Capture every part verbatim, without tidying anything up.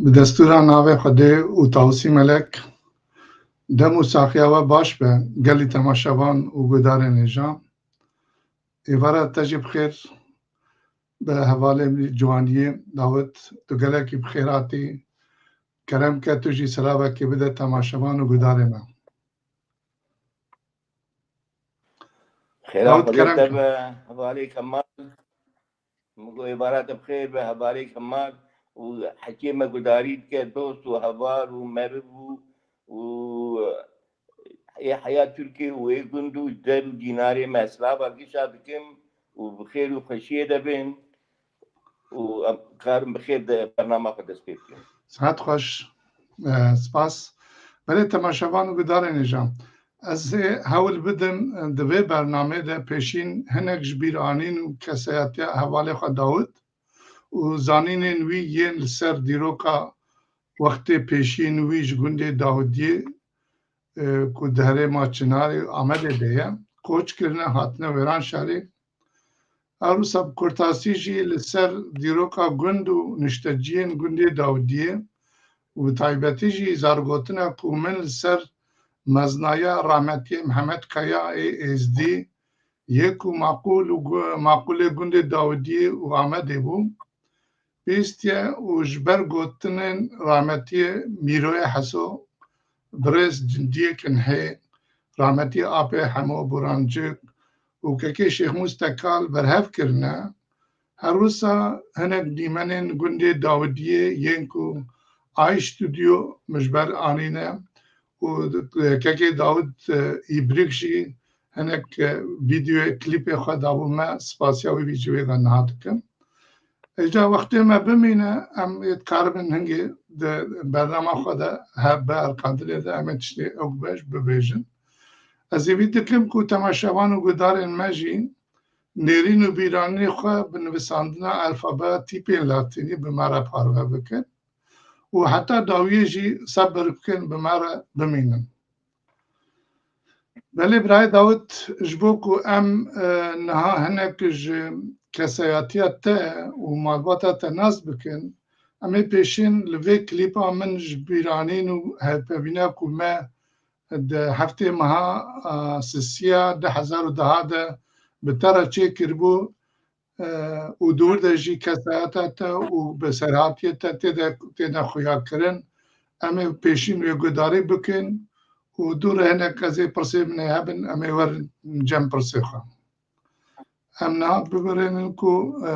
Bi destûra navê Xwedê û Tawusî Melek, dem û saxiya we baş be, gelî temaşevan û guhdarên hêja. Êvara te jî bi xêr be hevalê min Ciwaniyê Dawid, tu gelekî bi xêr hatî. Kerem ke tu jî selavekê bide temaşevan û guhdarê me. Xêra Dawid, Xwedê kerem te ke. Be, hevalê Kemal. Min got, êvara te bi xêr be, hevalê Kemal û hekê me gudarî dike, dost û heval û meriv û, û ê heya Tirkiyê û ê gund û der û dînarê me, silava gişa dikim û bi xêr û xweşiyê de bin û em karin bi xêr de bernama xwe dest pê bikin. Sihet xweş, e, spas. Belê temaşevan û gudarên hêja. Ez ê hewl bidim, e, di vê bernamê de pêşîn hinek ji bîranîn û kesayetiya hevalê xwe Dawid û zanînên wî yên li ser dîroka wextê pêşîn wî ji gundê Dawidiyê, e, ku di herêma Çinarê û Amedê de ye, koç kirine, hatine Wêranşarê. Her wisa bi kurtasî jî li ser dîroka gund û nişteciyên gundê Dawidiyê û bi taybetî jî zargotina ku min li ser meznaya rahmetiyê Mihemed Kaya ê Êzdî yê ku maqûl û gu-, maqûlê gundê Dawidiyê û Amedê bû, bihîstiye û ji ber gotinên rahmetiyê Mîroyê Heso, birêz cindiyê Kinhê, rahmetiyê apê Hemo Burancik û kekê Şêxmûs Tekal berhev kirine. Her wisa hinek dîmenên gundê Dawidiyê yên ku Ay Studio min ji ber anîne û kekê Dawid, e, Îbrik jî hinek, e, vîdeoyê, klîpê xwe dabû me, spasiya wî jî wê ve niha dikim. Îca wextê me bimîne, em ê dikaribin hingê di bernama xwe de he bi erkandinê de em ê tiştê ew beş bibêjin. Ez ê vî dikim ku temaşevan û gudarên me jî nêrîn û bîranînê xwe bi nivisandina alfabeya tîpên latînî bi me re parve bikin û heta dawiyê jî sebir bikin bi me re bimînin. Belê birayê Dawid, ji bo ku em, e, niha hinek ji kesayetiya te û malbata te nas bikin, em ê pêşîn li vê klîpa min ji bîranîn û hevpeyvîna ku me di heftê meha, e, sisiya du hezar û deha de bi te re çêkiribû, e, û di wir de jî kesayeta te û bi serhatiyê te tê de, têne xuyakirin. Em ê pêşîn wê guhdarî bikin û dû re hinek ez ê pirsê min ê hebin, em ê werin cem pirsê xwe. Em niha bibirînin ku, e,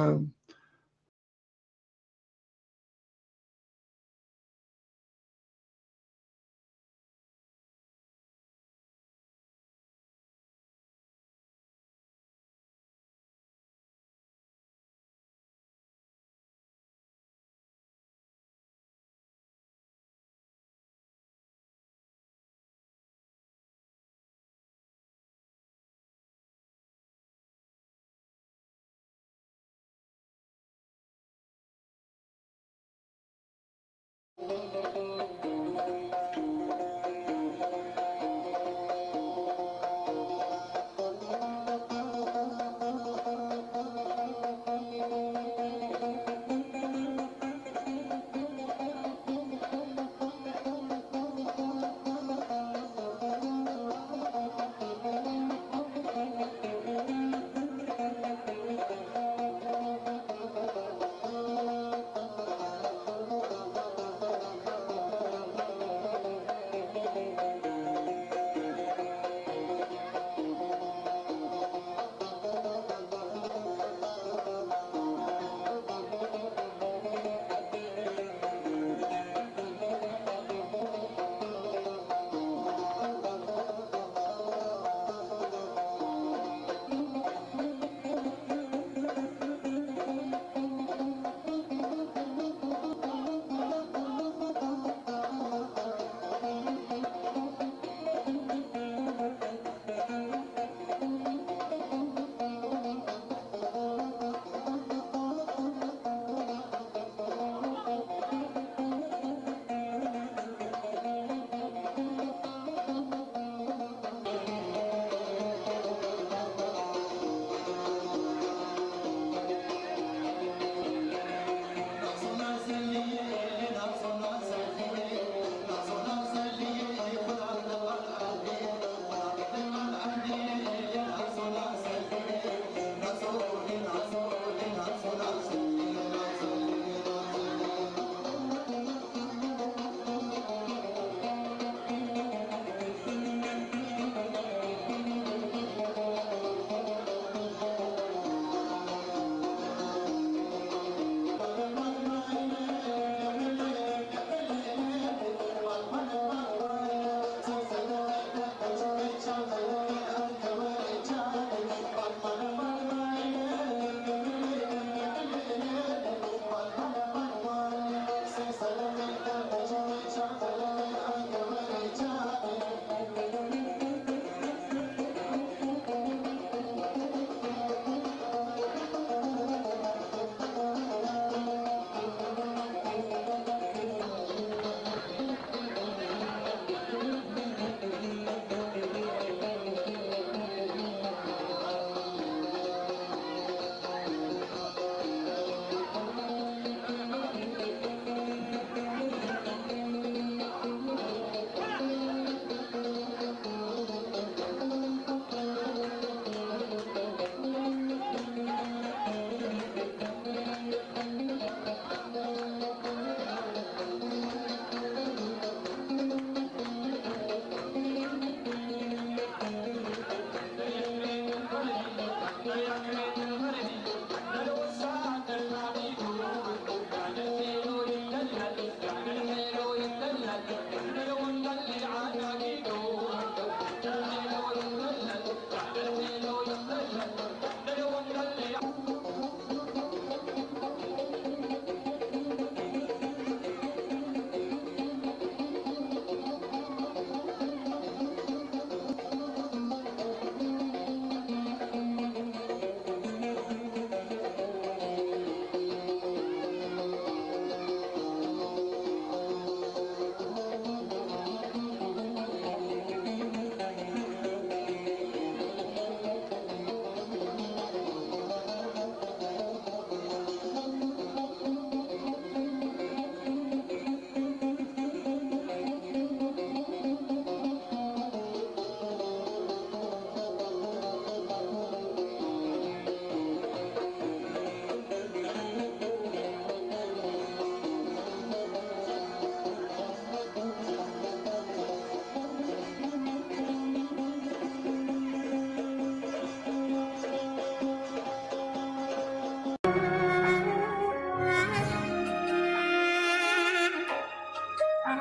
Baş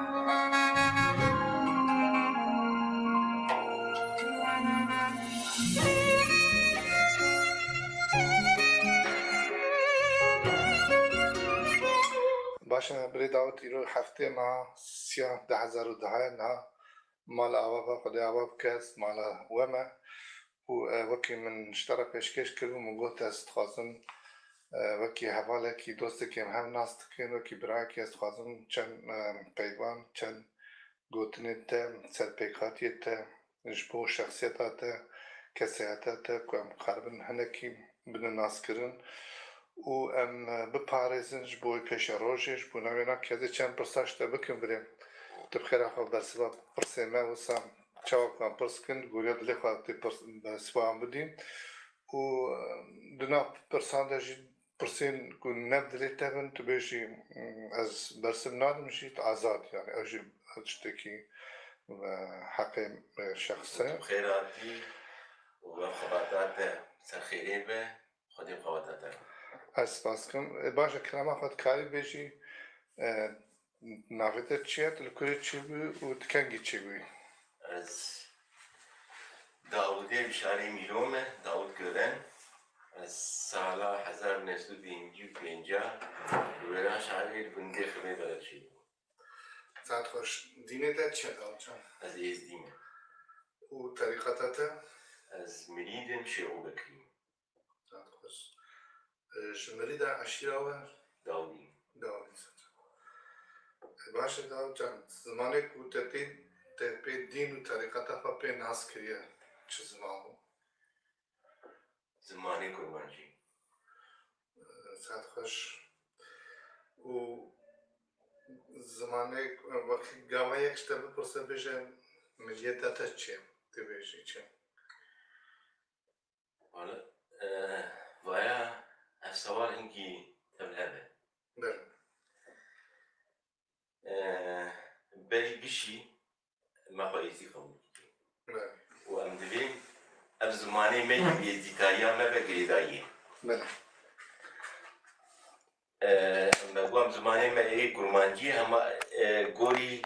e, birê Dawid, îro heftê meha siya du hezar û dehê niha mal ava va Xwedê ava bike, ez mala we me û, e, wekî min ji te re pêşkêş kiribû, min got ez dixwazim, e, wekî hevalekî, dostekî em hev nas dikin, wekî birayekî ez dixwazim çend, e, peyvan, çend gotinên te, serpêkhatiyê te, ji bo şexsiyeta te, kesayeta te ku em karibin hinekî bidin naskirin û em, e, biparêzin ji bo wê pêşerojê, ji bo navê na kezê çend pirsa ji te bikim birê. Tu bi xêra xwe bersiva pirsê me wisa çawa ku em pirs kin, goriya dilê xwe tê pirs, bersiva em bidîn û, e, di nav pirsan de jî pirsên ku ne bi dilê te bin, tu bêjî, "Ez bersiv nadim jî, tu azad." Yani ew jî tiştekî, e, heqê, e, şexs e. Tu bi xêr hatî û ev xebata te ser xêrê be, Xwedê bi xebata te re. Ez spas dikim. E, baş e, kerema xwe dikarî bêjî, e, navê te çi ye, tu li kurê çêbûyî û tu kengî çêbûyî? Ez Dawidê bi şarê Mîlo me, Dawid Gören. Ez sala hezar û neh sed û pêncî û pênc li wêran şarê li gundê Xivê Bela çêbûm. Saet xweş. Dînê te çi ye Dawidcan? Ez êzdî me. Û terîqeta te? Ez mirîd im, Şêxû Bekirî me. Saet xweş. E, ji mirîda eşîra we? Dawî. Dawî. E, baş e Dawî can, zimanê ku te pê, te pê dîn û terîqeta xwe pê nas kiriye, çi ziman bû? Zimanê kurmancî. E, saet xweş. Û zimanê, e, wekî gava yek ji te bipirse, bêje, miliyeta te çi ye? Tê bêjî çi? Wala, e, vaya ev sewal hinkî tevlihev e. Belê. E, berî gişî me xwe êzî qebûl dikir. Belê. Û em divên ev zimanê me yê êzîkariya me be girêdayî ye. Belê. E, me got em zimanê me ê kurmancî ye, hema, e, gorî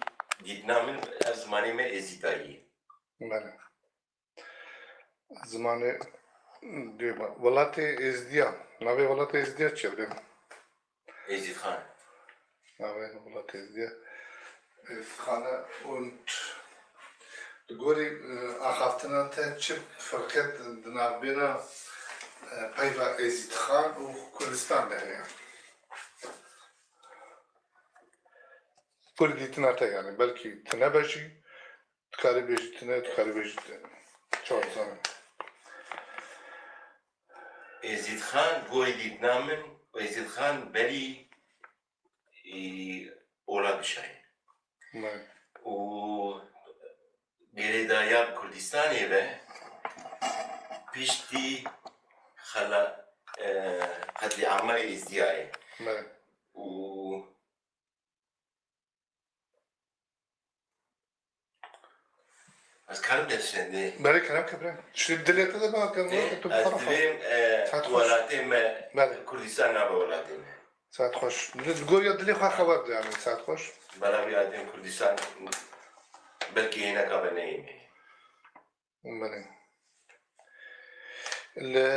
dîtina min ev zimanê me êzîkayî ye. Belê. Zimanê dê ma-, welatê Êzdiya. Navê welatê Êzdiya çi ye? Êzîdxan. Navê welatê Êzdiya Êzîdxan e. Û li gorî, e, axaftina te çi ferqet di navbêna, e, peyva Êzîdxan û Kurdistan de heye? Kurî dîtina te yani, belkî tune be jî, dikarî bêjî tune, dikarî bêjî tune. Çawa dizanim? Êzîdxan, gorî dîtina min, Êzîdxan berî, î, Ola Bişayê. Ne. Û girêdaya Kurdistanê ve piştî xela, e, qetlîama Êzdiyayê. Ne. Û Ez karim destendê. Belê, kerem ke bire. Şirî dilê te de bak, Ê, tu ez bixwe. Divêm, e, Saet xweş. Welatê me, Belê. Kurdistan nabe welatê me. Saet xweş. Li, li goriya dilê xwe xeber de yani, saet xweş. Bela wî adem Kurdistan belkî hêneka be neyê me. Belê. Li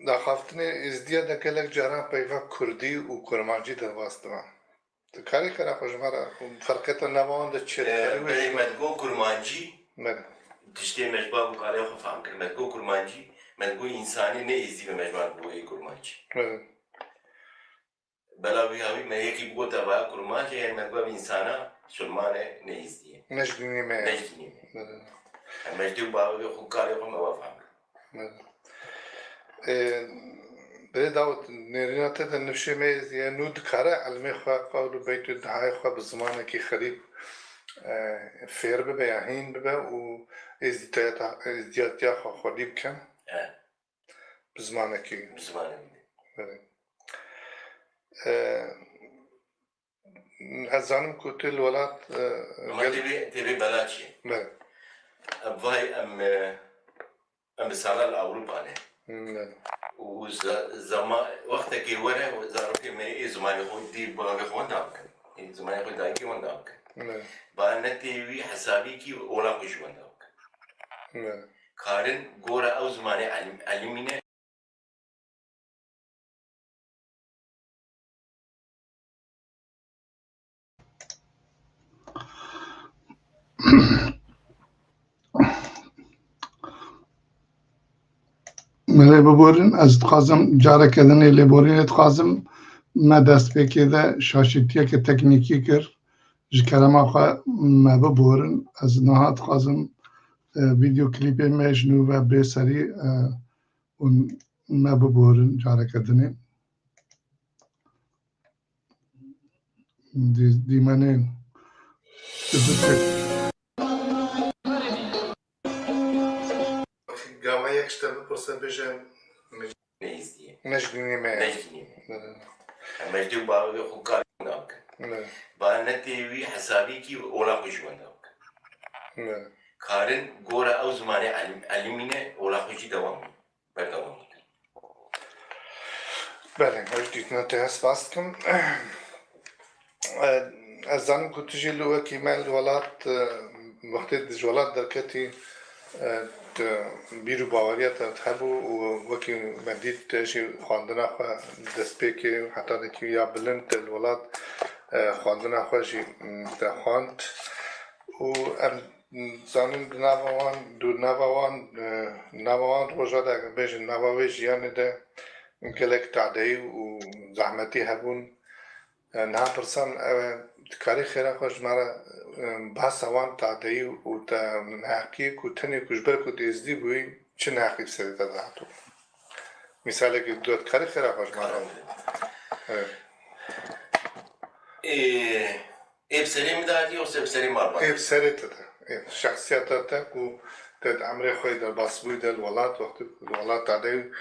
daxaftinê Êzdiya de gelek caran peyva kurdî û kurmancî derbas dibe. Tu karî xera xwe ji me re ferqeta nava wan de çi ye? Ee, Dikarî wê berê jî me digot kurmancî, Belê. Tiştê me ji bav û kalê xwe fehm kir. Me digot kurmancî, me digot însanê ne êzdî be me ji wan digot ê kurmancî. Belê. Bela wî hawî me yekî bigota vaya kurmancê, yani me digot ev însana silmane ne êzdî ye. Ne ji dînê me ye. Ne ji dînê me. Belê. Em me ji dê û bavê xwe, kalê xwe me wa fehm kir. Belê. Ê, Birê Dawid, nêrîna te de nifşê me yê nû dikare ilmê xwe, qewl û beyt û dihayê xwe bi zimanekî xerîb, e, fêr bibe ya hîn bibe û êzdîtayeta-, êzdiyatiya xwe xwedî bike? E. Bi zimanekî. Bi zimanekî. Belê. E, Ez zanim ku tu li welat, e, Ama gel- tevê, tevê bela çi ye? Belê. Ev vay em, e, em bi sala li Ewropa ne. Hmm, belê. Û ze-, zema-, wextekê were, zarokê me ê zimanê xwe dî bavê xwe nabikin. Zimanê xwe dayikê wenda bikin. Ne. Ba ne tê wî hesabîkî ola xwe jî wenda bikin. Ne. Karin gora ew zimanê elim-, elimîne. Min lê biborin, ez dixwazim careke din ê lêborînê dixwazim, me destpêkê de şaşîtiyeke teknîkî kir. Ji kerema xwe me biborin, ez niha dixwazim, e, vîdeo klîpê me ji nû ve bê serî, e, û me biborin careke dinê. Dî-, dîmenên. Gava yek ji te bipirse bêje, Neyizdiye. Nejdînî me. Nejdînî me. Ne, ne, ne. Em mejdî û bavê xwe kar nakin. Ne. Ba ne tê wî hesabîkî ola xwe jî wenda bikin. Ne. Karin gora ew zimanê elim-, elimîne ola xwe jî dewam berdewam bikin. Belê, ez dîtina te spas dikim. E, ez zanim ku tu jî li wekî me li welat, e, wextê di ji welat derketî, e, tu bîr û baweriya te hebû û wekî me dît te jî xwendina xwe destpêkê heta nekî ya bilind te li welat, e, xwendina xwe jî, m, te xwend û em Zanin di nava wan, di nava wan, e, nava wan roja de, eger bêjin nava vê jiyanê de gelek tadeyî û zehmetî hebûn. E, niha pirsan ew e, dikarî xêra xwe ji me re, e, bahsa wan tadeyî û te neheqiyê ku tenê ku ji ber ku tu êzdî bûyî, çi neheqî bi serê te de hatibû? Mîsalekê dot, dikarî xêra xwe ji me re. Evet. Ê, ê bi serê min de hatiye, yoksa bi serê malbatê? Ê bi serê te de. Ê, şexsiyeta te ku te di emrê xwe derbasbûyî de li welat, wextê ku li welat tadeyî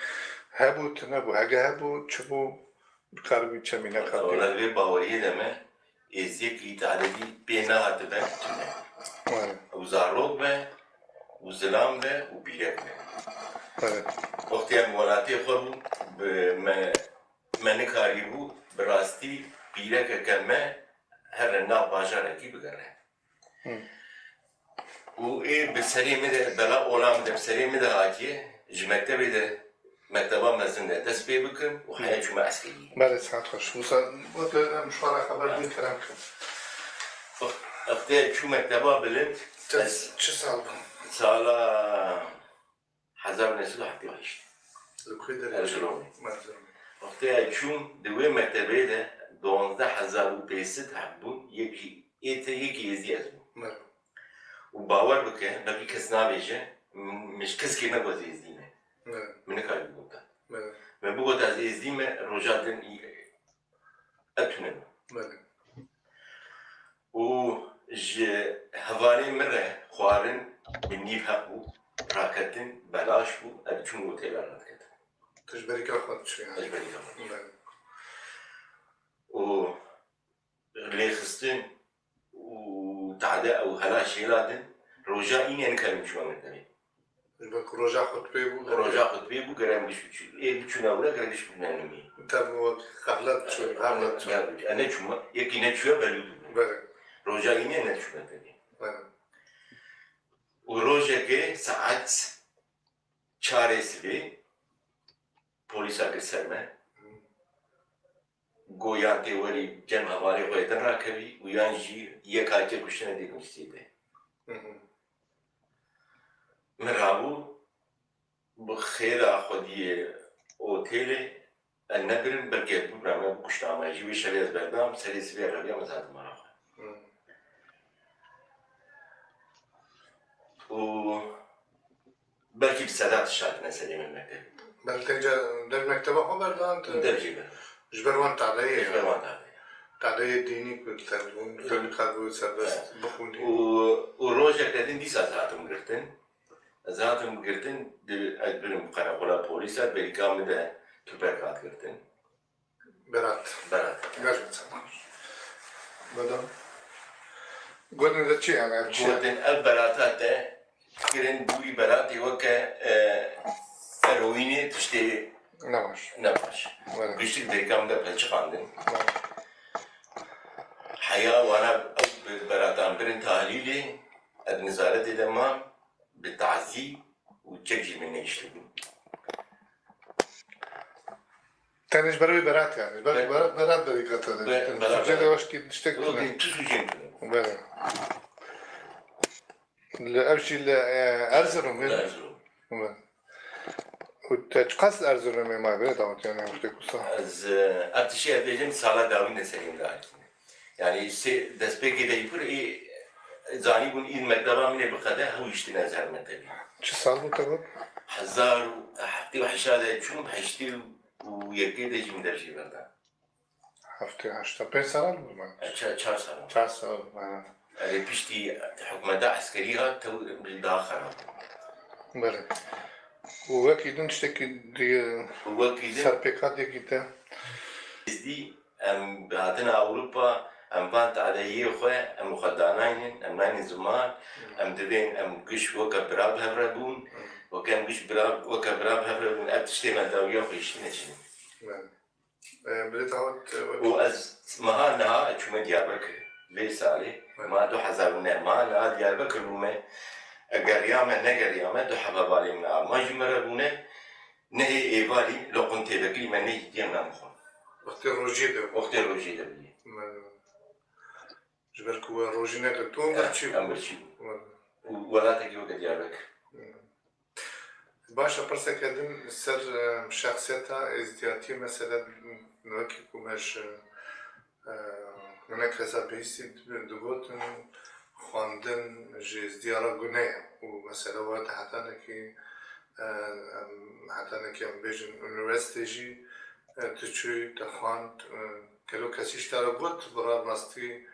hebû, tune bû, hege hebû, çi bû, dikaribî çemîneka pê. Wala vê baweriyê de me, êziyekî tadeyî pê nehatibe tune. Evet. Ew zarok be, û zilam be, û pîrek be. Evet. Wextê em welatê xwe bû, bi me Me nikarîbû bi rastî pîrekeke me here nav bajarekî bigere. Hı. Û ê bi serê min de, bela ola min de, bi serê min de hatiye, ji mektebê de, mekteba mezin de dest pê bikim û heya çûme eskerî. Belê, saet xweş. Wisa weke em ji xwe re xeber dîn kerem kin. Wextê çû mekteba bilind, ez çi sal bû? Sala Hezar û neh sed û heftê û heşt. Li ku derê? Erzurumê. Erzurumê. Wextê ez çûm, di wê mektebê de duwazdeh hezar û pênc sed heb bûn, yekî ê te, yekî êzdî ez bûm. Belê. Û bawer bike, belkî kes nabêje, m-, min ji keskê negot êzdî me. Belê. Min nikarî bigota. Belê. Me bigota ez êzdî me, roja din ev tune bû. Belê. Û ji hevalê min re xwarin bi nîv heq bû, raketin belaş bû, ez diçûm otêla radiketim. Tu ji berîka xwe diçû yani? Ez ji berîka xwe diçûm. Belê. Û lêxistin û tade ew hela şêla din, roja înê nikarim çûme mektebê. Ji ber ku roja xutbê bû, Roja xutbê bû, gerek biçû-, ê biçûne wile, gerek biçûne nimî. Tabi wek qeflet çû, qeflet çû. Ya, ya, e, neçûme, yekî neçûye belû dibû. Belê. Roja înê neçûme tevî. Belê. Û rojekê saet çarê sibê polîsa kir ser me. Go yan tê werî cem hevalê xwe yê din rakevî û yan jî yek hatiye kuştine dê kuştî de. Hı hı. Min rabû bi xêra xwediyê otêlê, ez nebirim, belkî ez bibira me bikuşta me jî, wê şevê ez berdam, serê sibê reviyam ez hatim mala xwe. Hı. Û Belkî bi seda tişt hatine serê me mektebê. Belkî te ca dev mekteba xwe berdan, te Dev jî berdan. Ji ber wan tadeyê Ji ber ya. wan tadeyê. Tadeyê dînî ku li te dibûn, li te Evet. nikarbû serbest Evet. bixwînî. Û, û rojeke din dîsa ez hatim girtin. Ez hatim girtin, di, ez birim qereqola polîsa, berîka min de tüfek hat girtin. Berat. Berat. Gerçekten. Bedam. Gotin de çi yani? Ev çi? Gotin ev berata te kirin bûyî beratê weke, e, eroînê tiştê Ne baş. ne baş. Evet. Giştik derîka min de pelçiqandin. Evet. Ya wana ew bi beratan birin tahlîlê, ez nezaretê de mam, bi tazî û çek jî min nehiştibû. Tenê ji ber wê berat yani. Ber, Be- berat, berat derî kete. Be- Berat, Sûcê de berat. Weş ki tiştek Yok, tune. Tu sûcê tune. Bele. Li, ev jî li, e, Erzurumê. Li Erzurum. Bele. Û te çiqas li Erzurumê maye bê dawet yani wextê ku sa? Ez, e, ev tiştê ez bêjim sala dawî ne serê min de hatîne. Yani sê, destpêkê de jî kur ê zanîbûn îd mekteba min ê biqede, hewiştine ez her mektebî. Çi sal bû te got? Hezar û heftê û heşt de çûm, heştê û yekê de jî min dev jê berda. Heftê heşta. Pênc sal bû me. E, ça-, çar sal. Çar sal, ha. Erê piştî hikûmeta eskerî hat, tew daha xerab. Belê. Û wekî din tiştekî di-, Û wekî din serpêkatiyekî te? Êzdî, em hatin Ewropa, em van tadeyê xwe, em xwe danaynin, em naynin ziman, em divên em giş weke bira bi hev re bûn, weke em giş bira, weke bira bi hev re bûn, ev tiştê me dawiya xwe hiştine çin. Belê. E, bilê dawet, e, wekî Û ez meha niha çûme Diyarbekir. Vê salê, Evet. meha du hezar û neh, meha niha Diyarbekir bûme. E, geriyame, negeriyame, du hebe balê min Alman jî me re bûne. Nehê êvarî, loqun têvekirî me nehîtiye me mixwin. Wextê rojê de bû. Wextê rojê de bûye. Me-, Ji ber ku we rojî nekir, tu em birçî bû. Em birçî bû. Wele. Û welatekî weke Diyarbekir. Baş e, pirseke din li ser, e, şexsiyeta êzdiyatiyê, mesele, wekî ku me ji, e, hinek hesa bihîstî digotin, xwendin ji êzdiya re gune ye û mesele we te hetanekî, e, em, hetanekî em bêjin unîversîtê jî, e, tu çûyî, te xwend, e, gelo kesî ji te re got, bi ra rastî,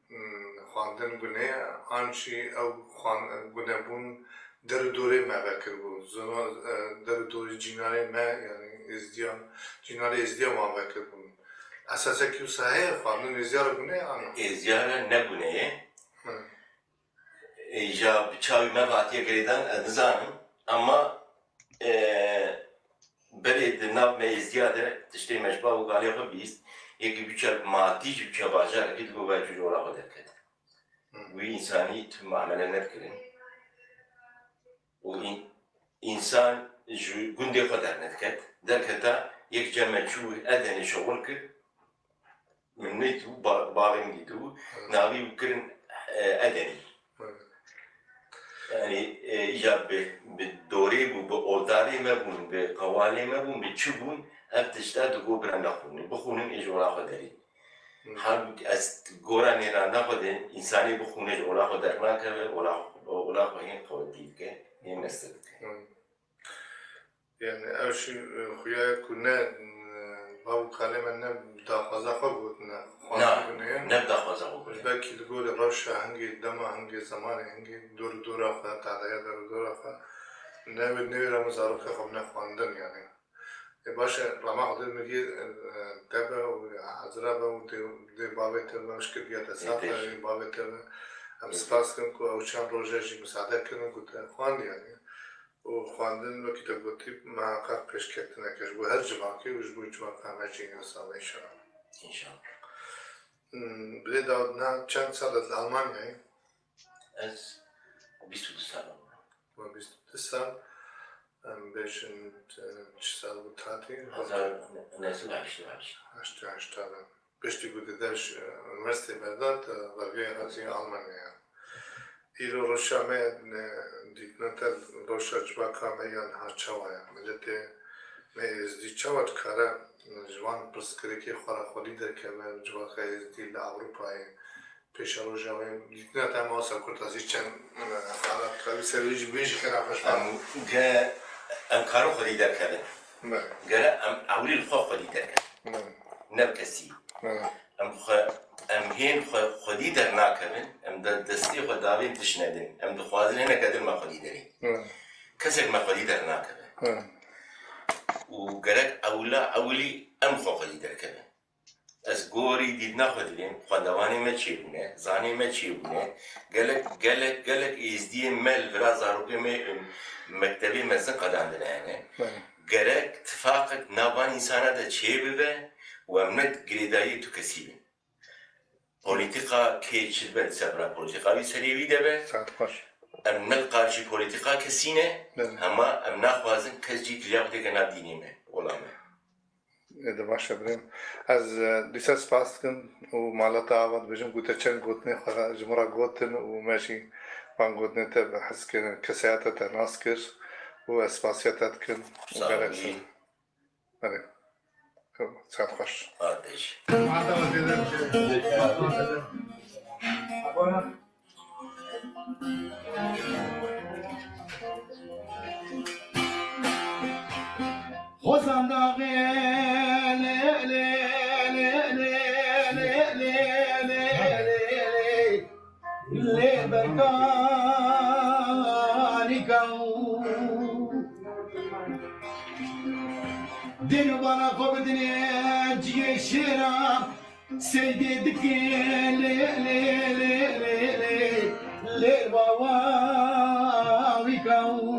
Hmm, xwendin gune ye, an jî ew xwan-, gunebûn der û dorê me vekiribû. Zona, e, der û dorê cînarê me, yanî êzdiyan, cînarê êzdiyan wan vekiribûn. Esasekî wisa heye, xwendin êzdiya re gune ye, an na? Êzdiya re ne gune ye. Hı. Îja bi çavê me hatiye girêdan, ez nizanim. Ama, e, Belê di nav me êzdiya de tiştê me ji bav û kalê xwe bihîst, yekî biçe matî jî biçe bajarekî digot, ve çû ji ola xwe derket. Wî însanî tu muamele nedikirin. Û în-, însan ji gundê xwe dernediket. Derketa yek cem me çû Edenê şixul kir. Min nît û ba-, bavê min dîtibû, navî wî kirin, e, Edenî. Evet. Yani, e, îca bi, bi dorê bû, bi odarê me bûn, bi qewalê me bûn, bi çi bûn, ev tişta digot bira nexwînin, bixwînin ê ji ola xwe derê. Hı. Halbûkî ez gora nêrana xwe de însanê bixwîne ji ola xwe dernakeve, ola, ola xwe hên qewetî dike, hên mestir dike. Hı. Yani ev jî, e, xuya ye ku ne, e, bav û kalê me ne bi daxwaza xwe gotine, xwendin gune ye. Ne bi daxwaza xwe gotine. Belkî li gorî rewşa hingê, dema hingê, zemanê hingê, dor û dora xwe, tadeya dor û dora xwe, newê, newê re min zarokê xwe bine xwendin yani. E, baş e, rema Xwedê miriyê, e, e, te be û hazira be û dê, dê bavê te be, şikir giya te sax be, dê bavê te be. Em spas dikin ku ew çend roje jî misade kirin ku te xwend yani. Û xwendin, wekî te gotî, miheqeq pêşketineke ji bo her civakê û ji bo civaka me jî înşallah. Înşallah. Hmm, bilê Dawud, niha çend sal e li Almanyayê? Ez bîst û du sal im. We bîst û du sal, em bêjin, e, çi sal bû hatî? Hezar neh sed û heştê û heşt. Heştê û heşt de. Piştî ku di der ji unîversîtê berda, te vergê hatî Almanyaya. Îro rewşa me, ne, dîtina te rewşa civaka me ya niha çawa ye? Miletê me êzdî çawa dikare ji van pirsgirêkê xwe re xwedî derkeve, civaka êzdî li Ewropayê, pêşeroja wê, dîtina te me wisa kurtasî çend, e, xala dikare ser wê jî bêjî xêra xweş be. Em ge-, em karin xwedî derkevin. Belê. Gere em ewilî li xwe xwedî derkevin. Belê. Ne bi kesî. Belê. Em xwe, em hên xwe xwedî dernakevin, em de destê xwe davên tişt nedin. Em dixwazin hineke din me xwedî derê. Belê. Kesek me xwedî dernakeve. Belê. Û gerek ewla ewilî em xwe xwedî derkevin. Ez gorî dîtina xwe dibêm, xwendevanê me çêbûne, zanê me çêbûne, gelek, gelek, gelek êzdiyê me li vira zarokê me, em, mektebê mezin qedandine hene. Belê. Gerek tifaqek nav van însana de çêbibe û em ne girêdayiyê tu kesî bin. Polîtîka kê çi dibe li ser bira polîtîka wî serê wî de be. Saet xweş. Em ne li qarşî polîtîka kesî ne, Belê. Hema em naxwazin kes cî kiriya xwe têke nav dînê me, ola me. Ê de baş e birêm. Ez, e, dîsa spas dikim û maleta ava dibêjim ku te çend gotinê xwe ji min re gotin û me jî van gotinê te bi hez kirin, kesayeta te nas kir û ez spasiya te dikim û Sağ ol, gelek iyi. Belê. Saet xweş. Adej. Xwezan daxê lê, lê, lê, lê, lê, lê, lê, lê, lê, lê, lê, lê, lê, berkanika û Dêno bana xwe bidinê ciyê şêra, seydê dikê lê, lê, lê, lê, lê, lê, wawa wîka û.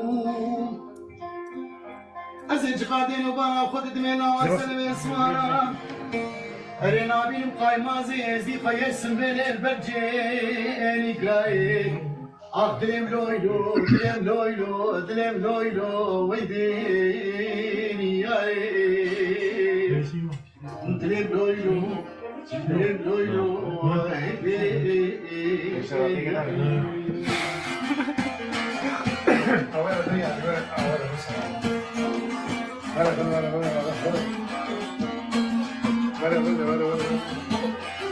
Ez ê ciqa dêno bana xwe didimê lawa Zero. Selevê sivara. Erê nabînim qaymazê êzdî xwe yesin bê lê li ber cê ênîkayê. Ax dilêm loy lo, dilêm loy lo, dilêm loy lo, wey dêniyayê. Dilêm loy lo, dilêm loy lo, wey dêniyayê.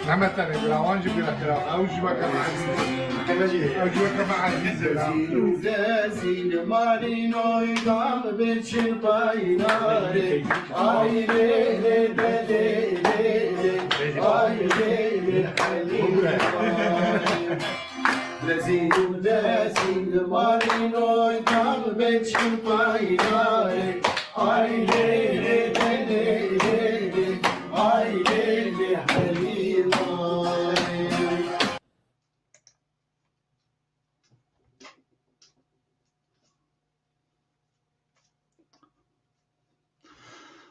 Mehmet Ali, bira, wan jî bira kira. Ew jî weke me ezîz e. Ew jî weke me ezîz e, ya. Dezîn marînoy dam biçin paynarê. Ay lê lê de lê lê lê. Ay lê lê helî. Lezîn û dezîn marînoy dam beçin paynarê. Ay lê lê de lê lê lê. Ay lê lê helînay.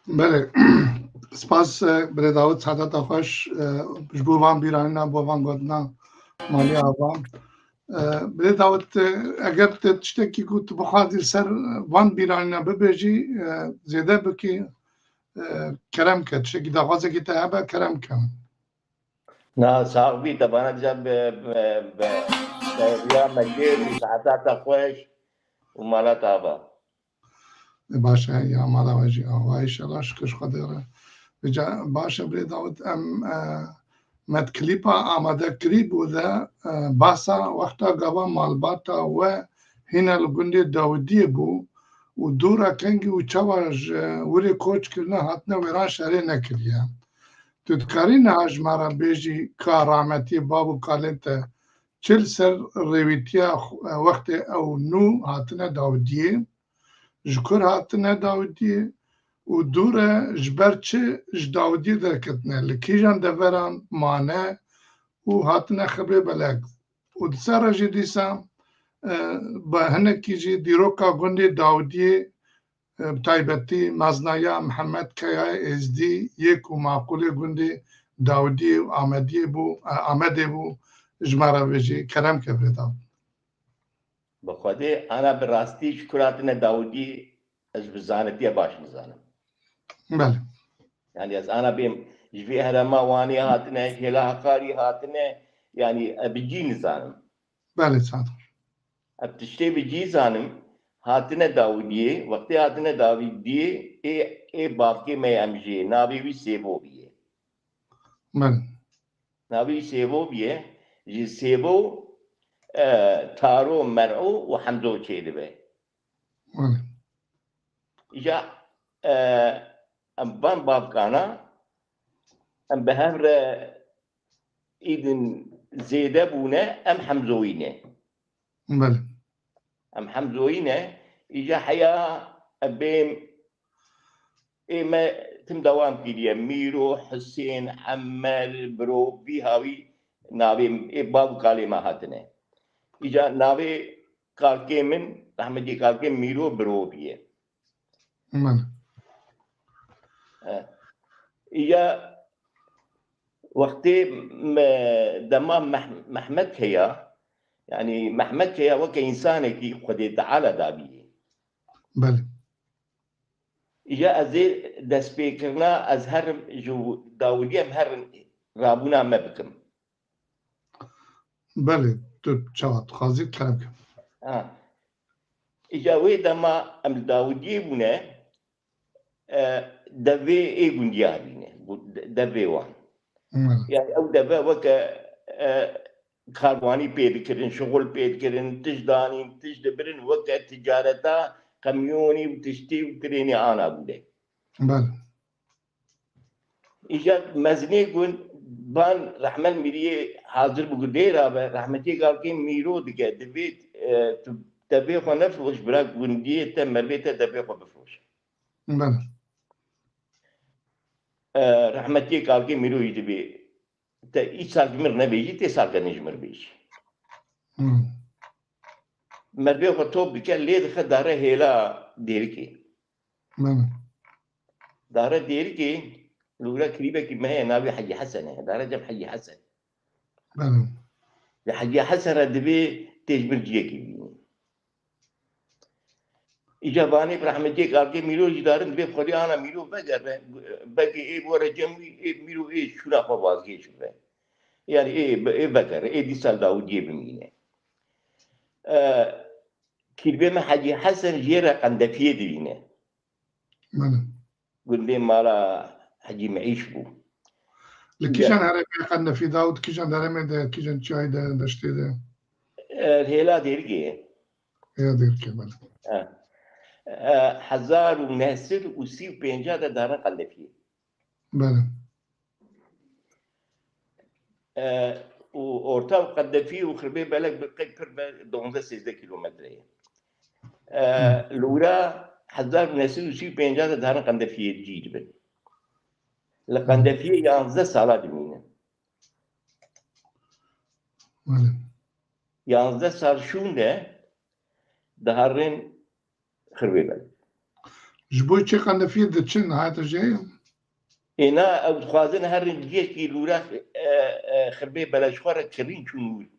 Belê. Spas, e, birê Dawid, saeta te xweş, e, ji bo van bîranîna, bo van gotina malî ava. E, birê Dawid, e, eger te tiştekî ku tu bixwazî ser van bîranîna bibêjî, e, zêde bikî, e, kerem ke. Tiştekî daxwazekî te hebe, kerem ke. Na, sax bî, te bana dîsa bi, bi, bi, bi riya me kir, saeta te xweş û mala te ava. Baş e, ya mala we jî ava, înşallah, şikir ji Xwedê re. Vêca baş e, birê Dawid, em, e, me di klîpa amade kirî bû de, e, basa wexta gava malbata we hîne li gundê Dawidiyê bû û dû re kengî û çawa ji wirê koç kirine hatine wêran şerê nekiriye. Tu dikarî niha ji me re bêjî ka rahmetiyê bav û kalên te çi li ser rêwîtiya xwe, wextê ew nû hatine Dawidiyê, ji kur hatine Dawidiyê û dû re ji ber çi ji Dawidiyê derketine, li kîjan deveran mane û hatine Xibrê Belek. Û di ser re jî dîsa, e, bi hinekî jî dîroka gundê Dawidiyê, e, bi taybetî meznaya Mihemed Keyayê Êzdî yê ku maqûlê gundê Dawidiyê û Amediyê bû, e, Amedê bû, ji me re bêjî, kerem ke birê Dawid. Bi Xwedê, ana bi rastî ji kur hatine Dawidî, ez bi zanitiya baş nizanim. Belê. Yani ez ana bêm ji vê herema Wanê hatine, ji hêla Heqarî hatine, yani ez bi cî nizanim. Belê, saet xweş. Ez tiştê bi cî zanim, hatine Dawidiyê, wextê hatine Dawidiyê, ê, ê bavkê me em jê, navê wî Sêvo bîye. Belê. Navê wî Sêvo bîye, ji Sêvo, e, Taro, Mer'o û Hemzo çêdibe. Belê. Îja, e, em van bavkana, em bi hev re îdin zêde bûne, em Hemzoyî ne. Belê. Em Hemzoyî ne, îja heya em bêm, ê me tim dewam kiriye. Mîro, Husên, Emmer, Biro, vî hawî navê ê bav û kalê me hatine. Îca navê kalkê min, rehmetî kalkê Mîro Biro bîye. Min. E, îca Wextê me, dema Meh-, Mehmet Keya, yanî Mehmet Keya weke însanekî Xwedê Teala dabî. Belê. Îja ez ê destpêkirina, ez herim ji dawidiyê em herin rabûna me bikim. Belê, tu çawa dixwazî kerem ke. Ha. Îja wê dema em li dawidiyê bûne, e, devê ê gundiya hebîne, bu de-, devê wan. Belê. Yani ew deve weke, e, karwanî pê dikirin, şixul pê dikirin, tişt danîn, tişt dibirin, weke ticareta qemyonî û tiştî û trênê ana bûne. Belê. Îja mezinê gund ban rehmet Mîriyê hazir bû, dêra be, rehmetiyê kalkê Mîro dike, divê, e, tu devê xwe nefiroş, bira gundiyê te, mervê te devê xwe bifiroşe. Belê. E, rehmetiyê kalkê Mîro jî dibê, te îç sal ji mir nebêjî, tê sal ke ne ji mir bêjî. Hmm. Mervê xwe top dike, lê dixe dare hêla Dêrikê. Belê. Dare Dêrikê, li wira kirîbekî me heye, navê Hecî Hesen e. Dare cem Hecî Hesen. Belê. Li Hecî Hesen re divê tê ji mir ciyekî bînî. Îca vanê bi rehmetiyê kalkê Mîro jî darin, divê xwedî ana Mîro vegere, begê ê bore cem wî, ê Mîro ê şûna xwe vazgeş bibe. Yani ê, ê vegere, ê dîsa li Dawidiyê bimîne. E, kîrbê me Hecî Hesen jê re qendefiyê divîne. Belê. Gundê mala Hecî Meîş bû. Li kîjan herêmê qendefî Dawid, kîjan deremê de, kîjan çiyayê de, deştê de? E, hêla Dêrikê ye. Hêla Dêrikê, belê. E, e, hezar û neh sed û sî û pênca de darin qendefiyê. Belê. E, û orta û qendefî û xirbê belek bi qey pir be, donzdeh sêzdeh kîlometre ye. E, Hı. Li wira hezar û neh sed û sî û pênc de darin qendefiyê cî dibin. Li Hı. qendefiyê yanzdeh sala dimînin. Belê. Yanzdeh sal şûn de diherin xirbê belek. Ji bo çi qendefiyê diçin, hayata jê? Êna ew dixwazin herin cihekî li wira, e, e, xirbê belek ji xwe re kirîn çûn wir.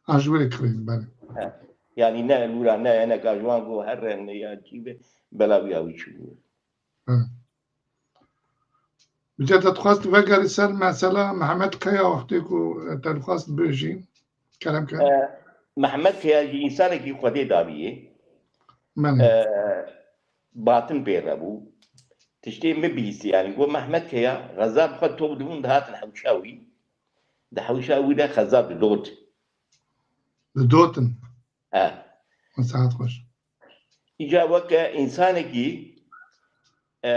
Ha, ji wir kirîn, belê. He. Yani ne li wira, ne, ne ka ji wan go herin ya çî be, bela wî ya wî çûn wir. Hı. Bi te dixwest vegerî ser mesela Mehmet Kaya wextê ku te dixwest bêjî, kerem ke. E, Mehmet Kaya jî însanekî Xwedê dabî ye. Belê. E, batin pê re bû. Tiştê min bihîstî, yani, got Mehmet Kaya, xezal bi xwe top dibûn, dihatin hewşa wî. Di hewşa wî de xezal didot. Didotin. He. Saet xweş. Îca weke însanekî, e,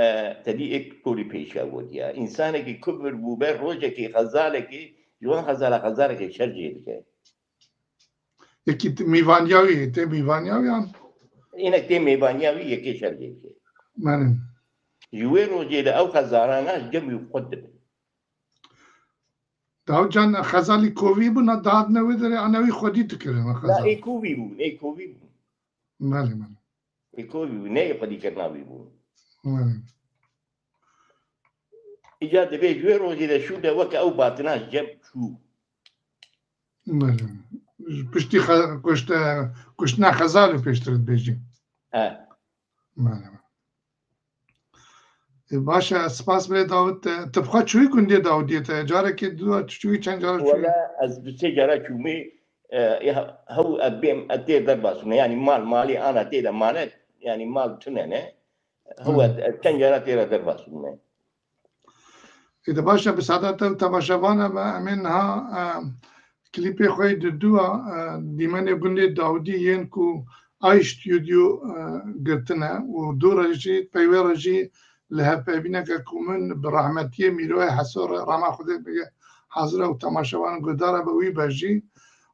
te dî êk kolî pêşiya gotiya. Însanekî kubir bûbe, rojekî xezalekî, ji wan xezala xezalekî şer jê dike. Yekî t-, mîvaniya wî, tê mîvaniya wî an? Înek tê mêvaniya wî yekê şer jê dike. Belê. Ji wê rojê de ew xezalana ji cem wî qut dibin. Dawcan xezalî kovî bûn, dihatine wê derê, ana wî xwedî dikirin Na, xezal. Ê kovî bûn, ê kovî bûn. Belê, belê. Ê kovî bûn, ne ê xwedîkirina wî bûn. Belê. Îca divê ji wê rojê de şû de weke ew batina ji cem çû. Belê. Ji piştî xe-, kuşte-, kuştina xezalê pêştir dibêjî. He. Belê, belê. E, baş e, spas birê Dawid. E, tu bi xwe çûyî gundê Dawidiyê te? Carekê du, tu çûyî, çend cara çûyî? Wela ez du sê cara çûmî, e, e, hew ez bêm, ez tê derbas bûme. Yani mal, malê ana tê de mane, yani mal tune ne. Hew Hı. ez, ez çend cara tê de derbas bûme. Ê de baş e, bi sada te û temaşevana me, em ê niha, e, klîpê xwe yê didû a, e, dîmenê gundê Dawidî yên ku Ay Studio, e, girtine û dû re jî, pey wê re jî li hevpeyvîneke ku min bi rehmetiyê Mîroyê Heso re, rema Xwedê bige hazir e û temaşevan guhdar e, bi wî be jî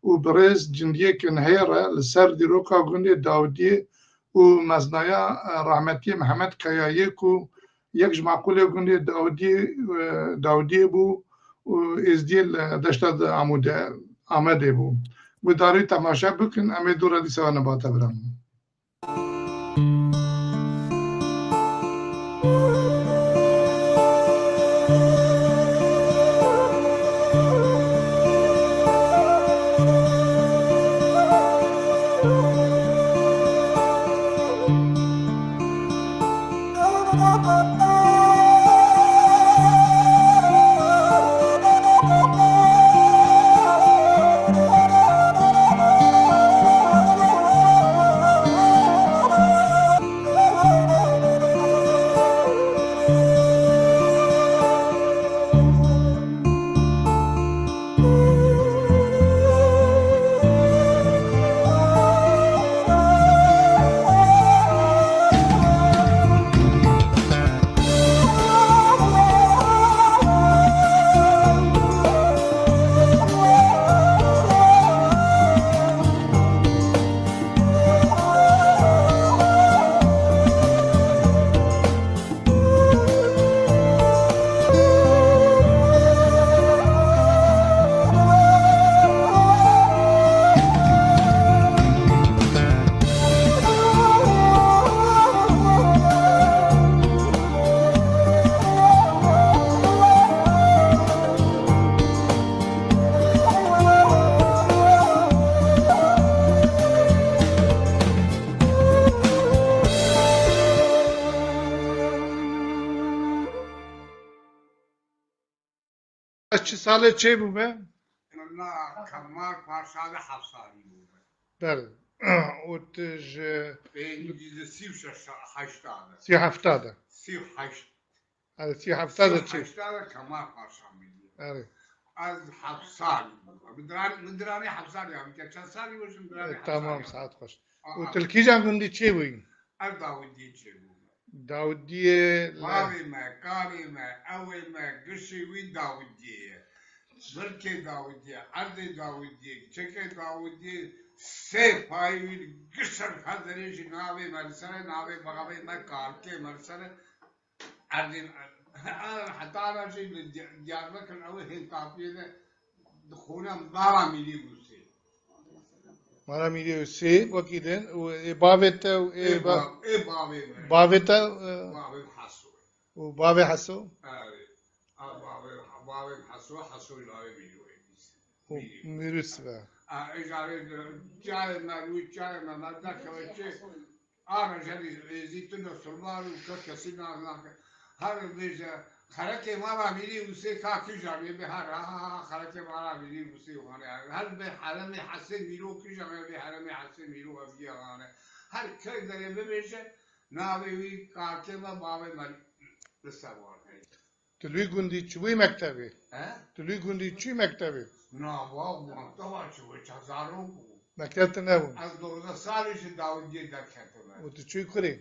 û bi rêz cindiyê Kinhê re li ser dîroka gundê Dawidiyê û meznaya, e, rehmetiyê Mihemed Kayayê ku yek ji maqûlê gundê Dawidiyê, e, Dawidiyê bû û êzdiyê li deşta di Amûde, Amedê bû. Guhdarî temaşe bikin, em ê dû re dîsa nebate biran. Ez çi salê çêbûme? Na, Kemal Paşa de heft salî bûme. Belê. Û tu ji Pêncî de sî û şeş, heşta de. Sî û hefta de. Sî û heşt. Erê, sî û hefta de çi? Sî û hefta de Kemal Paşa mîlî. Erê. Ez heft salî bûme. Min diran-, min diranê heft salî ya. Min çend salî bû, min diranê E, heft tamam, salî ya. Saet xweş. Aa. Û tu li kîjan gundî çêbûyî? Ez Dawidiyê çêbûme. Dawidiyê li Bavê me, karê me, ewê me, gişê wî Dawidiyê ye. Zirkê Dawidiyê, erdê Dawidiyê, çekê Dawidiyê, sê payî wî li gişer Xezerê jî navê me li ser e, navê bavê me, kalkê me li ser e. Erdê, heta ara jî li Diya-, Diyarbekir ew ê hêntapiyê de dixwîne Mala Mîrî Wusê. Mala Mîrî Wusê, wekî din, û ê bavê te û ê Ê ba-, ba-, ê bavê me. Bavê te, e, Bavê Heso. Û bavê Heso? Erê. A bavê, bavê Heso, Heso navê Mîrî wê. Û Mîrî. Mîrîs be. A, ê carê, carê me, wî carê me, me derkeve çi? Ara jî êzî tu ne silman û ke kesî nas nake. Her bêje, xerekê Mala Mîrî Wusê ka kîjan ê bê her, ha, ha, ha, xerekê Mala Mîrî Wusê wane. Her bê heremê Hesê Mîro kîjan ê bê heremê Hesê Mîro ev giya wane. Her kek derê bibêje, navê wî kalkê me, bavê me li ser wane. Tu li wî gundî çûbûyî mektebê? He? Tu li wî gundî çûyî mektebê? Na, wa, mekteba çi bû, çazarof bû. Mekteb tu nebûn? Ez dozdeh salî ji Dawidiyê derketime. Û tu çûyî kurê?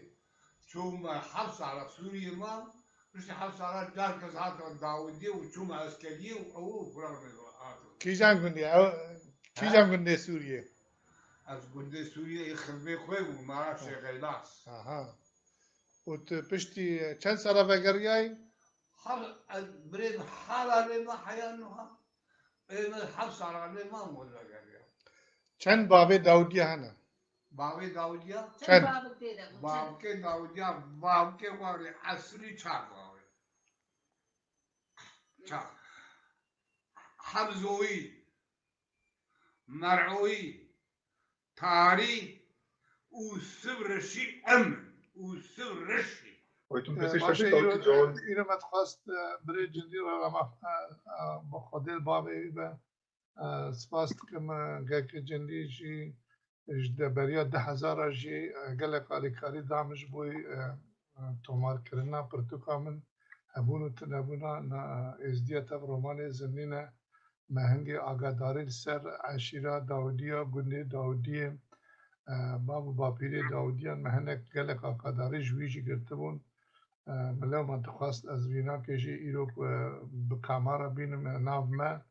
Çûme heft sala Sûriyê mam, piştî heft sala derket hatim Dawidiyê û çûme eskeriyê û ew û kuran hatim. Kîjan gundî? Ew, kîjan He? gundê Sûriyê? Ez gundê Sûriyê, ê xizmê xwe bûm, mala Şêx Eylas. Aha. Û tu piştî çend sala vegeriyayî? Hal, ez birê min hala lê me heya niha. Ê min heft sala lê me wezegeriya. Çend bavê Dawidiyê hene? Bavê Dawidiyê? Çend? Çend bavik tê de bû? Çend? Bavkê Dawidiyê, bavkê warê eslî çar bavê. Çar. Hemzoyî, Mer'oyî, Tarî û Sivreşî em in. Û Sivreşî. Wê tu Ee, pirsê başê şaşî îro, tawtî cewab dî. Îro me dixwest, e, birê cindî re rema, e, e, bi Xwedê bavê wî be. E, spas dikim, e, geke cindî jî ji de beriya du hezar a jî, e, gelek alîkarî da min ji bo, e, e, tomarkirina pirtûka min, hebûn û tunebûna na êzdiya tev romanê Zinnîne. Me hingê agadarî li ser eşîra Dawidî ya gundê Dawidiyê, e, bav û bapîrê Dawidî yan me hinek gelek agadarî ji wî jî girtibûn. E, min lewma dixwest ez vînakê jî îro, e, bi kamera bînim, e, nav me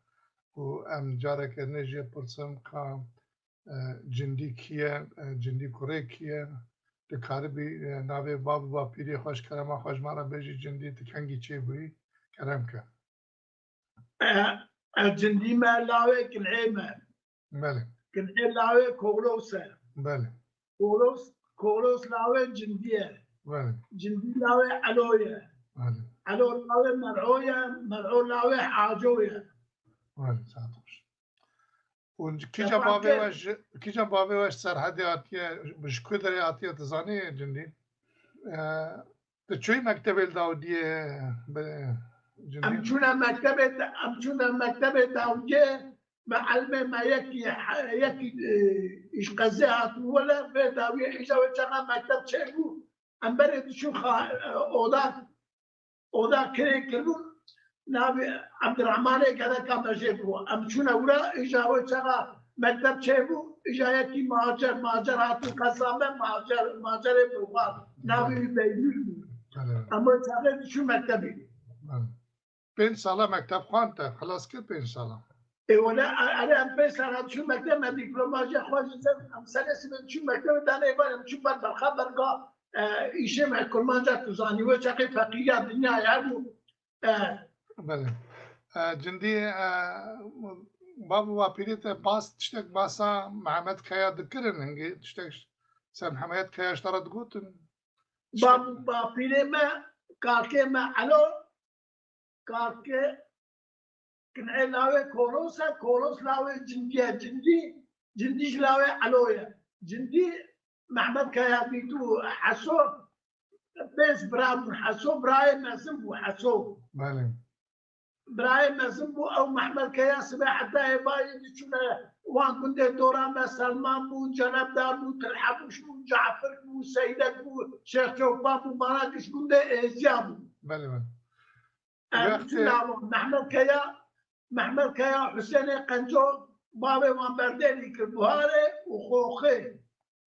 û em careke din jê pirsim ka, e, cindî kî ye, e, cindî kurê kî ye? Dikaribî, e, navê bav û bapîrê xwe ji kerema xwe ji me re bêjî, cindî tu kengî çêbûyî? Kerem ke. E, e, cindî me lawê kilhê me. Belê. Kilhê lawê Kolos e. Belê. Kolos, Kolos lawê cindî ye. Belê. Cindî lawê Elo ye. Belê. Elo lawê Mer'o ye, Mer'o lawê Haco ye. Belê, saet xweş. Û kîjan bavê we ji, kîjan bavê we ji Serhedê hatiye, ji ku derê hatiye, tu zanî Cindî? E, tu çûyî mektebê li Dawdiyê bi Cindî? Em çûne mektebê, em çûne mektebê Dawdiyê, me elmê me yekî, yekî, e, ji qezê hatibû wele, vê dawiyê îja wê çaxa mekteb çêbû. Em berê diçûn xa-, e, oda, oda kirê kiribûn, navê Ebdirehmanê gereka me jê bû. Em çûne wira, îja wê çaxa mekteb çêbû, îja yekî macer, macer hatî qesa me, macer, macerê bixwar. Navê wî Beynûr bû. Belê. Em wê çaxê diçûn mektebê. Belê. Pênc sala mekteb xwend te, xilas kir pênc sala. Ê wele, e-, erê em pênc sala diçûn mekteb, me dîploma jê xwe ji ser, em serê sibê diçûn mektebê, danê êvar em çûn ber berxa berga, e, îşê me kurmanca tu zanî, wê çaxê feqîriya dinyayê hebû. E. Belê. E, Cindî, e, bab û bapîrê te bas, tiştek basa Mihemed Kaya dikirin, hingê tiştek ser Mihemed Kaya ji te re digotin? Bab û bapîrê me, kakê me Elo, Kake, kinê lawê Koros e, Koros lawê Cindî ye, Cindî, Cindî ji lawê Elo ye. Cindî Mehmed Kaya dîtû Heso, pênc bira bûn. Heso birayê mezin bû, Heso. Belê. Birayê mezin bû, ew Mehmed Kaya sibê heta êvarê diçûne wan gundê dora me, Selman bû, Celebdar bû, Tilhebûş bû, Cafir bû, Seydek bû, Şêx Çewpan bû, mana giş gundê êziya bû. Belê, belê. Em Wextê çûna wan. Mehmed Kaya, Mehmed Kaya, Husênê Qenco, bavê wan berdêlî kir Buharê û Xoxê.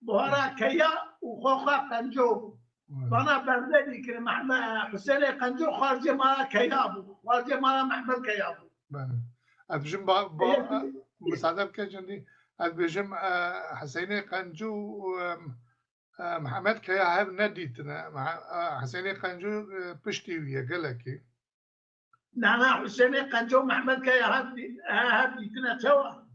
Buhara Keya û Xoxa Qenco. Hmm. Bana berdêlî kir Mehme-, Husênê Qenco xwarcê mala Keya bû. Xwarcê mala Mehmed Keya bû. Belê. Ez dibêjim ba-, ba-, Ê, misade bike Cindî. Ez dibêjim, e, Husênê Qenco û, e, E, Mihemed Kaya hev nedîtine. Mihe-, e, Hesênê Qenco, e, piştî wî ye gelekî. Na, na, Husênê Qenco, Mihemed Kaya hev dî-, he-, hev dîtine çawa?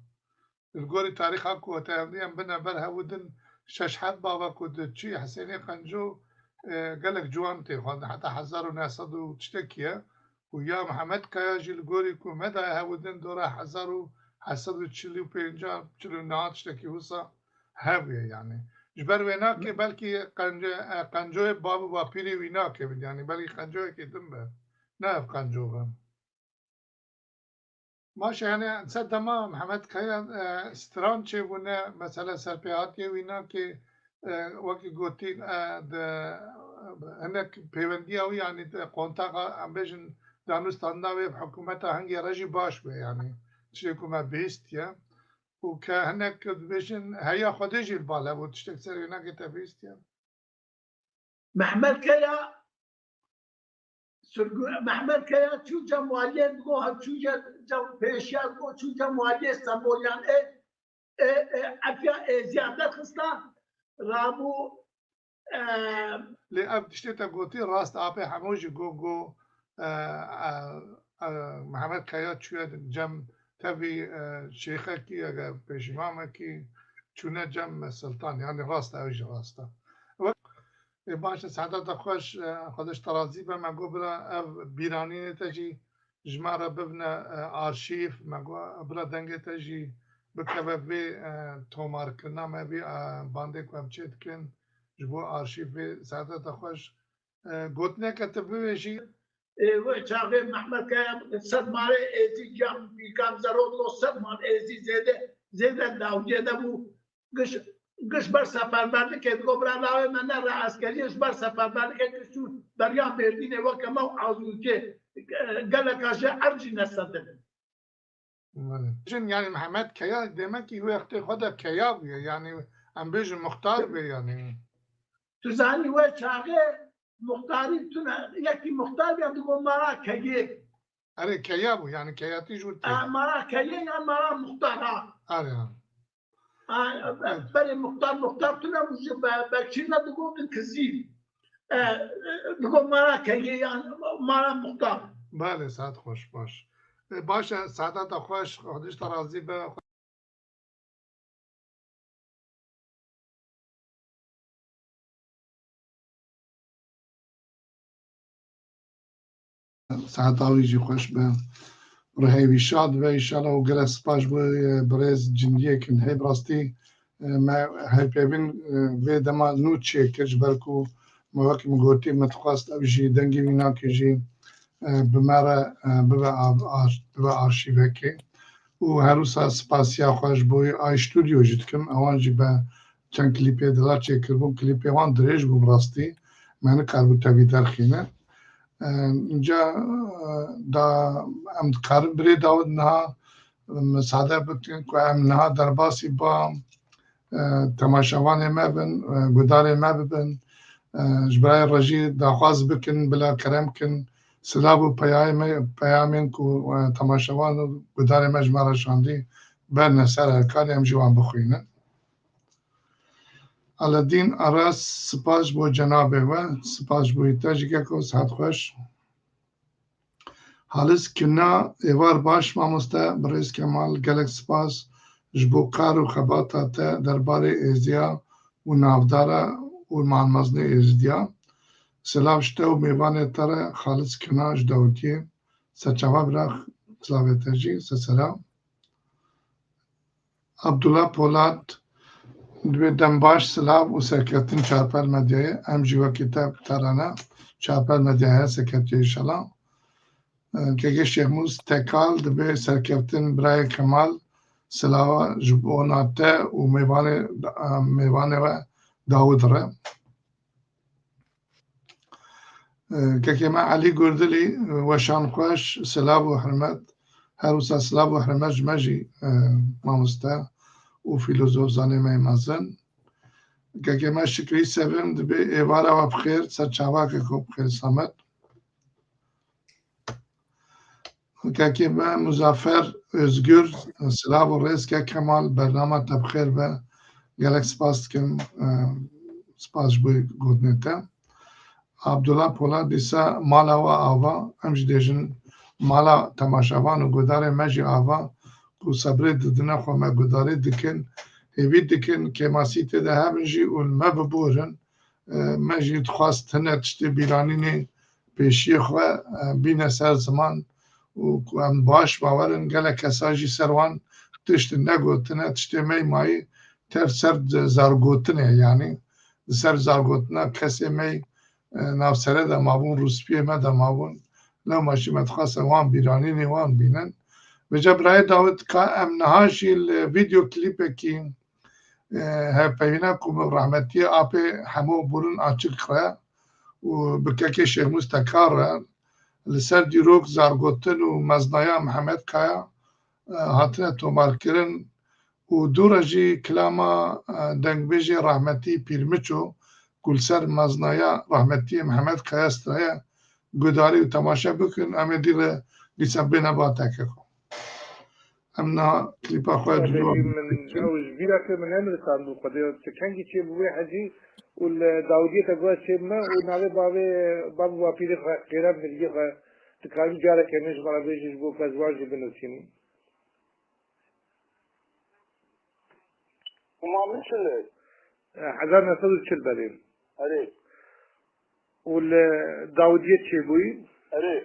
Li gorî tarîxa ku te em bine ber hew din şeş heft bava ku diçî Hesênê Qenco, e, gelek ciwan tê xwendin. Heta hezar û neh sed û tiştekî ye. Û ya Mihemed Kaya jî li gorî ku me daye hew din dora hezar û heft sed û çil û pênc, çil û neh tiştekî wisa hebûye yanî. Ji ber wê nake belkî Qence-, e, Qencoyê bab û bapîrê wî nake bit, yanî belkî Qencoyekê din be. Ne ev Qenco be. Baş e, yanî ser dema Mihemed Kaya, e, stran çêbûne, mesela serpêhatiyê wî nake, e, wekî gotî, e, di, hinek pêwendiya wî, yanî di kontaxa, em bêjin, danûstandina wê bi hikûmeta hingê re jî baş be, yanî tiştê ku me bihîstiye. Û ke hinek dibêjin heya Xwedê jî li bal hebû, tiştek ser wê nake te bihîstiye. Mehmed Kaya, Sirgu-, Mehmed Kaya çû cem waliyê digo, ha çû ce-, cem pêşiya digo, çû cem waliyê Stenbol, yan ê, ê, ê, efiya êziya derxista, rabû, e, Lê ev tiştê te gotî rast, apê hemû jî got, got, e, e, e, Mihemed Kaya çûye cem tevî, e, şêxekî, eger pêşîmamekî çûne cem Siltan, yanî rast e, ew jî rast e. Wek, ê, baş e, saeta te xweş, e, Xwedê ji te razî be, me got bira ev bîranînê te jî ji me re bibine, e, arşîv, me got bira dengê te jî bikeve vê, e, tomarkirina me, vê, e, bandê ku em çê dikin ji bo arşîvê. Saeta te xweş. E, gotineke tu bibêjî. Ê, wê çaxê Mehmed Kaya sed malê êzî, cem pîrkan zero digo, sed mal êzî zêde, zêde dawiyê de bû. Giş, giş ber seferberlikê digo, bira lawê me ne re eskeriyê, ji ber seferberlikê giş çû beriya Mêrdînê weke me û Azûkê, e, geleka jê erd jî nesedin. Belê. Jin, yanî Mihemed Keya, demek ki wextê xwe de Keya bûye, yanî em bêjin muxtar bê, yanî. Tu zanî wê çaxê muxtarî tune, yekî muxtar bê, digo mara Keyê. Erê, Keya bû, yanî Keyatî jû tê. E, mara Keyê ya mara muxtar, ha. Erê, ha. A, berê muxtar, muxtar tune bû, ji be-, Bekçî ne digotin Kizî. E, e, digo mara Keyê, yan mara muxtar. Belê, saet xweş, baş. E, baş e, saeta te xweş, Xwedê ji te razî be. Saeta wî jî xweş be. rihê wî şad be, înşallah, û gelek spas ji bo, e, birêz Cindiyê kin. Hey, bi rastî, e, me hevpeyvîn, e, vê dema nû çêkir, ji ber ku me, wekî min gotî, me dixwest ew jî dengê wî nake jî, e, bi me re, e, bibe av-, ar-, bibe arşîvekê. Û her wisa spasiya xwe ji bo I Studio jî dikim. Ewan jî be çend klîpê dila çêkiribûn. Klîpê wan dirêj bû bi rastî. Me nikaribû tevî derxîne. E, Înca, e, da em dikarin birê Dawid niha, e, misade bikin ku em niha derbasî ba, e, temaşevanê me bin, e, gudarê me bibin. E, ji birayê re jî daxwaz bikin, bila kerem kin, silav û peyamê, peyamên ku, e, temaşevan û gudarê me ji me re şandî, berne ser ekrana, em jî wan bixwînin. Aledîn Aras, spas ji bo cenabê we, spas ji bo te jî keko, sihet xweş. Halis Kina, êvar baş mamoste, birêz Kemal, gelek spas ji bo kar û xebata te derbarê Êziya û navdara û manmezinê Êzidiya. Silav ji te û mêvanê te re, Halis Kina ji Dawutiyê. Serçava bira, silavê te jî, sesera. Abdullah Polat, dibê dem baş, silav û serkeftin Çarpel Medyayê. Em jî wekî te bi te re ne. Çarpel Medyayê serkeftiye înşallah. E, Kekê Şêxmûs Tekal, dibê serkeftin birayê Kemal, silava ji bona te û mêvanê, e, mêvanê we Dawid re. Kekê me Elî Gurdilî, weşan xweş, silav û hurmet. Her wisa silav û hurmet ji me jî, e, mamoste û fîlozof zanê me yê mezin. Kekê me Şikrî Sevim, dibê êvara we bi xêr, ser çava keko, bi xêr selamet. Kekê me Muzaffer Özgür, silav û rêz kek Kemal, bernama te bi xêr be. Gelek spas dikim, e, spas ji bo gotinê te. Abdullah Polat, dîsa mala we ava, em jî dêjin mala temaşevan û gudarê me jî ava, ku sebrê didine xwe, me gudarî dikin, hêvî dikin, kêmasî tê de hebin jî û li me biborin. E, me jî dixwest hine tiştê bîranînê pêşiyê xwe, e, bîne ser ziman û ku em baş bawer in, gelek kesa jî ser wan tişt negotine, tiştê me yê mayî tev ser zargotinê, yanî li ser zargotina kesê me yê, e, navsere de mabûn, rûspiyê me de mabûn. Lewma jî me dixwest wan bîranînê wan bînin. Vêca birayê Dawid, ka em niha jî li vîdeo klîpekî e, hevpeyvîna ku bi rehmetiyê apê Hemo Burun Açik re û bi kekê Şêxmûs Tekar re li ser dîrok, zargotin û meznaya Mihemed Kaya, e, hatine tomarkirin û dû re jî kilama, e, dengbêjê rehmetî Pîrmiço ku li ser meznaya rehmetiyê Mihemed Kaya straye, gudarî û temaşe bikin, em ê dî re dîsa bêne ba tekeko. Em niha klîpa xwe ji Belê, min ew ji bîra kir, min nemirisandibû Xwedê, tu kengî çêbû wê hecî û li Dawidiyê te got çêbime û navê bavê, bav û bapîrê xwe, xêra miriyê xwe, tu karî careke nû ji me re bêjî ji bo ku ez wan jî binivîsînim. Hema min çil e? E, hezar neh sed û çil belê. Erê. Û li Dawidiyê çêbûyî. Erê.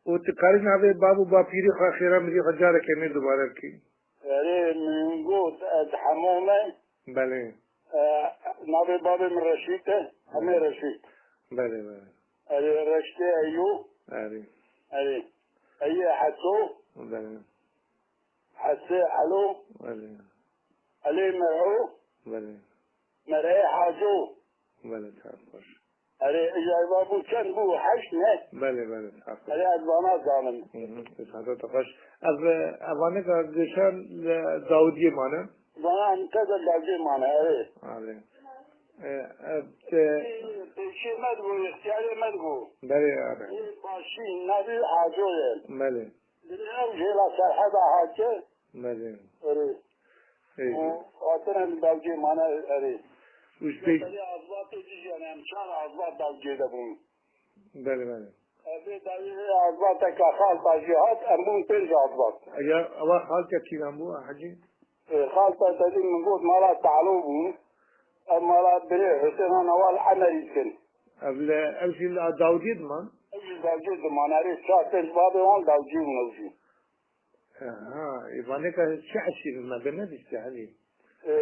Û tu karî navê bav û bapîrê xwe, xêra miriyê xwe careke nû dubare bikî? Erê, min got, ez Hemo me. Belê. E, navê bavê min Reşîd e. Hemê Reşîd. Belê, belê. Erê, Reştê Eyo. Erê. Erê. Eyê Heso. Belê. Hesê Elo. Belê. Elê Mero. Belê. Mereyê Haco. Belê, çar xweş. Erê, ija eva bû çend bû? Heşt ne? Belê, belê, çar xweş. Erê, ez vana zanim. Hı hı, ez hata te xweş. Ev, evaneka gişan li Dawidiyê mane? Vana em teze Dawidiyê mane, erê. Erê. E, e, te- Pêşiyê me dibû, ixtiyarê me dibû. Belê, erê. Ê başî, navî Haco ye. Belê. Ew jêla Serheda hatiye. Belê. Erê. Ê. Û hatine li Dawcê mane erê. Û ji pêş- Serê Azbatê jî jî, yani em çar Azbat Dawcê de bûn. Belê, belê. Evê dayê Azbateke xalta jî hat, em bûn pênc Azbat. Eya, ewa xalta kîlan bû, Hecî? Ê, xalta te dî min got mala Talo bû. Ev mala binê Husêna Nawal Emerî dikin. Ev li, ev jî li Dawdiyê diman? Ev Dawcê dimane, erê çar pênc bavê wan dawcê bûn ew jî. Aha, ê vanê ka çi eşîr me bi nedîste henî? Ee,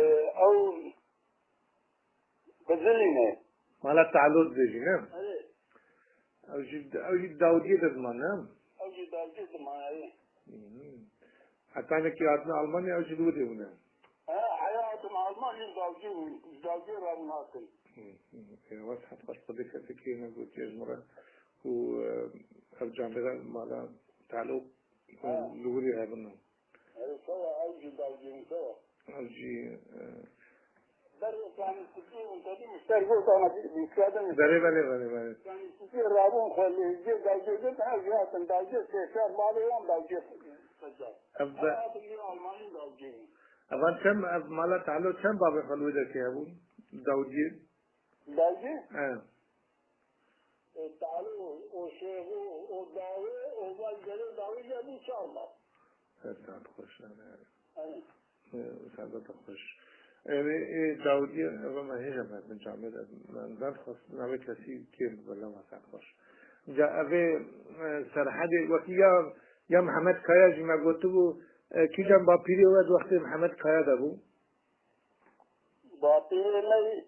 ew Qizilî ne. Mala Tealo dibêjî, ne? Erê. Ew jî, ew jî dawdiyê de dimane, ne? Ew jî dawdiyê dimane, erê. Hı hı. Heta hinekî hatine Almanya, ew jî li wir de bûne. Ha, heya hatin Almanya, dawdiyê, dawdiyê rabûn hatin. Hı hı. Ê, wes het xweş, Xwedê kesekî negotiye ji min re ku, e, ev camêra mala Tealo, e, ha, li wir de hebin. Erê, sewa, ew jî dawdiyê min, sewa. Ew jî, e, Berê zanîstikî û tedî muşter gotana dîskadin. Belê, belê, belê, belê. Zanîstikî rabûn xwe lê jê dawcê girtin, ew jî hatin dawcê sê çar malê wan dawcê xwe. Ev be- Ev hatin yê Almanî dawcê. Evan çend, ev mala Tealo çend bavê xwe li wê derkê hebûn? Dawcê? Dawcê? He. E, Tealo, o Şêxo, o Dawê, o Val Gelê Dawê jî hebûn çar mal. Her saet xweş, yani. Aynen. E, saet xweş. Ê, ê, Dawidî, eve me hêja me bin camêr, me ben xwest navê kesî kêm bela me saet xweş. Ca evê, e, Serhedê, wekî ya, ya Mihemed Kaya jî me gotibû, e, kîjan bapîrê we di wextê Mihemed Kaya de bû? Bapîrê me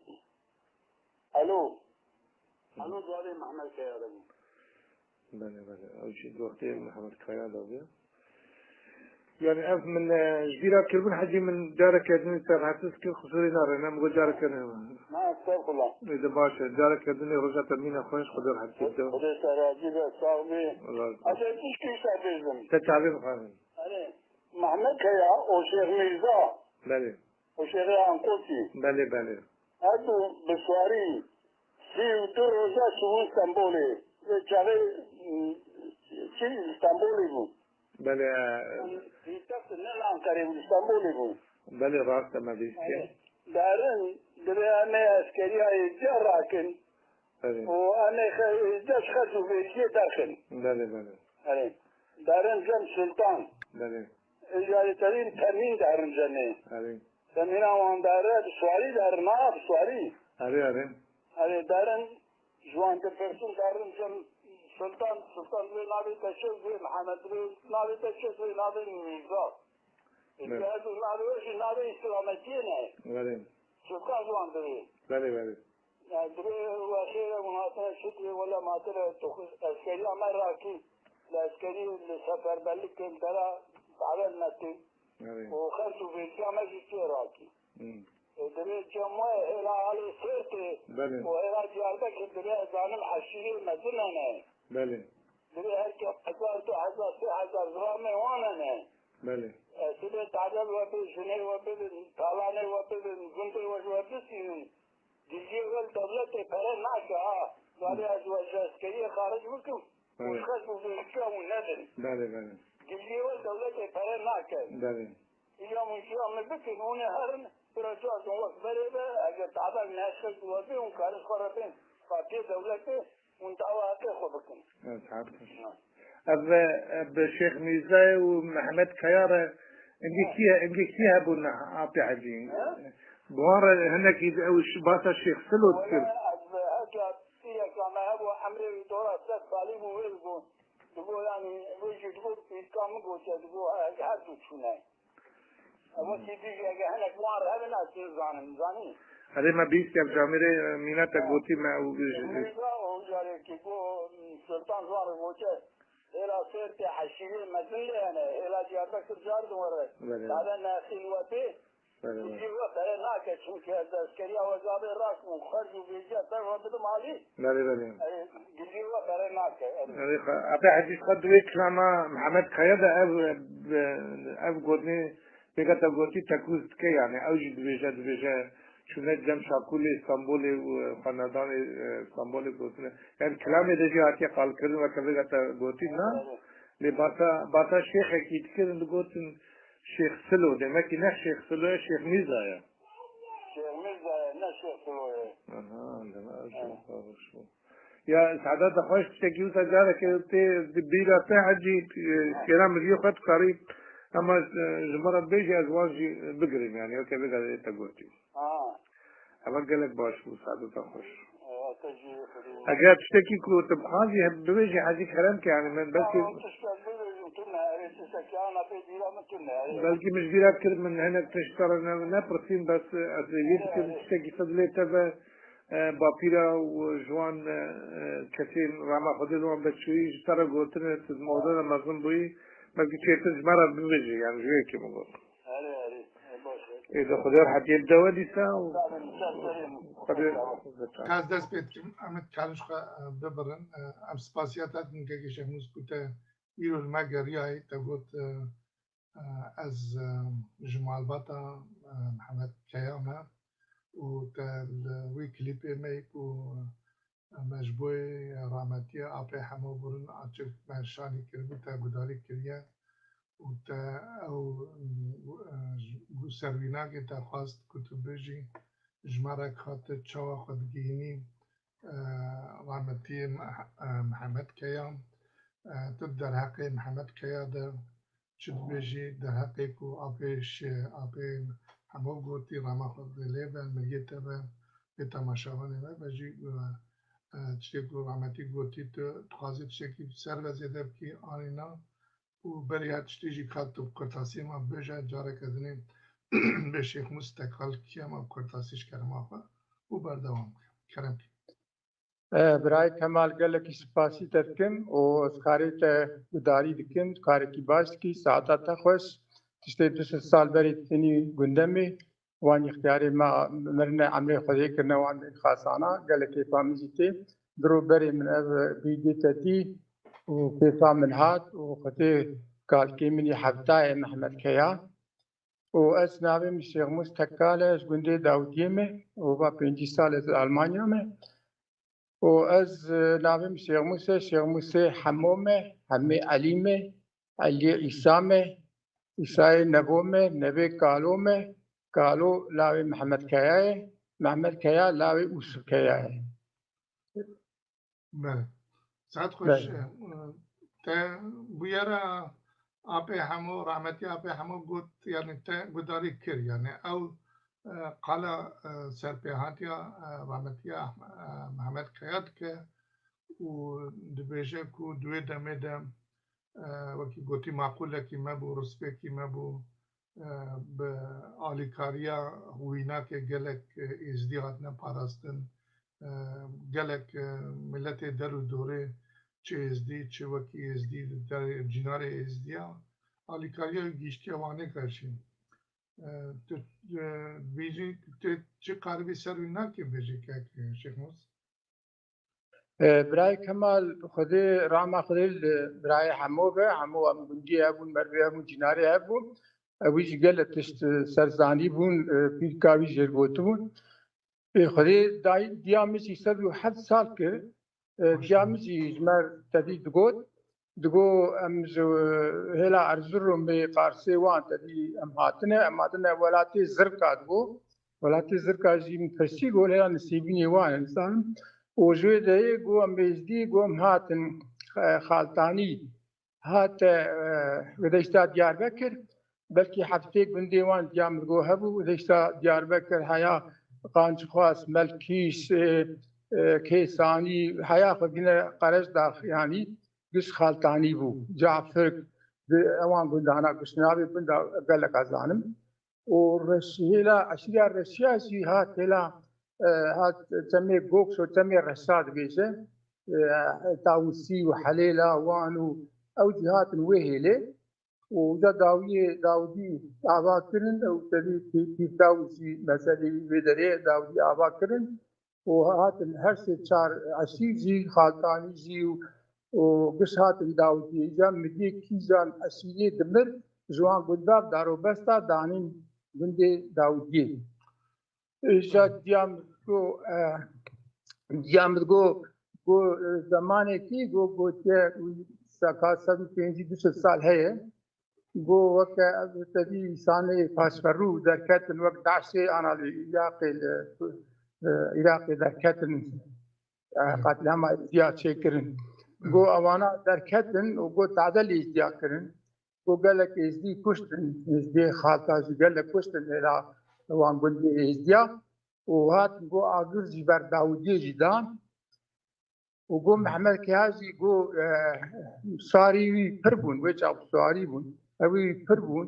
Alo. Hı. Alo, dawê Mehmet Kaya de bû. Belê, belê. Ew jî doxtê Mehmet Kaya de bû. Yani ev min, e, ji bîra kiribûn hecî min careke din te rahatsiz kir, qusûrê nare, ne min got careke ne. Na, estağfurullah. Ê de baş e. Careke din ê roja te mîna xweş, Xwedê rahatsiz kir. Xwedê te razî be, sax bî. Allah razı olsun. Ez ê tişkî te bêjim. Te çavê bixwînin. Erê, Mehmet Kaya, o Şêx Mîrza. Belê. Û Şêxê Anqosî. Belê, belê. Her du bi swarî sî û du roja çûbûn Stenbolê. Vê çaxê, m, çi Stenbolê bû. Belê. Pîtext ne li Anqerê bû, Stenbolê bû. Belê, rast e, me bîstiye. Derin, divê em ê eskeriyayê cih rakin. Belê. Û em ê xe-, êzdî ji xerc û vêjiyê derxin. Belê, belê. Erê. Derin cem Sultan. Belê. Êjarê terîn temîn derin cemê. Erê. Temîna wan dere bi swarî derin, ha, bi swarî. Erê, erê. Erê, derin ji wan dipirsin, derin cem Sultan, Sultan divê navê te çi, divê Mihemed, divê navê te çi, divê navê Mîrza. Belê. Êzdî ez û navê wê jî navê îslametiyê ne. Belê. Sultan ji wan divê. Belê, belê. Yani, divê wexê re hûn hatine şikrê wele matire tu xwe eskeriya me rakî, li eskerî li seferberlikê li dera davet netin. Evet. Û xerc û vêjiya me jî tê rakî. Hmm. E, divê cem we hêla alê Sêrtê Belê. Û hêla Diyarbekir divê ez zanim eşîrê mezin hene. Belê. Divê her kes hezar, du hezar, sê hezar zilamê wan hene. Belê. E, sibê tadel we bê, jinê we bibin, talanê we bibin, gundê we ji we bisînin. Giliyê we li dewletê pere nake ha. Zarê ez we ji eskeriyê xarij bikim, û Evet. ji xerc û vêjiya hûn nedin. Belê, belê. Giliyê we li dewletê pere nake. Belê. Îja hûn jiya min bikin, hûn ê herin, bira cazin wek berê be, eger tabek ne xerc û we bê, hûn karin xwe re bên, partiya dewletê, hûn dawa heqê xwe bikin. Evet, haklısın. Ha. Ev, ev Şêx Mîrzayê û Mehmet Kaya re, engê Ha. kî ye, engê kî hebûn Apê Hecî? Ha? Bi wan re hinekî ew ş-, basa Şêx Silo dikir. Wele ez bi heta pîreka me hebû, emrê wî dora sed salî bû, wê digot. Digot, yanî, wê jî digot, pîrka min gotiye, digot, her, her du çûne. Ev wekî dijî, ege hinek wan re hebin, ez nizanim, zanî? Erê, me bîst ev camêrê, e, mîna te Ha. gotî me û Şêx Mîrza û carekî got, Sultan ji wan re gotiye, hêla Sêrtê eşîrê mezin lê hene, hêla Diyarbekir carin were. Belê. Dave nexîn we bê, Belê, belê. Giliyê we pere nake, çimkî ez eskeriya we gavê rast bûm, xerc û vêjiya ser we bidim alî. Belê, belê. E, giliyê we pere nake, erê. Erê, xwe, Apê Hecî xwe di wê kilama Mihemed Kaya de ev, ev, ev gotinê, pêka te gotî tekûz dike, yani ew jî dibêje, dibêje, çûne cem şakulê Stenbolê û xwenedanê, e, Stenbolê gotine. Yani kilamê de jî hatiye qalkirin, weke vêga te gotî, na? Erê. Lê basa, basa şêxekî dikirin, digotin, Şêx Silo, demek ki ne Şêx Silo ye, Şêx Mîrza ye. Şêx Mîrza ye, ne Şêx Silo ye. Aha, demek Evet. Şêx Silo. Ya, Saada, te xweş tiştekî wisa careke tê di bîra te hecî, e, Ha. kêra min yê xwe dikarî, ama, e, ji min re bêjî ez wan jî bigirim, yani, weke vêga te gotî. Ha. Eva gelek baş bû, Saada, te xweş. Evet. Eger tiştekî ku tu bixwazî, bibêjî, hezî kerem ke, yani min belkî, belkî min ji bîra kir, min hinek tişt te re ne, nepirsîn, bes ez ê wî dikim, tiştekî te dilê te ve, e, bapîra û ji wan, e, kesên rama Xwedê li wan be çûyî, ji te re gotine, tu modera mezin bûyî, belkî çêtir ji me re bibêjî, yani ji wê yekê min got. Erê, erê. E, baş e. Ê, de Xwedê rehetiyê bide we dîsa û Xwedê. Ez dest pê dikim. Em ê dikarî ji xwe, e, bibirin. E, em spasiya te dikin kekê Şêxmûs ku te îro li me geriyayî, te got, e, e, ez, e, ji malbata, e, Mihemed Keya me û te li wî klîpê me yî ku, e, me ji bo rahmetiya apê Hemo Gurun açik me şanî kiribû, te gudarî kiriye û te ew, e, serwînakê te xwest ku tu bijî, ji me re hate, çawa xwe digihînî, e, rahmetiyê Meh-, e, Mihemed Keya, e, tu derheqê Mihemed Keya de çi dibêjî, derheqê ku apê şê-, apê Hemo gotî, rama Xwedê lê be, miriyê te be, bê temaşevanê me be jî, e, e, tiştê ku rahmetî gotî, tu dixwazî tiştekî ser ve zêde bikî, anî na? Û beriya tiştê jî ka tu bi kurtasî me bêje, careke dinê bê Şêxmûs Tekal kî em bi kurtasî ji kerema xwe û berdewam ke. Kerem ke. E, birayê Kemal, gelekî spasî te dikim û ez karê te gudarî dikim, karekî baş dikî, saeta te xweş. Tiştê du sed sal berê tenî gundemê, wan îxtiyarê me mirine, emrê Xwedê kirine, wan xasana, gelek kêfa min jî tê. Diro berê min ev vîdyo te dî û kêfa min hat û xwedê kalkê min yê hevta ye Mehmet Keya. Û ez navê min Şêxmûs Tekal e, ez gundê Dawidiyê me û va pêncî sal ez li Almanya me. Û ez, e, navê min Şêxmûs e, Şêxmûsê Hemo me, Hemê Elî me, Eliyê Îsa me, Îsayê Nebo me, Nebê Kalo me, Kalo lawê Mehmed Keya ye, Mehmed Keya lawê Ûsif Keya ye. Belê. Saet xweş. Belê. E, te bûyera apê Hemo, rahmetî apê Hemo got, yani te gudarî kir, yani ew, e, qala, e, serpêhatiya, e, rahmetî Ah-, e, Mehmet Keya dike û dibêje ku di wê demê de, e, wekî gotî, maqûlekî me bû, rispêkî me bû, e, bi alîkariya wînakê gelek, e, êzdî hatine parastin. E, gelek, e, miletê der û dorê, çi êzdî, çi wekî êzdî, li der-, cînarê êzdiya, alîkariya gihîştiye Wanê karşî. E, tu, e, bêjî, tu çi karibî ser wînakê bêjî kek Şêxmûs? E, birayê Kemal, Xwedê, rama Xwedê li birayê Hemo be, Hemo em gundiyê hebûn, mervê hebûn, cînarê hebûn. Ew jî gelek tişt, e, serzanî bûn, e, pîrka wî jêr gotibûn. E, Xwedê dayî, diya min jî sed û heft sal kir. E, diya min jî ji me tevî digot. Digo em ji hêla Erzurumê, Qarsê wan tevî em hatine, em hatine welatê Zirka digo. Welatê Zirka jî min pirsî, go hêla Nisêbînê wan e, nizanim. Û ji wê deyê go em êzdî, go em hatin, e, Xaltanî. Hate, e, wê deşta Diyarbekir, belkî heftê gundê wan diya min digo hebû, wê deşta Diyarbekir heya Qancixwaz, Melkîş, e, e, Kêsanî, heya xwe bîne Qerejdax, yanî giş Xaltanî bû, Cafirk, di ewan gundana giş navê gunda gelek ez zanim. û Reşî, hêla eşîra Reşiya jî hat hêla, e, hat çemê Goks û çemê Reşa dibêje, e, Tawusî û Helêla wan û ew jî hatin wê hêlê û uca dawiyê Dawidî ava kirin, ew tevî Pî-, Pîr Dawid jî meselê wî vê derê Dawidî ava kirin. û hatin her sê çar eşîr jî, Xaltanî jî û, û giş hatin Dawidiyê. Îca miriyê kîjan eşîrê dimir, ji wan gunda darobesta danîn gundê Dawidiyê. Îca diya min go, e, diya min go, go, e, zemanekî go gotiye, seka sed û pêncî du sed sal heye. Go weke ev tevî însanê paşverû derketin, wek DAIŞê ana li Iraqê, li, e, Iraqê derketin, e, qatlîama êzdiya çêkirin. Go ewana derketin û go tadel êzdiya kirin. Go gelek êzdî kuştin, êzdiyê Xalta jî gelek kuştin hêla wan gundê êzdiya. û hatin got agir jî ber Dawidiyê jî dan. Û got Mehmed Keya jî got, e, sarî wî pir bûn, wê çax sarî bûn. Ew wî pir bûn.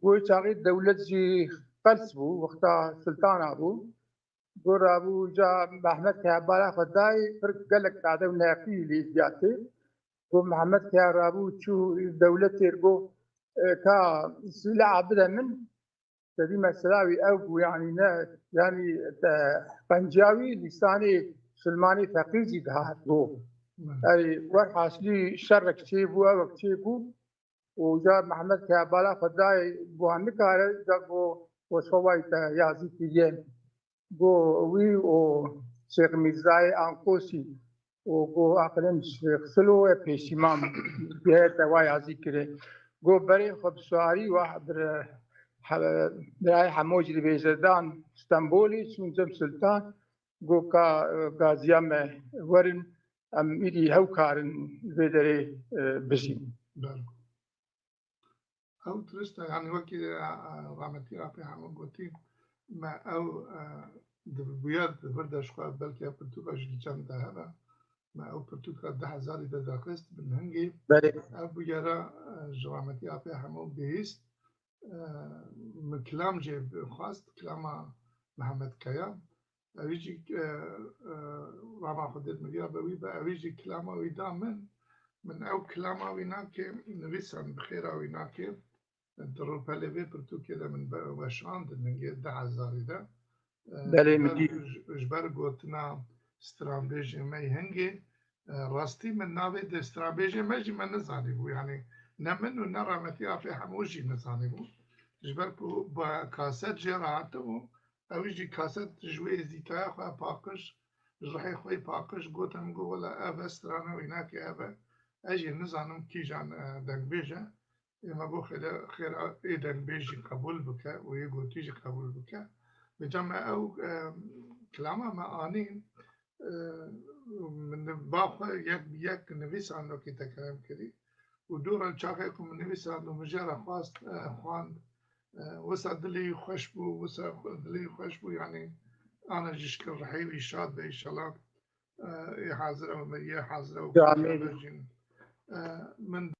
Got wê çaxê dewlet jî qels bû, wexta siltana bû. Got rabû ca Mehmed Keya bala xwe dayê, pir gelek sade û neqî lê ziyatê. Got Mehmed Keya rabû çû dewletê got, e, ka sîleha bide min. Sedî mesela wî ew bû, yanî ne, yanî te, qenciya wî lîsanê Silmanê Feqîr jî dihat got. Erê, werhasilî şerek çêbû, ewek çêbû û ca Mehmed Keya bala xwe dayê, wan nikare, ca got wesfa wayî te yazî kiriye. Got wî û Şêx Mîrzayê Ankosî û got aqilên Şêx Silo e pêşîman bû. Gihê te wa yazî kirê. Got berê xwe bi suarî wa bir he-, birayê Hemo jî dibêje dan Stenbolê çûn cem Sultan. Got ka, e, gaziya me werin, em îdî hew karin vê derê, e, bijîn. Belkû. Ew dirust e, yanî wekî, e, e, rahmetî Apê Hemo gotî, me ew, e, di, bûyer di vir de ji xwe belkî ev pirtûka ji kîjan de hebe, me ew pirtûka du hezarî de derxist bin hingê. Belê. Ev bûyera, e, ji rahmetî Apê Hemo bihîst, e, min kilam jê xwest, kilama Mihemed Keya. Ewî jî, e, e, rama Xwedê mirya be wî be, ewî jî kilama wî da min. Min ew kilama wî nake nivîsan, bi xêra wî nake. Di rûpelê vê pirtûkê de min be-, weşand, hingê du hezarî de. E, Belê, ji min ber, dî. ji, ji ber gotina stranbêjê me yê hingê, e, rastî min navê dê stranbêjê me jî me nizanîbû. Yanî ne min û ne rahmetî Afê Hemo jî nizanîbû. Ji ber ku ba kaset jê re hatibû, Ew jî kaset ji wê êzîtaya xwe paqij, ji rihê xwe yê paqij, gotin, min got, wela ev e, strana wî nake ev e. Ez jî nizanim kîjan, e, dengbêj e. Ê me got, xêre, xêr ê dengbêj jî qebûl bike û yê gotî jî qebûl bike. Vêca me ew, e, kilama me anîn, e, min ba xwe yek bi yek nivîsandokî te kerem kirî. Û dû re çaxê ku min nivîsand û min jê re xwast, e, xwand, e, wisa dilê wî xweş bû, wisa xwe-, dilê wî xweş bû, yanî ana jî şikir rihê wî şad be, înşallah, e, ê hazir ew me, yê hazir ew Amîn. Jîn. E, min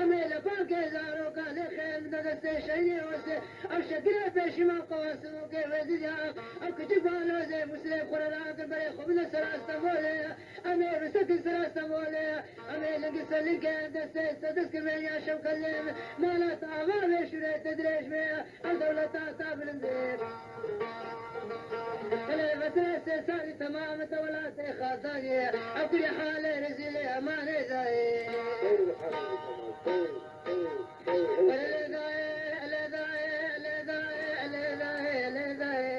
Em ê li bankê zaroka lê xêr bide destê şehîdê Hosê. Ew şekilê pêşîman qewasivokê wêzî ya. Ew kiçik balozê Muslê xwe re rakir berê xwe bide ser Stenbolê. Em ê risekin ser Stenbolê. Em ê lingî ser lingê destê ser dest kirmê ya şewkelê. Mala te ava bê şûrê te dirêj bê. Ew dewleta te bilind bê. Belê, mesela sê salî temam e te welatê xataniyê. Ew kurê halê rezîlê emanê dayê. Belê, lê dayê, lê dayê, lê dayê, lê dayê, lê dayê.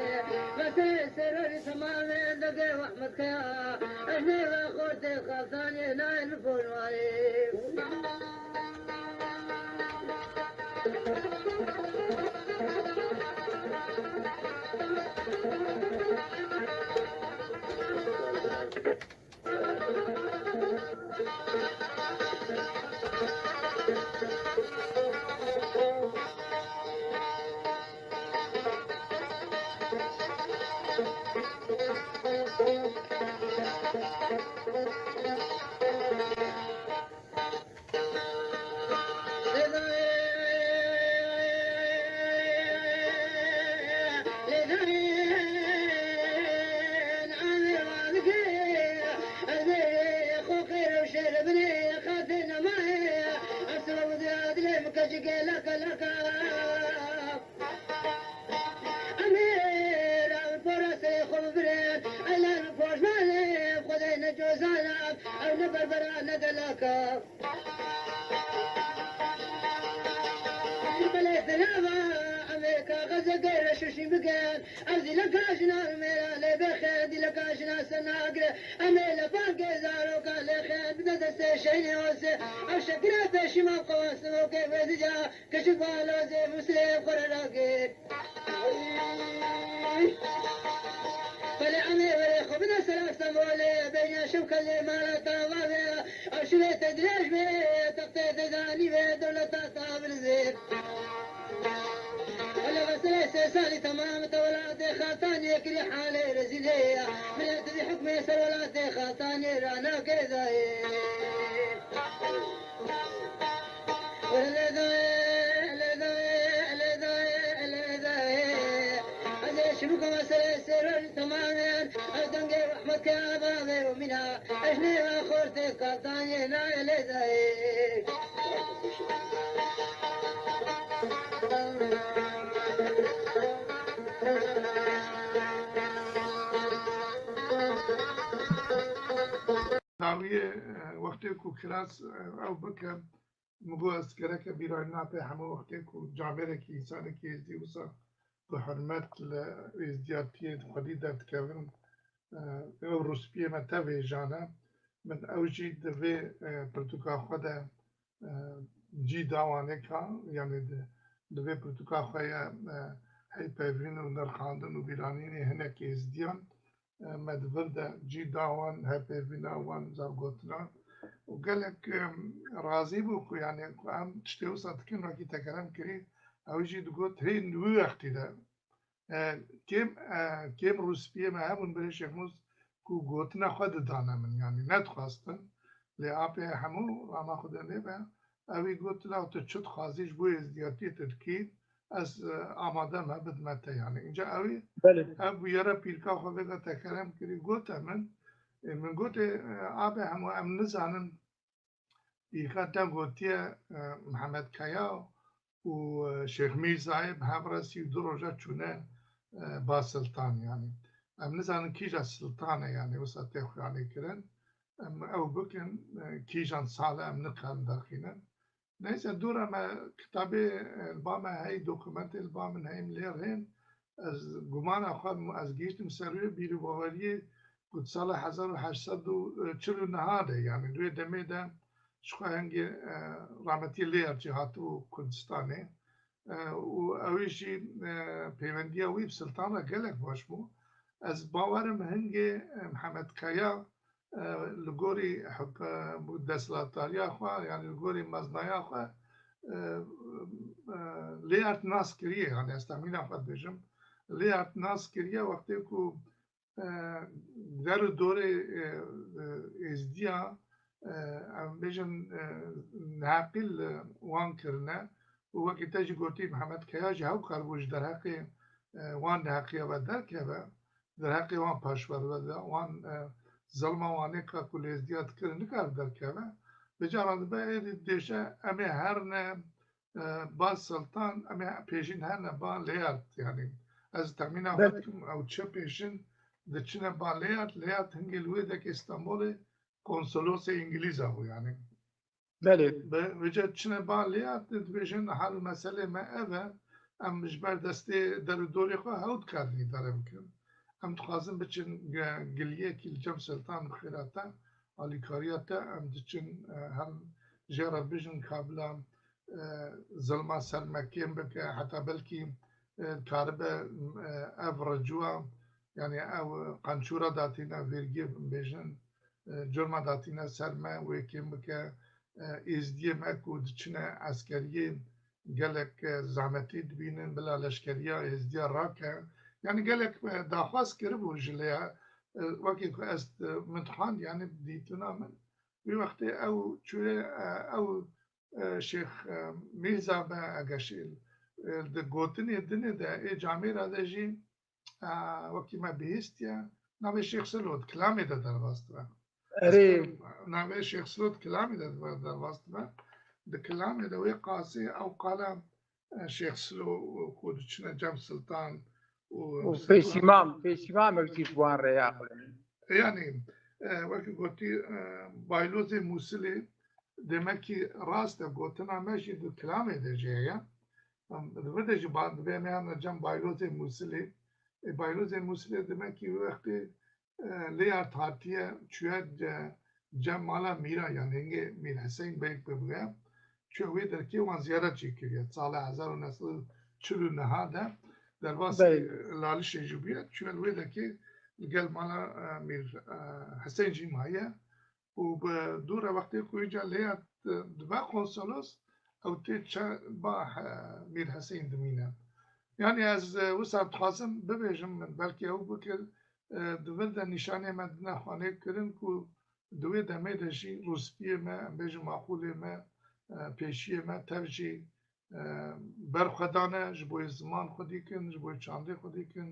Mesela sê rorî temam e degê Ahmet Kaya. Ez nêve xortê xataniyê nayên bi ponwarê. Em ê ra pora serê xwe bibirin, elan pojmanê Xwedê ne cozana, ew ne berbera ne delaka. Belê delava, em ê kaxezeke reşuşîn bikin, ew dîleka jina mêra lê bêxe, dîleka jina ser nagire. Em ê li bankê zaroka lê xêr bide destê şehîdê Hosê, ew şekilê pêşîman qewasivokê wêzî ya. Keçik balozê Muslê xwe re rakir. Belê em ê werê xwe bide ser Stenbolê, beyniya şewkelê mala te ava be, ew şûrê te dirêj be, textê te zanî be, dewleta te bilind be. Belê veselê sê salî temam te welatê xataniyê kirî halê rezîlê ya. Millet vî hukmê ser welatê xataniyê ranake dayê. Lê dayê, lê dayê, lê dayê, lê dayê. Ez ê şibika meselê sêror temamen, ez dengê rehmet ke bavê û mîna, ez nêva xortê kataniyê nayê lê dayê. Dawiyê, e, wextê ku kiras, e, ew bike, min got ez gereke bîra wî napê hemû wextê ku camêrekî, însanekî êzdî wisa bi hurmet li êzdiyatiyê xwedî derdikevin, e, ew rûspiyê me tev hêjan e. Min ew jî di vê, e, pirtûka xwe de, e, cî da wan ê ka, yanî di, di vê pirtûka xwe ye, e, heypeyvîn û nirxandin û bîranînê hinek êzdiyan, e, me di vir de cî da wan, hepêvîna wan, zargotina. Û gelek, e, razî bû ku, yanî, ku em tiştê wisa dikin, wekî te kerem kirî, ew jî digot, hê wî wextî de, e, kêm, e, kêm rûspiyê me hebûn, birê Şêxmûs, ku gotina xwe didane min, yanî nedixwastin. Lê apê hemû rama xwe de lê be, ew ê got, "Law tu çi dixwazî ji bo êzdiyatiyê tu dikî, ez, e, amade me bidime te." Yanî, înca ew ê, Belê. Ev bûyera pîrka xwe vêga te kerem kirî, gote min, e, min gotê, e, "Abe hemû em nizanin, pîrka te gotiye, e, Mihemed Kaya û, e, Şêx Mîrzayê bi hev re sî û du roja çûne, e, ba siltan, yanî. Em nizanin kîja siltan e, yanî, wisa tê xuyanî kirin. Em ew bikin, e, kîjan sal e, em nikarin derxînin." Neyse, dûre me kitabê, e, li ba me hey, dokumentê li ba min hey, em lê rên. Ez gumana xwe, ez gihîştim ser wê bîr û baweriyê ku di sala hezar û heşt sed û çil û neh de, yanî di wê demê de ji xwe hingê, e, rahmetî Lêyar jî hatibû Kurdistanê. E, û ew jî, e, pêwendiya wî bi Siltan re gelek baş bû. Ez bawerim hingê, e, Mihemed Kaya, e, li gorî huk-, e, desthilatdariya xwe, yanî li gorî meznaya xwe, e, e, Lêyard nas kiriye, yanî ez texmîna xwe dibêjim. Lêyard nas kiriye wextê ku, e, der û dorê, e, e, êzdiya, e, em bêjin, e, neheqî li wan kirine û wekî te jî gotî, Mihemed Keya jî hew karibû ji derheqê, e, wan neheqiya ve derkeve, derheqê wan paşverve de, wan, e, zilma Wanê ka ku li êzdiya dikir nikare derkeve. Bi caran dibe êdî dibêje, em ê herine, e, ba Siltan, em ê pêşîn herine ba Leyard, yanî ez texmîna xwe Belê. dikim, ew çi pêşin diçine ba Leyard, Leyard hingê li wê derkê Stenbolê konsolosê Îngilîza bû, yanî. Belê. Bi, vêca çine ba Leyard, dibêjin hal û meselê me ev e, em ji ber destê der û dorê xwe hew dikarin îdare bikin. Em dixwazin biçin ge-, giliyekî li cem Siltan bi xêra te, alîkariya te, em diçin, e, hem jê re bijin kabila, e, zilma ser me kêm bike, heta belkî, e, karibe, e, ev ricûa, yanî ew qençûra datîne, vêrgiyê bêjin, e, curma datîne ser me, wê kêm bike, e, êzdiyê me ku diçine eskeriyê gelek, e, zehmetî dibînin, bila leşkeriya êzdiya rake. Yanî gelek, e, daxwaz kiribû ji lê, e, wekî ku ez, e, min dixwend, yanî dîtina min, wî wextê ew çûye, e, ew, e, Şêx, e, Mîrza be, eger şî, e, di gotinê dinê de, ê camêra de jî, e, wekî me bihîstiye, navê Şêx Silo di kilamê de derbas dibe. Erê. Navê Şêx Silo di kilamê de derbas dibe. Di kilamê de wê qasê ew qala, e, Şêx Silo û ku diçine cem Siltan û Û Siltan. Pêşîmam, pêşîmam ew jî ji wan re ya. Yanî, e, wekî gotî, e, Baylozê Mûsilê, demekî rast e, gotina me jî di kilamê de jî heye. Em, di vir de jî ba-, divê em yan cem Baylozê Mûsilê. E, Baylozê Mûsilê demekî wê wextê, e, Leyard hatiye, çûye ce-, cem mala Mîra, yanî hingê Mîr Hesên Beg bibûye. Çûye wê derkê wan ziyaret jî kiriye. Sala hezar û neh sed û çil û neh de derbasî Belê. Lalişê jî bûye. Çûye li wê derkê li gel mala, e, Mîr, e, Hesên jî maye. Û bi dû re wextê ku îca Leyard, e, dibe konsolos, ew tê çe ba, e, Mîr Hesên dimîne. Yanî ez, e, wisa dixwazim bibêjim, min belkî ew bikir, e, di vir de nîşanê me dine xwanê kirin ku di wê demê de jî rûspiyê me, em bêjin maqûlê me, e, pêşiyê me tev jî, e, berxwedane, ji bo yê ziman xwedî kin, ji bo yê çandê xwedî kin,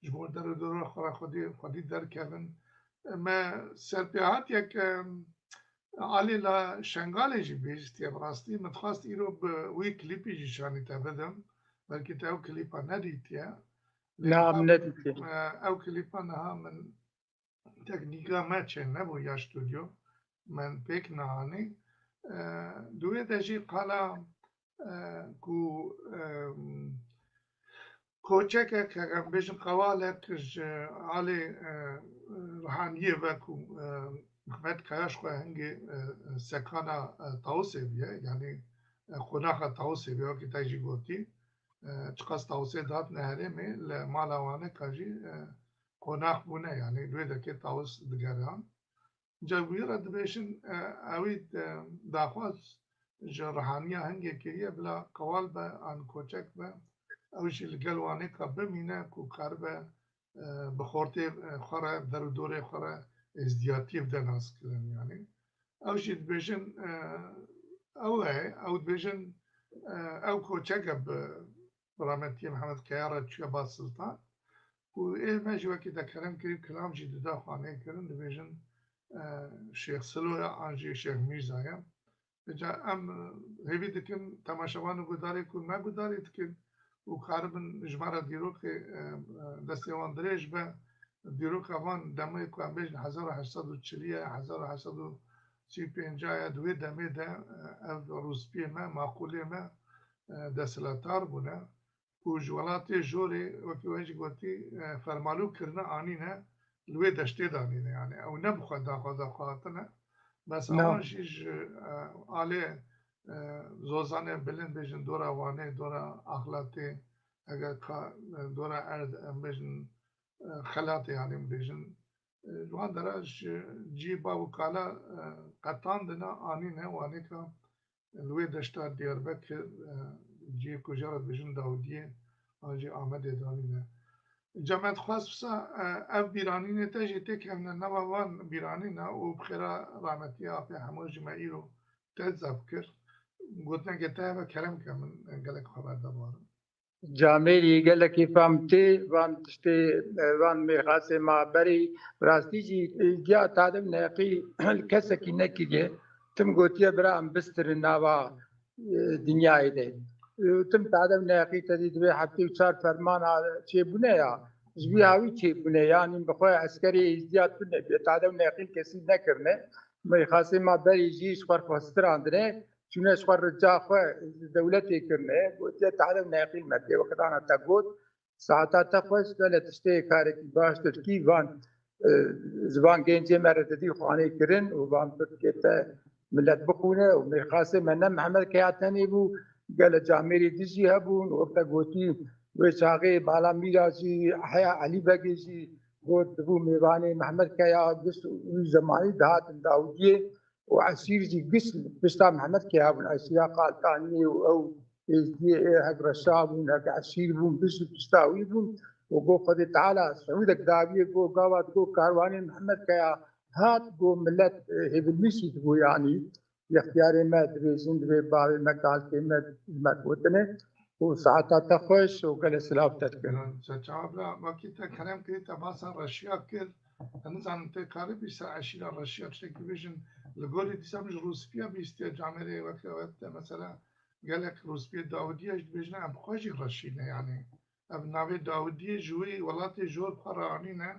ji bo der û dora xwe re xwedî, xwedî derkevin. E, me serpêhatiyek, e, alî la Şengalê jî bihîstiye bi rastî. Min dixwest îro bi wî klîpî jî şanî te bidim. Belkî te ew klîpa nedîtiye. Lê Na, niha min nedîtiye. E, ew klîpa niha min teknîka me çê nebû ya stûdyo, min pêk neanî. E, di wê de jî qala, e, ku, e, koçekek, em bêjin qewalek ji alê, e, Rihaniyê ve ku, e, Mehmet Kaya ji xwe hingê, e, sekana, e, Tawusê bûye, yanî, e, qonaxa Tawusê bûye, wekî te jî gotî. E, çiqas Tawusê dihatine herêmê, li mala Waneka jî, e, qonax bûne, yanî li wê derkê Tawus digeran. Ca wî re dibêjin, e, ewî, e, daxwaz ji Rihaniya hingê kiriye, bila qewal be an koçek be, ew jî li gel Waneka bimîne ku karibe, e, bi xortê, e, xwe re, der û dorê xwe re êzdiyatiyê bide naskirin, yanî. Ew jî dibêjin, e, ew e, ew dibêjin, e, ew koçek e bi, bi rahmetiyê Mihemed Keya re çûye ba Siltan. Û ê me jî wekî te kerem kirî kilam jî dida xanê kirin, dibêjin, e, Şêx Silo ye an jî Şêx Mîrza ye. Vêca em, e, hêvî dikin temaşevan û guhdarê ku me guhdarî dikin û karibin ji me re dîrokê, e, e, destê wan dirêj be. Dîroka van demê ku em bêjin hezar û heşt sed û çilî ye, hezar û heşt sed û sî û pênc ye, di wê demê de, e, ev rûspiyê me, maqûlê me, e, desthilatdar bûne. Û ji welatê jorê, wekî we jî gotî, e, fermalû kirine anîne, li wê deştê de anîne. Yanî ew ne bi xwe daxwaza xwe hatine. Bes Na. ewan jî ji, e, alê, e, zozanê bilind bêjin dora Wanê, dora Axlatê, eger ka, e, dora erd, em bêjin, e, Xelatê, yanî em bêjin, e, ji wan dera ji cî bav û kala, e, qetandine anîne Wanêka. Li wê deşta Diyarbekir, e, cihê ku jê re dibêjin Dawidiyê, an jî Amedê de anîne. Cemet xwest wisa, e, ev bîranînê te jî têkevne nava van bîranîna û bi xêra rahmetiyê apê hemû jî me îro te zaf kir. Gotineke te hebe kerem ke min, e, gelek xwe berde barin. Camêrî gelekî fam tê, van tiştê, e, van mêrxasê ma berî, bi rastî jî, e, giya tade neqî li kesekî nekiriye. Tim gotiye bira em bistirin nava, e, dinyayê de. E, tim tade neqî te dî divê heftê û çar fermana çêbûne ya. Ji vî hawî çêbûne, yanî bi xwe eskerê êzdiya tune bê. Tade neqî kesî nekirine. Mêrxasê ma berî jî ji xwe xwestirandine. Çûne ji xwe rica xwe dewletê kirine, gotiye tade neqîl me tê wekidana te got, saeta te xweş, gele tiştê karekî baş tu dikî, van, e, ji van gencê me re didî xanê kirin û van tu dikê te millet bixwîne û mêrxasê me ne Mihemed Keya tenê bû, gele camêrê din jî hebûn û wek te gotî wê çaxê Bala Mîra jî, heya Elî Begê jî got dibû mêvanê Mihemed Keya, giş wî zemanî dihatin Dawidiyê. û esîr jî giş pişta Mihemed Keya bûn. Esîra Qaltaniyê û ew êzdiyê ê hek reşa bûn, hek esîr bûn, giş pişta wî bûn. Û got Xwedê Teala siûdek dawiye, got gava digot karwanê Mihemed Keya hat, got millet, e, hêvilmîşî dibû, yanî yextiyarê me dibêjin, divê bavê me, kalkê me, me gotine. Û saeta te xweş û gelê silav te dikin. Ser çava bira, wekî te kerem kirî, te basa reşiya kir. Ez nizanim tê karibî ser eşîra reşiya tiştekî bêjin. Li gorî dîsa min ji Rûspîya bîstiye camêrê weke we te mesela gelek Rûspîyê Dawidî ye jî dibêjine em xwe jî reşî ne yanî. Ev navê Dawidî ye ji wî welatê jor xwe re anîne.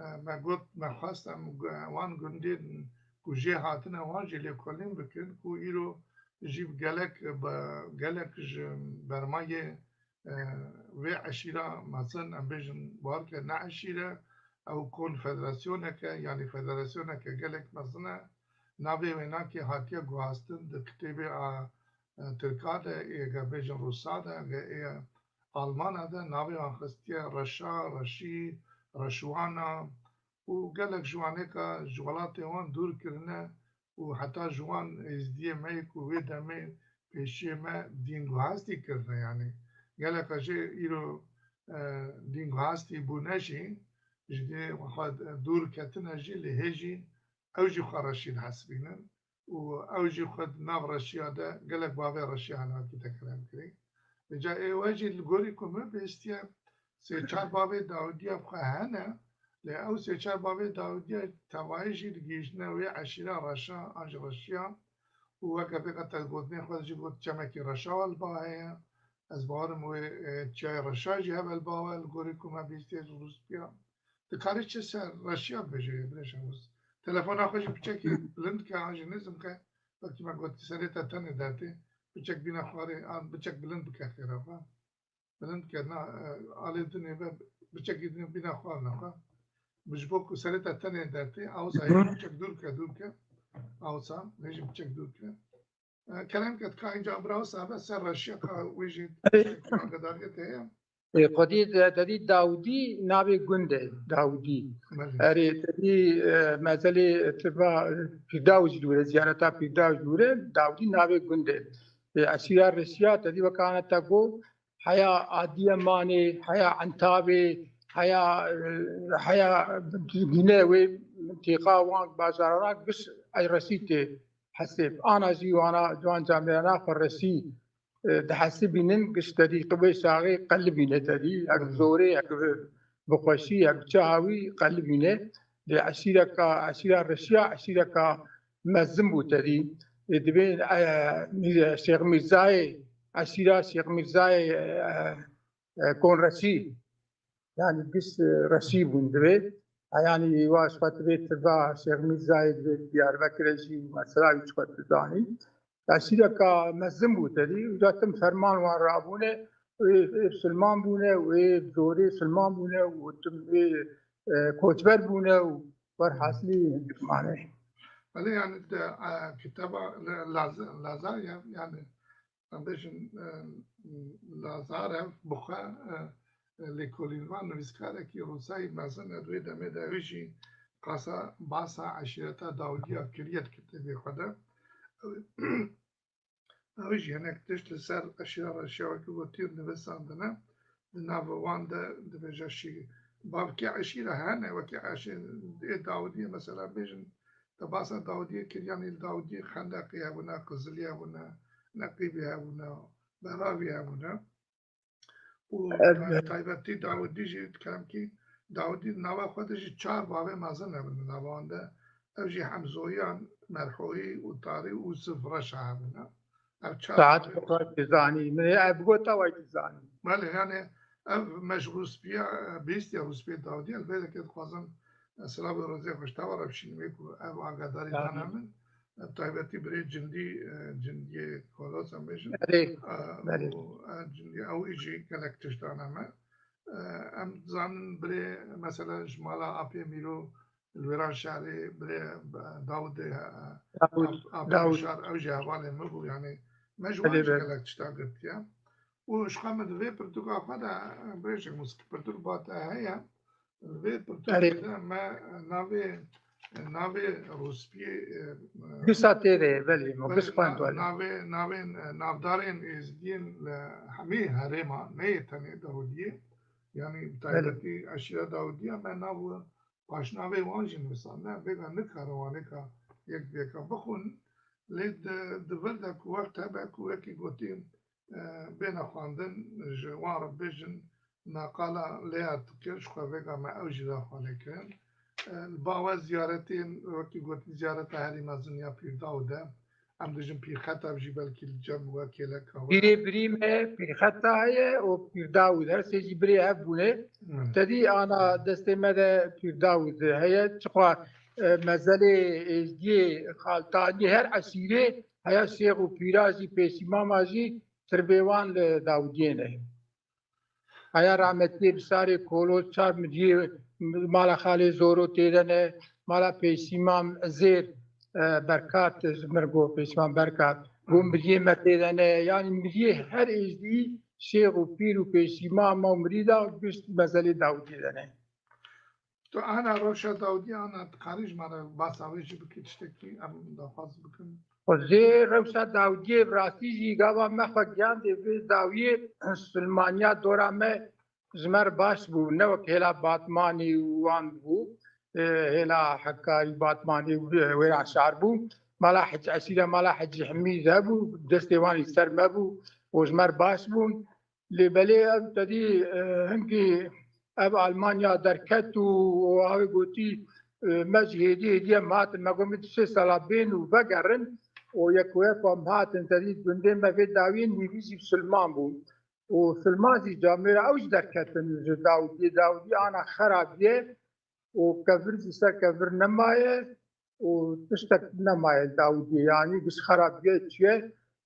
E, me got, me xwest em gu-, wan gundên ku jê hatine wan jî lêkolîn bikin ku îro jî gelek, gelek ji bermayê e, vê eşîra mezin, em bêjin, bar ke ne eşîre, ew konfederasyoneke, yanî federasyoneke gelek mezin e. Navê wênakê hatiye guhastin di kitêbê a, e, tirka de, ê, eger bêjin rûsa de, ê, ê, almana de, navê wan xistiye reşa, reşî, reşwana û gelek ji wanêka ji welatê wan dûr kirine û heta ji wan êzdiyê me yê ku wê demê pêşiyê me dînguhastî kirine, yanî geleka jê îro, e, dînguhastî bûne jî, ji dînê xwe dûr ketine jî, lê hê jî ew jî xwe reşî dihesibînin û ew jî xwe di nav reşiya de gelek bavê reşiya hinakî te kerem kirî. Vêca ê we jî li gorî ku min bihîstiye, sê çar bavê Dawidî ya xwe hene, lê ew sê çar bavê Dawidî ya tevayî jî digihîjtine wê eşîra reşa an ji reşiya û weke pêka te gotinê xwe jî got çemekî reşa we li ba heye. Ez bawerim wê, e, çiyayê reşa jî hebe li ba we li gorî ku me bihîstiye ji Rûspîya. Dikarî çi ser reşiya bibêje, birêşa Rûs? Telefona xwe jî piçekî bilind ke an jî nêzim ke, wekî me gotî serê te tenê dertê, piçek bîna xwarê an piçek bilind bike xêra xwe. Bilind ke na, e, alê dinê ve, piçekî dinê bîna xwar naxwe. Ji bo ku serê te tenê dertê, awsa hê piçek dûr ke, dûr ke. Awsa, hê jî piçek dûr ke. E, kerem ke, ka înca bira wisa be ser reşiya ka wê jî Erê. Tiştek agedariyê te heye. Ê, xwedî de-, te dî Dawidî navê gund e, Dawidî. Belê. Erê, te dî, e, mezelê tiba, e, Pîrdaw jî dûre, ziyareta Pîrdaw jî dûre, Dawidî navê gund e. Ê, esîra reşiya, te dî weka ana te got, heya Adiyemanê, heya Entabê, heya, e, heya Dîne wê têxa wan bajarana giş ey reşî tê hesêb. Ana jî wana ciwan camêrana xwe reşî, e, dihesibînin, giş te dî wê şaxê qelibîne te dî, ek zorê, ek bi, bi xweşî, ek çi hawî qelibîne. Lê eşîreka, eşîra reşiya, eşîreka mezin bû te dî. E, divê, e, Mîr-, Şêx Mîrzayê, eşîra Şêx Mîrzayê, e, e, Konreşî, yanî giş, e, reşî bûn divê. E, yanî wa ji xwe divê tirva Şêx Mîrzayê divê Diyarbekirê jî mesela wî ji xwe dizanî. Eşîreka mezin bû te dî. Uca tim ferman wan rabûne, wê, wê Silman bûne, wê zorê Silman bûne û tim wê, e, koçber bûne û werhasilî mane. Belê, yanî de, e, kitaba Laz-, Lazaryev, yanî em bêjin, e, Lazarev bi xwe, e, e, lêkolînvan nivîskarekî rûsayî mezin e, di wê demê de ew jî qasa basa eşîreta Dawidî ya kiriye di kitêbê xwe de. Ew jî hinek tişt li ser eşîra reşiya wekî gotî nivîsandine. di nav wan de dibêje şî. Bavkê eşîre hene, wekî eşî ê Dawidiyê, mesela bêjin, te basa Dawidiyê kir, yanî li Dawidiyê xendeqê hebûne, Qizilî hebûne, Neqîbî hebûne, Beravî hebûne. Û Evet. taybetî Dawidî jî, dikemkî Dawidî nava xwe de jî çar bavê mezin hebûne nava wan de. Ev jî Hemzoyan, Merhoyî û Tarî û Sifreşa hebûne. Ev çar Saet bavê bi xwe dizanî. Min ê ev gota, way dizanî. Belê, yani ev me ji rûspîya, e, bihîstiya rûspiyê Dawidî, ez vê yekê dixwazim, e, silav û rêzê xwe ji te ve re bişînim, ê ku ev agadarî Tamam. dane min. E, taybetî birê Cindî, e, Cindiyê Kolos em bêjin. Belê, E, belê. û, e, Cindî ew jî gelek tişt dane me. E, em dizanin birê, mesela ji mala Apê Mîro li Wêranşarê, birê, e, Dawidê, e, Dawid, Ap-, Apê Dawid. Bişar, ew jî hevalê min bû, yani me ji wan Belê, jî belê. gelek tişta girtiye. Û ji xwe min di vê pirtûka xwe de, e, birêşek mûsik pirtûk ba te heye. Li vê pirtûkê Erê. de me navê, navê rûspiyê, e, Dîsa tê de, belê, me belê, giş xwend na-, wele. navê, navên, e, navdarên êzdiyên li hemî herêma, ne yê tenê Dawidiyê, yanî bi Belê. taybetî eşîra Dawidiyê me nav û paşnavê wan jî nivîsandine, vêga nikare wanêka yek bi yeka bixwin, lê di, di vir de ku wext hebe ku wekî gotî, e, bêne xwendin, ji wan re bêjin, me qala lêya dikir, ji xwe vêga me ew jî daxuyanê kirin. E, li bawe ziyaretên, wekî gotî, ziyareta herî mezin ya Pîr Dawid e. Em dijin Pîrxeta jî belkî li cem we kêleka we. Pîrê birî me Pîrxeta heye û Pîr Dawid, her sê jî birê hev bûne. Evet. Tedî ana destê me de Pîr Dawid heye. Çiqas, e, mezelê êzdiyê, xaltanî her esîrê heya şêx û pîra jî, pêşîmama jî, tirbê wan li Dawidiyê ne. Heya rahmetiyê Bisarê Kolo çar miriyê, mala Xalê Zoro tê de ne, mala Pêşîmam Zêr, e, Berkat, ji min got Pêşîmam Berkat, got miriyê me tê de ne, yanî miriyê her êzdî şêx û pîr û pêşîmama û mirîda gişt mezelê Dawidiyê de ne. Tu ana rewşa Dawidî ana dikarî ji me re basa wê jî bikî, tiştekî em daxwaz bikin. Xwezê rewşa Dawidiyê bi rastî jî gava me xwe giyandê vê dawiyê, silmaniya dora me ji me re baş bû. Ne wek hêla Batmanî û wan bû, e, hêla Hekarî, Batmanî û Wêranşar bû. Mala Hec Esîre, mala Hecî Hemîd hebû, destê wan î ser me bû û ji me re baş bûn. Lê belê ev tedî, e, hingî ev Almanya derket û, û ew gotî, e, me ji hêdî hêdî em hatin, me got, min tu sê sala bên û vegerin û yek û yek em hatin tedî gundê me vê dawiyê nîvî jî Silman bûn. Û Silman jî camêra ew jî derketin ji Dawidiyê. Dawidî ana xerabiye û kevir jî ser kevir nemaye û tiştek nemaye Dawidiyê, yanî giş xerabiye çiye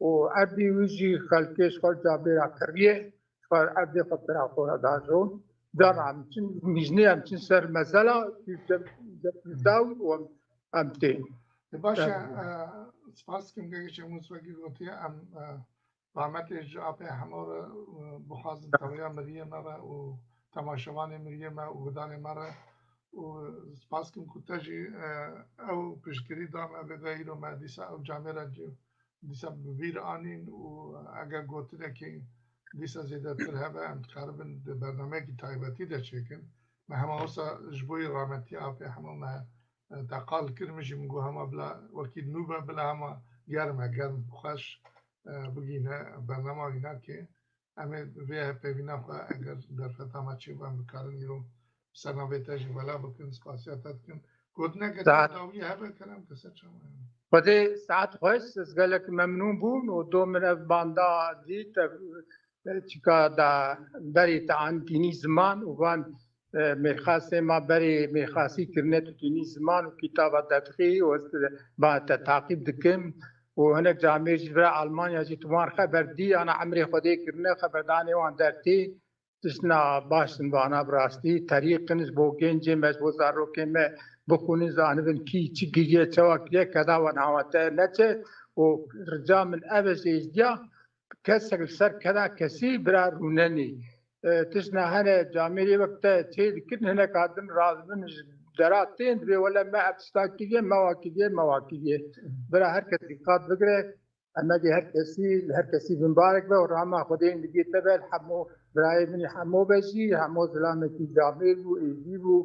û erdî wî jî xelkê ji xwe camêra kiriye, ji xwe erdê xwe pira xwe re dajon. Dana em çin, nîjnê em çin ser mezela, Dawid û em, em tên. Baş e, Evet. e, spas dikim, Gegê Şemûs wekî gotiye, em, e, Rahmetê ji apê hemû re, e, bixwazin tewiya miriyê me re û temaşevanê miriyê me û gudanê me re û spas kim ku te jî, e, ew piştgirî da me, vêga îro me dîsa ew camêra cî, dîsa bi vîr anîn û eger gotinekî dîsa zêdetir hebe, em dikaribin di bernameyekî taybetî de çêkin. Me hema wisa ji bo yê rahmetî apê hemû me, e, te qal kir, min jî min got hema bila wekî nû be, bila hema germ e, germ xweş, e, bigîne bernama wî nake. Em ê vê hepêvîna xwe eger derfeta me çêbû, em bikarin îro ser navê te jî wela bikin, spasiya te dikin. Gotineke te Saet dawî hebe kerem ke ser çawa ye? Xwedê saet xweş, ez gelek memnûn bûm û do min ev banda dît, ev, e, çika da berê te an dînî ziman û van, e, mêrxasê ma berê mêrxasî kirine tu dînî ziman û kitaba te dixî û ez te, ba te taqîb dikim û hinek camêr jî vira Almanya jî tu wan xeber dî, ana emrê Xwedê kirine, xeberdanê wan dertê, tiştna baş in vana bi rastî, terîq in ji bo gencê me, ji bo zarokê me bixwînin, zanibin kî çi kiriye, çawa kiriye, keda wan hawate neçe û rica min ev e ji êzdiya, kesek li ser keda kesî bira rûnenî. E, tiştna hene camêrê wek te çê dikin, hinek hatin razibin ji dera tên, dibê wele me ev tişta kiriye, me wa kiriye, me wa kiriye. Bira her kes dîqat bigire, emegê her kesî, li her kesî binbarek be û rahma Xwedê li gê te be, li hemû Birayê min hemo be jî, hemo zilamekî camêr bû, êdî bû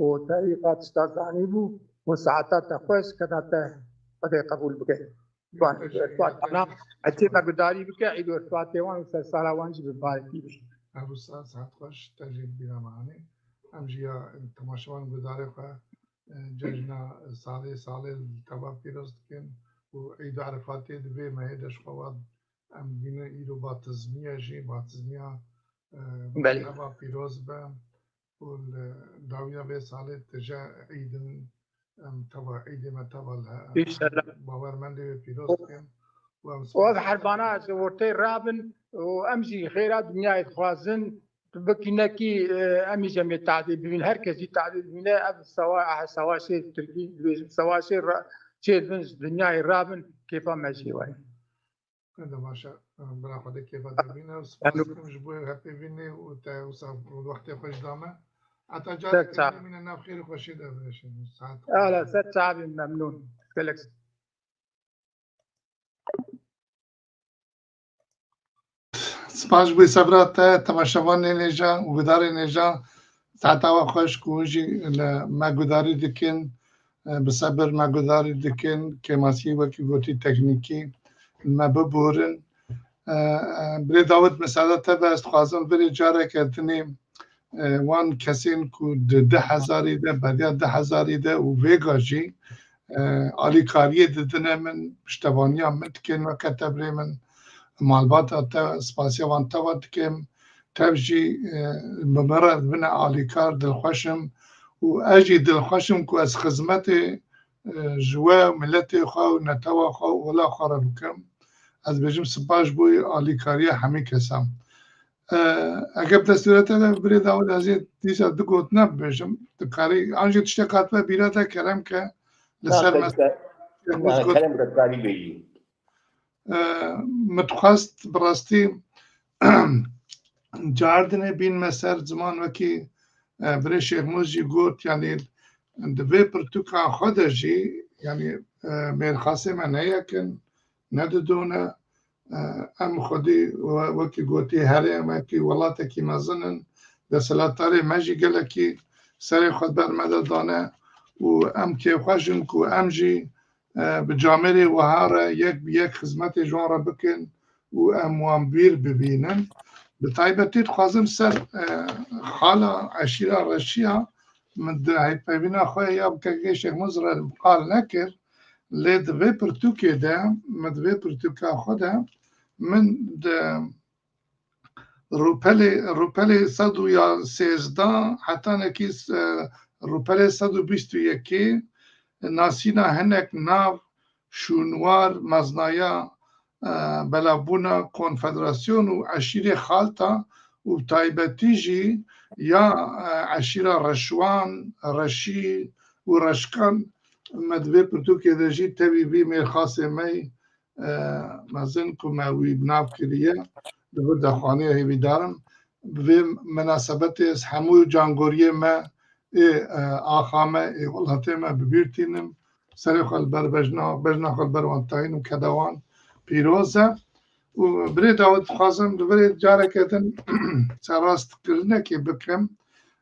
û terîqa tişta zanî bû û saeta te xweş, keda te Xwedê qebûl bike. Wan Teşekkür û Rifat ederim. Ana, ecê me gudarî bike, Îd û Rifatê wan û sersala wan jî bi barekî bî. Ebu Sa, saet xweş, te jî bîra me anî. Em jî ya temaşevan gudarê xwe, e, cejna salê, salê li te ve pîroz dikin û Îd û Rifatê di vê mehê de ji xwe ve em dibînin îro batizmiye jî, batizmiya, e, Belê. Te ve pîroz be. û li dawiya vê salê tije Îdin, em teva Îdê me teva li he-, Înşallah. Bawermendê wê pîroz bikin û em Û ev herbana ji ortê rabin û em jî xêra dinyayê dixwazin. Tu bikî nekî, e, em jî em ê tadê bibîn. Her kes jî tadê dibîne. Ev sewa-, eh, sewaşê Tirkî dibêjim, sewaşê ra-, çêdibin ji dinyayê rabin, kêfa me jî wayî. Ne de baş e, bira Xwedê kêfa te bîne û spas dikim ji bo hepê vînê û te wisa wextê xwe ji da me. Heta careke din bimîne nav xêr û xweşiyê de bimeşin. Saet xweş. Ala ser çavên memnûn. Gelek spas ji bo sebra te, temaşevanên hêja û gudarên hêja. Saeta we xweş ku hûn jî li me gudarî dikin, e, bi sebir me gudarî dikin, kêmasiyê wekî gotî teknîkî me biborin. E, e, Birê Dawid, misada te be, ez dixwazim virê careke dinê, e, wan kesên ku di du hezarî de, beriya du hezarî de û vêga jî, e, alîkariyê didine min, piştevaniya min dikin, weke te birê min, malbata te, spasiya wan teva dikim. Tev jî, e, bi min re dibine alîkar, dilxweş im û ez jî dilxweş im ku ez xizmetê, e, ji we û miletê xwe û netewa xwe û ola xwe re bikim. Ez dibêjim spas ji bo alîkariya hemî kesan. E, eger bi destûrê te de birê Dawid ez ê dîsa du gotina bibêjim, dikarî an jî tiştek hatibe bîra te kerem ke li ser mes-, kerem ke dikarî bêjî. E, min dixwest bi rastî cardinê bînme ser ziman wekî, e, birê Şêxmûs jî got, yanî di vê pirtûka xwe de jî, yanî, e, mêrxasê me ne yek in, ne du don e, e, em xwedî we-, wekî gotî herêm, wekî welatekî mezin in, desthilatdarê me jî gelekî serê xwe ber me de dane û em kêfxweş in ku em jî e, bi camêrê wiha re yek bi yek xizmetê ji wan re bikin û em wan bîr bibînin. Bi taybetî dixwazim ser, e, xala eşîra Reşiya, min di hevpeyvîna xwe ya bi K K Şêxmûs re qal nekir, lê di vê pirtûkê de, min di vê pirtûka xwe de, min di rûpelê, rûpelê sed û sêzdeh hetanekî, e, rûpelê sed û bîst û yekê nasîna hinek nav, şûnwar, meznaya, e, belavbûna konfederasyon û eşîrê Xalta û bi taybetî jî ya, e, eşîra Reşwan, Reşî û Reşkan me di vê pirtûkê de jî tevî vî mêrxasê me yî e, mezin ku me wî bi nav kiriye, li vir de xwaniye hêvîdar im. Bi vê minasebetê ez hemû cangoriyê me ê, e, axa me, ê welatê me bi bîr tînim. Serê xwe li ber bejna, bejna xwe li ber wan tayîn û keda wan pîroz e. Û birê Dawid, dixwazim li virê careke din serrastkirinekê bikim.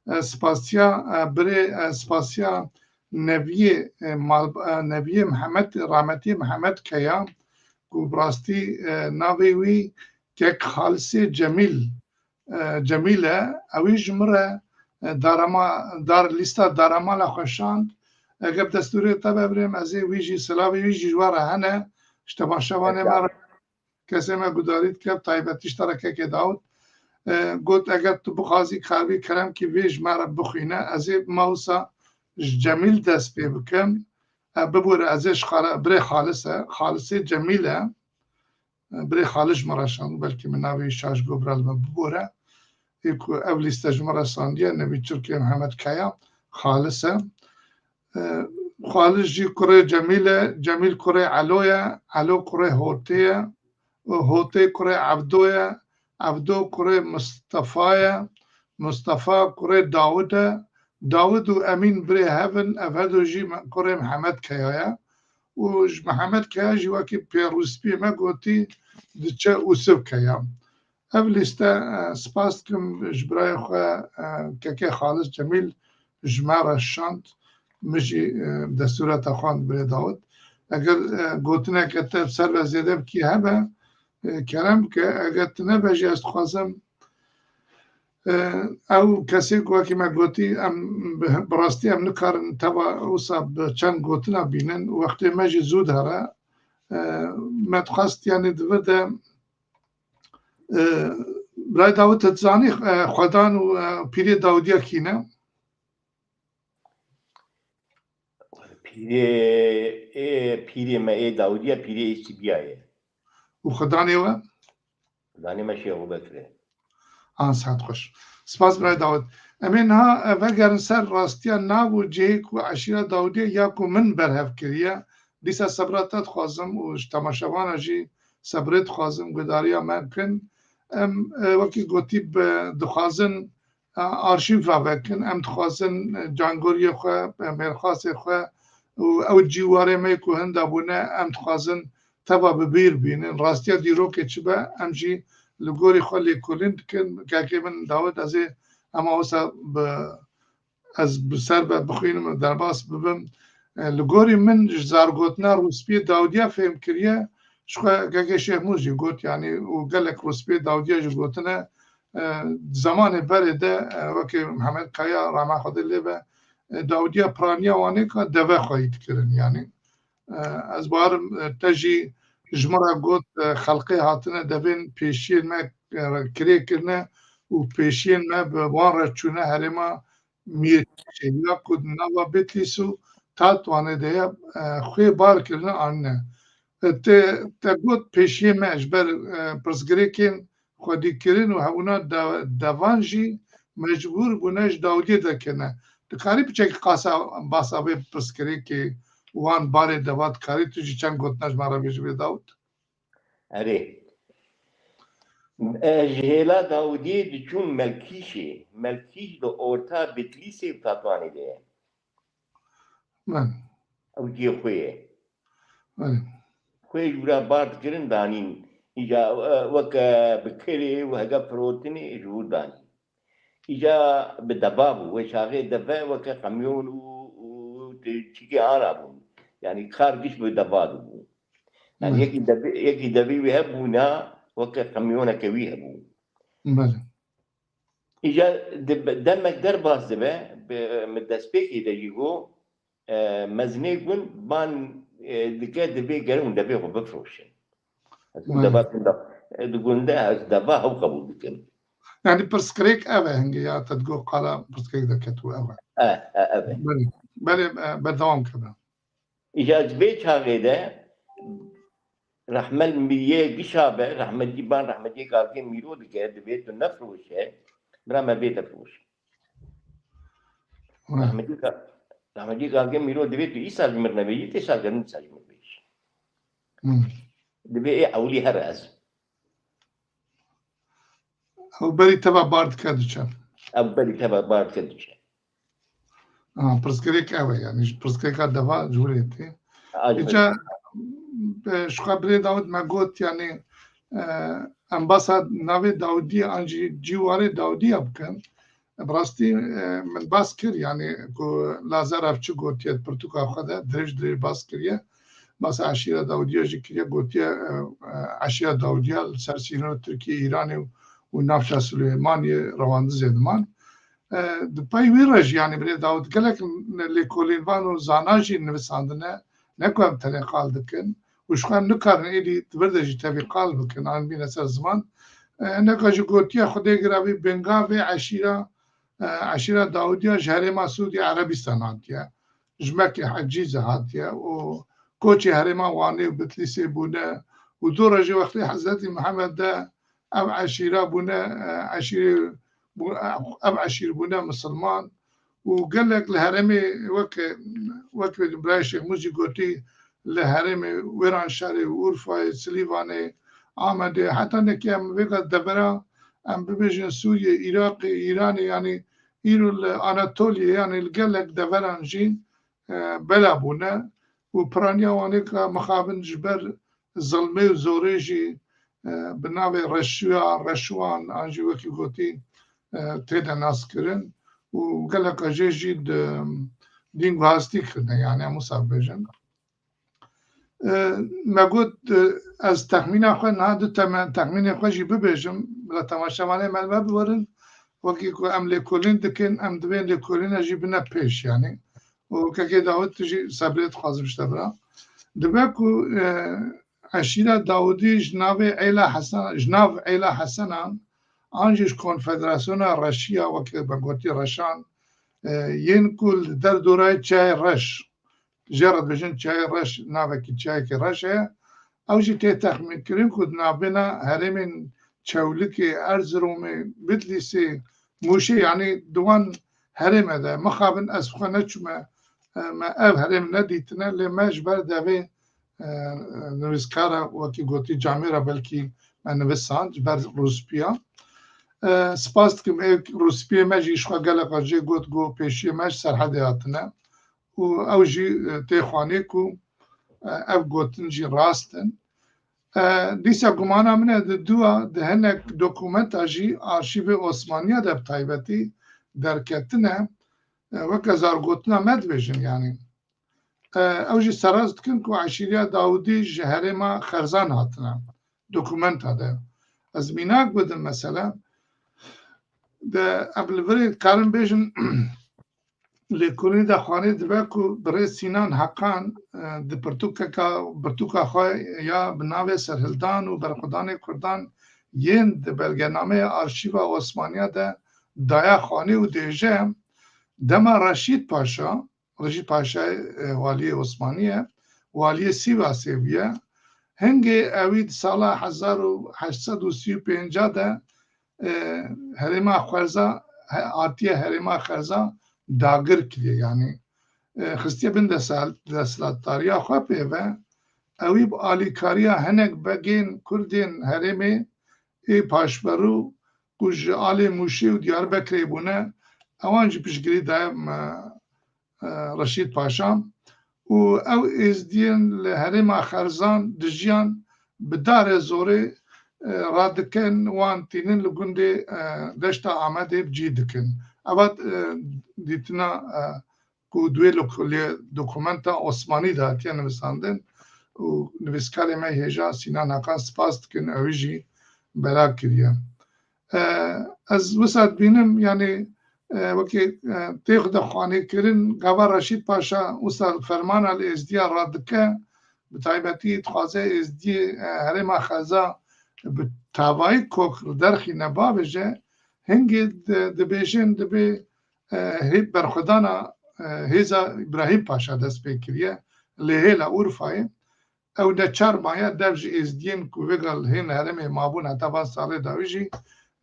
E, spasiya, e, birê, e, spasiya Neviyê, e, mal, e, Neviyê Mihemed, rahmetî Mihemed Keya, ku bi rastî, e, navê wî kek Xalisê Cemîl, e, Cemîl e, ewî ji min re, e, darama, dar, lîsta daramala xwe şand. Eger bi destûrê te be birêm, ez ê wî jî, silavê wî jî ji we re hene, ji temaşevanê me re. Kesê me gudarî dike, bi taybetî ji te re kekê Dawid. E, got, eger tu bixwazî, karibî kerem kî vê ji me re bixwîne, ez ê mawsa ji Cemîl dest pê bikim. E, bibore, ez ê ji xala-, birê Xalis e, Xalisê Cemîl e. E, birê Xalis ji min re şand, belkî min navê wî şaş got, bira li min bibore. Ê ku ev lîste ji min re şandiye, Nevî Çirkê Mihemed Kaya, Xalis e. E, Xalis jî kurê Cemîl e, Cemîl kurê Elo ye, Elo kurê Hotê ye, û Hotê kurê Evdo ye, Evdo kurê Mistefa ye, Mistefa kurê Dawid e, Dawid û Emîn birê hev in, ev her du jî me-, kurê Mihemed Keya ye. Û ji Mihemed Keya jî wekî pêrûspiyê me gotî diçe Ûsiv Keya. Ev lîste, e, spas dikim ji birayê xwe, e, kekê Xalis Cemîl ji me re şand, min jî, e, destûra te xwend birê Dawid. Eger, e, gotineke te ser ve zêde bikî hebe, e, kerem bike, eger tine be jî ez dixwazim, e, ew kesê ku wekî me gotî, em bi, bi rastî em nikarin teva wisa bi çend gotina bînin, wextê me jî zû dihere. E, me dixwest, yanî di vir de, e, Birayê Dawid, tu dizanî, e, xwedan û, e, pîrê Dawdiya kî ne? Pîrê, ê, pîrê me ê Dawdiya, pîrê ê Sibya ye. Û xwedanê we? Xwedanê me Şêx Ebubekir e. An saet xweş. Spas birayê Dawid. Em ê niha, e, vegerin ser rastiya nav û cihê ku eşîra Dawdiya ya ku min berhev kiriye. Dîsa sebra te dixwazim û ji temaşevana jî sebrê dixwazim, guhdariya me bikin. Em, e, wekî gotî bi, dixwazin, e, arşîv ravekin. Em dixwazin, e, cangoriyê xwe, e, mêrxasê xwe û ew cîwarê me ku hinda bûne, em dixwazin teva bi bîr bînin. Rastiya dîrokê çi be, em jî li gorî xwe lêkolîn dikin. Kekê min Dawid, ez ê ema wisa bi, ez bi ser be bixwînim û derbas bibim. E, li gorî min ji zargotina Rûspiyê Dawdiya fêm kiriye, ji xwe kekê Şêxmûs jî got, yanî û gelek Rûspiyê Dawdiya jî gotine, e, di zemanê berê de, e, wekî Mihemed Kaya, rehma Xwedê lê be, e, Dawdiya piraniya Wanê ka deve xweyî dikirin, yanî. E, ez barim, e, te jî ji min re got, e, xelqê hatine devên pêşiyên me, e, kirê kirine û pêşiyên me bi wan re çûne herêma Mîrçê ya ku di nava Bitlîs û Tatwanê de ye, e, xwê bar kirine anîne. E, te, te got pêşiyê me ji ber, e, pirsgirêkên xwedîkirin û hebûna de-, devan jî mecbûr bûne ji Dawidiyê derkevine. Dikarî piçekî qasa basa vê pirsgirêkê wan barê deva dikarî tu jî çend gotina ji me re bêjî bê Dawid? Erê. E, ji hêla Dawidiyê diçûn Melkîşê. Melkîş li orta Bitlîsê û Tatwanê de ye. Belê. Ew cihê xwe ye. Belê. Xwe ji wira bar dikirin danîn. Îca, e, weke bi kirê û hege firotinê ji wir danîn. Îca bi deva bû. Wê çaxê deve weke qemyon û, û ti-, çîkê an rabûn. Yanî kar giş bi deva dibû. Yanî Belê. yekî devî, yekî devî wî hebûna weke qemyoneke wî hebû. Belê. Îca di-, demek derbas dibe, bi, min destpêkê de jî got, e, mezinê gund ban, e, dike divê gerin devê xwe bifroşin. Ez Belê. deva gunda, e, di gunda ez deva hew qebûl dikim. Yanî pirsgirêk ev e hingê ya te digot qala pirsgirêk derketibû ev e. E, e, ev e. Belê, belê, e, berdewam kebe. Îja di vê çaxê de rehmel miyê gişa be, rehmetî ban rehmetî gavgê mîro dike, divê tu nefroşe, bira me vê te firoşe. Hı. Rehmetî ga-, rehmetî gavgê mîro divê tu îsal ji mir nebêjî, tê sal gerin îsal ji mir bêjî. Hı. Divê ê ewlî her ez. Ew berî teva bar dike diçe. Ew berî teva bar dike diçe. Ha, pirsgirêk ew e, yanî ji pirsgirêka deva ji wir tê. Îca, e, ji xwe birê Dawid me got, yanî, e, em basa navê Dawidî an jî cîwarê Dawidî ya bikin. Bi rastî, e, min bas kir, yanî ku Lazar ev çi gotiye di pirtûka xwe de, dirêj dirêj bas kiriye. Basa eşîra Dawdiya jî kiriye, gotiye, e, e, eşîra Dawdiya li ser sînorê Tirkiye, Îranê û, û navça Silêmaniyê rewandizê diman. E, di pey wî re jî, yanî birê Dawid gelek lêkolînvan û zana jî nivisandine, ne ku em tenê qal dikin û ji xwe em nikarin êdî di vir de jî tevî qal bikin, an bîne ser ziman. E, neka jî gotiye Xwedê giravî binga vê eşîra, e, eşîra Dawdiya ji herêma Sûdî Erebîstan hatiye. Ji Mekê Hecîze hatiye û koçê herêma Wanê û Bitlîsê bûne û dora jî wextê Hezretî Mihemed de ev eşîra bûne, e, eşîrê bû-, ev eşîr bûne misilman û gelek li herêmê weke, wek birayê Şêxmûs jî gotî, li herêmê Wêranşarê, Urfayê, Silîvanê, Amedê, heta nekê em vêga devera, em bibêjin Sûriyê, Iraqê, Îranê, yanî îro li Anatoliyê, yanî li gelek deveran jî, e, bela bûne û piraniya Wanê ka mixabin ji ber zilmê û zorê jî, e, bi navê Reşûya, Reşûan, an jî wekî gotî, e, tê de naskirin û geleka jê jî di dîn guhastî kirine, yani em wisa bêjin. E, me got, e, ez texmîna xwe niha du teme-, texmînê xwe jî bibêjim, bila temaşevanê me li me biwerin, wekî ku em lêkolîn dikin, em divên lêkolîna jî bine pêş, yani. Û kekê Dawid, tu jî sebrê dixwazim ji te bira. Dibe ku, e, eşîra Dawidî ji navê Êla Hesen, ji nav Êla Hesenan, an jî ji Konfederasyona Reşiya, weke me gotî Reşan, e, yên ku li derdorayê Çiyayê Reş, jê re dibêjin Çiyayê Reş, navekî çiyayekî reş heye. Ew jî tê texmînkirin ku di navbêna herêmên Çewlikê, Erziromê, Bitlîsê, Mûşê, yanî di wan herême de, mixabin ez xwe neçûme, e, me ev herêm nedîtine, lê me ji ber devê, e, nivîskara, wekî gotî, camêra belkî me nivisand, ji ber rûspîya. E, spas dikim, ê rûspiyê me jî ji xwe geleka jê got, got pêşiyê me ji Serhedê hatine û ew jî, e, tê xwanê ku, e, ev gotin jî rast in. E, dîsa gumana min e di dua, di hinek dokumenta jî arşîvê Osmaniya de bi taybetî derketine, e, weke zargotina me dibêjin, yanî. E, ew jî seraz dikin ku eşîriya Dawidî ji herêma Xerzan hatine. Dokumenta de. Ez mînak bidim mesela. De, em li virê karin bêjin, lêkolînê de xwanê dibe ku birêz Sînan Heqan, e, di pirtûkeka, pirtûka xwe ya bi navê Serhildan û Berxwedanê Kurdan yên di belgenameya arşîva Osmaniya de daya xwanê û dêje, dema Reşîd Paşa, Reşîd Paşayê, e, waliyê Osmanî ye, waliyê Sîvasê bûye. Hingê ewî di sala hezar û heşt sed û sî û pênc de, e, herêma Xwerza, he-, hatiye herêma Xerza dagir kiriye, yanî, e, xistiye bin desal-, desthilatdariya xwe pê ve, ewî bi alîkariya hinek begên Kurdên herêmê ê paşverû ku ji alê Mûşê û Diyarbekirê bûne, ewan jî piştgirî daye me, e, Reşîd Paşa û ew êzdiyên li herêma Xerzan dijiyan bi darê zorê, e, radikin, wan tînin li gundê, e, Deşta Amedê bi cî dikin. Eva, e, dîtina, e, ku di wê lok-, lê dokumenta Osmanî de hatiye nivisandin û nivîskarê me hêja Sînan Hakan spas dikin, ew jî bela kiriye. E, ez wisa dibînim, yanî, e, wekî, e, tê xwe de xwanê kirin, gava Reşîd Paşa wisa fermana li Êzdiya radike, bi taybetî dixwaze Êzdiyê, e, herêma Xeza bi tavayî kok li derxîne bavêje, hingê di-, dibêjin dibê, e, hê-, berxwedana, e, hêza Îbrahîm Paşa dest pê kiriye, lê hêla Urfayê. Ew neçar maye dev ji êzdiyên ku vêga li hên herêmê mabûn heta van salê dawî jî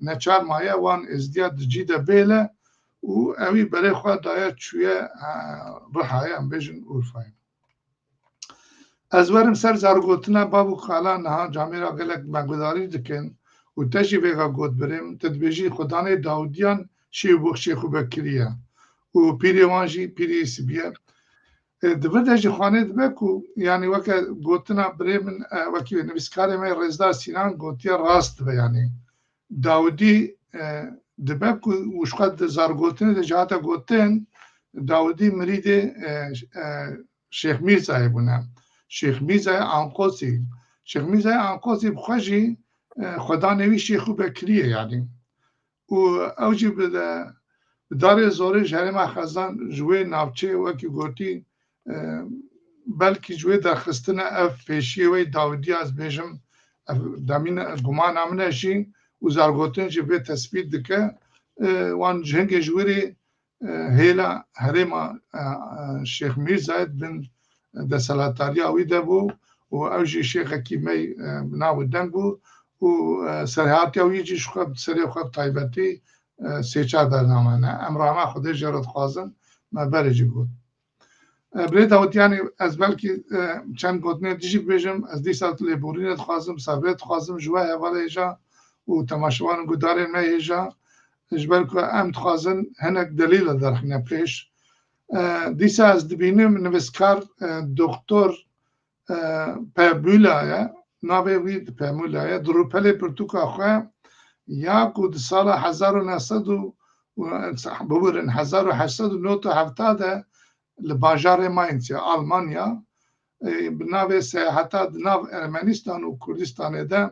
neçar maye wan êzdiya di cî de bêle û ewî berê xwe daye çûye, e, Rihayê, em bêjin Urfayê. Ez werim ser zargotina bav û kala niha camêra gelek me gudarî dikin û te jî vêga got birêm, tu dibêjî Xudanê Dawdiyan şêw bû Şêxû Bekirî ye û pîrê wan jî pîrê Sibî ye. E, di vir de jî xwanê dibe ku, yanî weke gotina birê min, e, wekî nivîskarê me Rêzdar Sînan gotiye rast dibe, yanî Dawidî, e, dibe ku û ji xwe di zargotinê de jî hate gotin, Dawidî mirîdê, e, e, Şêx Mîrzayê bûne. Şêx Mîrzayê Anqosî. Şêx Mîrzayê Anqosî bi xwe jî, e, xwedanê wî Şêxû Bekirî ye, yanî. Û ew jî bi de-, bi darê zorê ji herêma Xezan ji wê navçeyê wekî gotî, e, belkî ji wê derxistine ev pêşiyê wê Dawidî, ez bêjim, ev demîne gumana min e jî û zargotin jî vê tesbît dike. E, wan ji hingê ji wirê, e, hêla herêma, e, e, Şêx Mîrzayê di bin desthilatdariya wî de bû û ew jî şêxekî me, e, bi nav û deng bû û, e, serhatiya wî jî ji xwe, serê xwe bi taybetî, e, sê çar bername ne. Em rana Xwedê jê re dixwazin, me berê jî got. E, Birê Dawid, yanî ez belkî, e, çend gotinê dijî bibêjim, ez dîsa lêborînê dixwazim, sebrê dixwazim ji we hevalê hêja û temaşevan û gudarên me hêja, ji ber ku em dixwazin hinek delîl derxîne pêş. E, dîsa ez dibînim nivîskar, e, doktor, e, Pebula ye, navê wî di Pemûla ye, di rûpelê pirtûka xwe ya ku di sala hezar û neh sed û, û, bibirin, hezar û heşt sed û nod û hevta de li bajarê Mainz ya Almanya, e, bi navê Seyaheta di nav Ermenistan û Kurdistanê de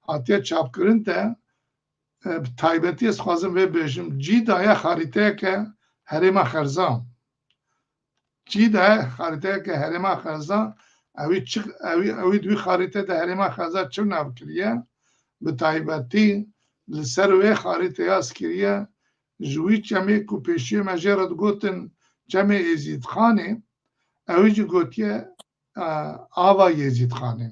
hatiye çapkirin te, e, bi taybetî ez dixwazim vê bêjim, cî daye xarîteyeke herêma Xerzan. Cî daye xarîteyeke herêma Xerzan, ewî çi, ewî, ewî di wî xarîte de herêma Xerzan çi nav kiriye? Bi taybetî li ser wê xarîteyê yaz kiriye, ji wî çemê ku pêşiyê me jê re digotin Çemê Êzîdxanê, ewî jî gotiye, e, Ava Yêzîdxanê.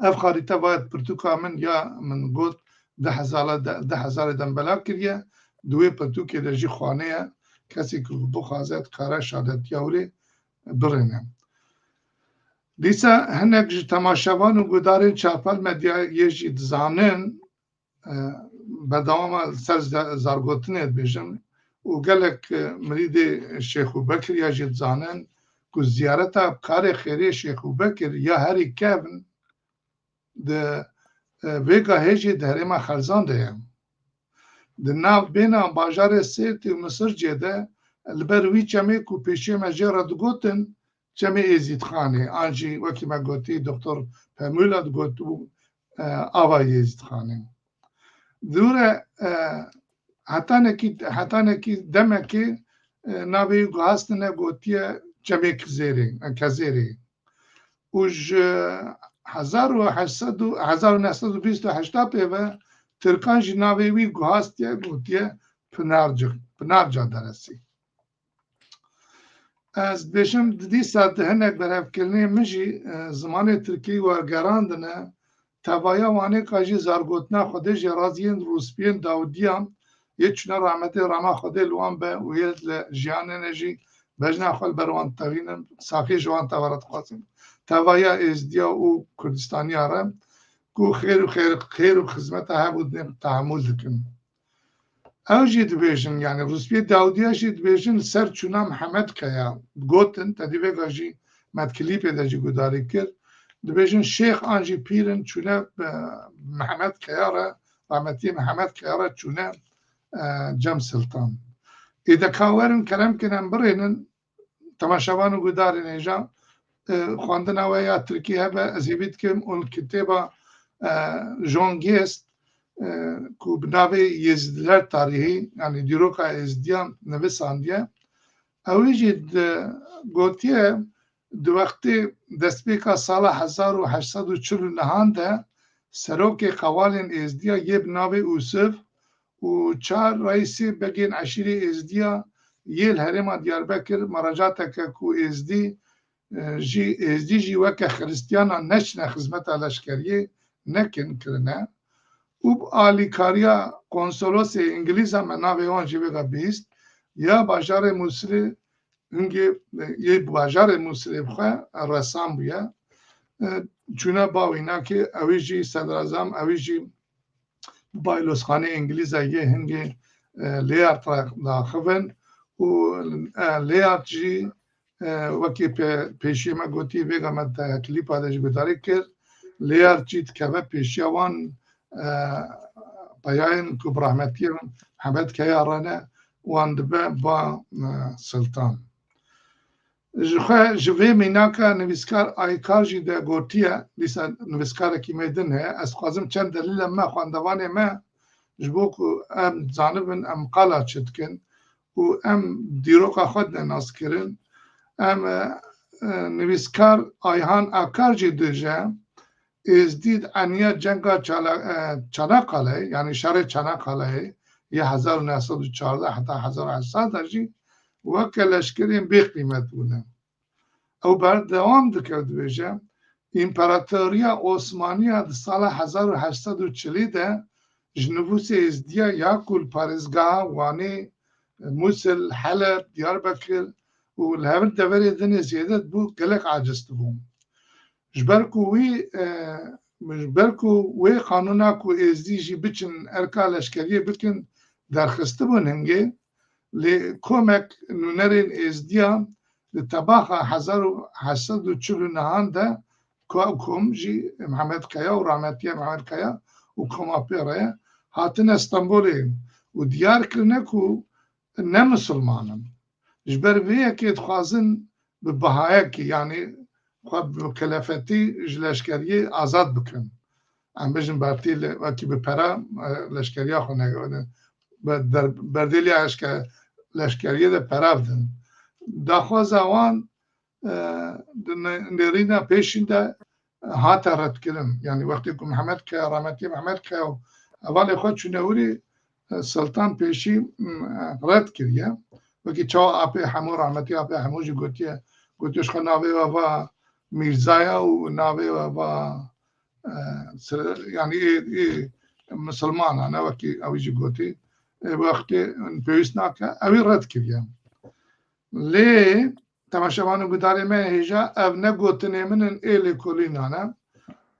Ev xarîte va pirtûka min ya min got di hezar de, di hezarê de min belav kiriye, di wê pirtûkê de jî xanê ye, kesê ku bixwaze dikare şadetiya wê rê birêne. Dîsa hinek ji temaşevan û guhdarên Çavpal Medyayê jî dizanin, e, berdewama ser ze-, zargotinê dibêjin û gelek, e, mirîdê Şêxû Bekir ya jî dizanin ku ziyareta karê xêrê Şêxû Bekir ya herî kevn di, e, vê gahê jî di herêma Xerzan de ye. Di navbêna bajarê Sêrtê û Misircê de li ber wî çemê ku pêşiyê me jê re digotin, Çemê Êzîdxanê, an jî wekî me gotî, Doktor Pemûla digotibû, e, Ava Êzîdxanê. Dûre, e, hetanekî, hetanekî demekê, e, navê wî guhastine gotiye Çemê Kizêrê, e, Kezêrê. Û ji hezar û heşt sed û, hezar û neh sed û bîst û heşta pê ve Tirkan jî navê wî guhastiye, gotiye Pinarcı-, Pinarca Deresi. Ez dibêjim, di dîsa di hinek berhevkirinê min jî, e, zimanê tirkî wergerandine, tevaya wanêka jî zargotina Xwedê jê razî yên rûspiyên Dawdiyan yê çûne rahmetê, rama Xwedê li wan be û yê li jiyanê ne jî bejna xwe li ber wan diterînim, saxî ji wan teva re dixwazim. Tevaya Êzdiya û Kurdistaniya re ku xêr û xêr, xêr û xizmeta hev û din tehemûl dikin. Ew jî dibêjin, yani Rûspiyê Dawdiya jî dibêjin, li ser çûna Mihemed Keya gotin, te dî vêga jî me di klîpê de jî guhdarî kir. Dibêjin şêx an jî pîr in çûne, e, Mihemed Keya re, rahmetî Mihemed Keya re çûne, e, Cem Siltan. Êdeka werin kerem kin em birênin, temaşevan û guhdarên hêja, e, xwendina we ya tirkî hebe, ez hêvî dikim û li kitêba, e, John Guest, e, ku bi navê Yêzidiler Tarihî, yani dîroka Êzidiyan nivîsandiye, ewî jî di, gotiye, di wextê destpêka sala hezar û heşt sed û çil û nehan de serokê qewalên Êzdiya yê bi navê Ûsiv û çar reîsê begên eşîrê Êzdiya yê li herêma Diyarbekir meracateke ku Êzdî, e, jî, Êzdî jî weke Xiristiyana neçine xizmeta leşkeriyê nekin kirine û bi alîkariya konsolosê Îngilîza, me navê wan jî vêga bihîst, ya bajarê Mûsilê, hingê, e, yê bajarê Mûsilê bi xwe resam bûye. E, çûne ba wînakê, ewî jî sedrazam, ewî jî baylozxanê Îngilîza yê hingê, e, Lêyard re daxivin û, e, Lêyard jî, e, wekî pê-, pêşiyê me gotî, vêga me te klîpa de jî guhdarî kir. Lêyard jî dikeve pêşiya wan, e, peyayên ku bi rahmetiyê Mihemed Keya re ne, wan dibe ba, e, Siltan. Ji xwe, ji vê mînaka nivîskar Aykar jî de gotiye, dîsa nivîskarekî me din heye. Ez dixwazim çend delîle me, xwendevanê me, ji bo ku em zanibin em qala çi dikin û em dîroka xwe dine naskirin. Em, e, e, nivîskar Ayhan Akar jî dibêje, Êzdî di eniya cenga Çala-, e, Çanakkale, yani şerê Çanakkale'yê, ya hezar û neh sed û çardeh heta hezar û heşt sed de jî weke leşkerên bêqîmet bûne. Ew berdewam dike, dibêje, Împaratoriya Osmaniya di sala hezar û heşt sed û çilî de ji nifûsê Êzdiya ya ku li parêzgeha Wanê, Mûsil, Heleb, Diyarbekir û li hev deverê dinê zêde dibû, gelek aciz dibû. Ji ber ku wî, e, ji ber ku wê qanûna ku Êzdî jî biçin erka leşkeriyê bikin derxistibûn hingê, lê komek nûnerên Êzdiya li tebaxa hezar û heşt sed û çil û nehan de ku ew kom jî Mihemed Kaya û rahmetiye Mihemed Kaya û koma pê re ye, hatine Stenbolê û diyar kirine ku ne misilman in. Ji ber vê yekê dixwazin bi bihayekî, yanî xwe bi mikelefetî ji leşkeriyê azad bikin. Em bêjin bertî li, wekî bi pera, e, leşkeriya xwe ne, bi der-, berdêliya eşke-, leşkeriyê de pera bidin. Daxwaza wan, e, di ne-, nêrîna pêşîn de hate redkirin. Yanî wextê ku Mihemed Kaya, rahmetî Mihemed Kaya û hevalê xwe çûne wirî, e, Siltan pêşî, m, e, red kiriye. Wekî çawa Apê Hemo, rahmetî Apê Hemo jî gotiye, gotiye ji xwe navê we va Mîrzaya û navê we va, e, sire-, yanî ê, ê misilmana, ne wekî ew jî gotî, ê wextê pêwîst nake, ewî red kiriye. Lê temaşevan û gudarê me hêja, ev ne gotinê min in, ê lêkolînan e.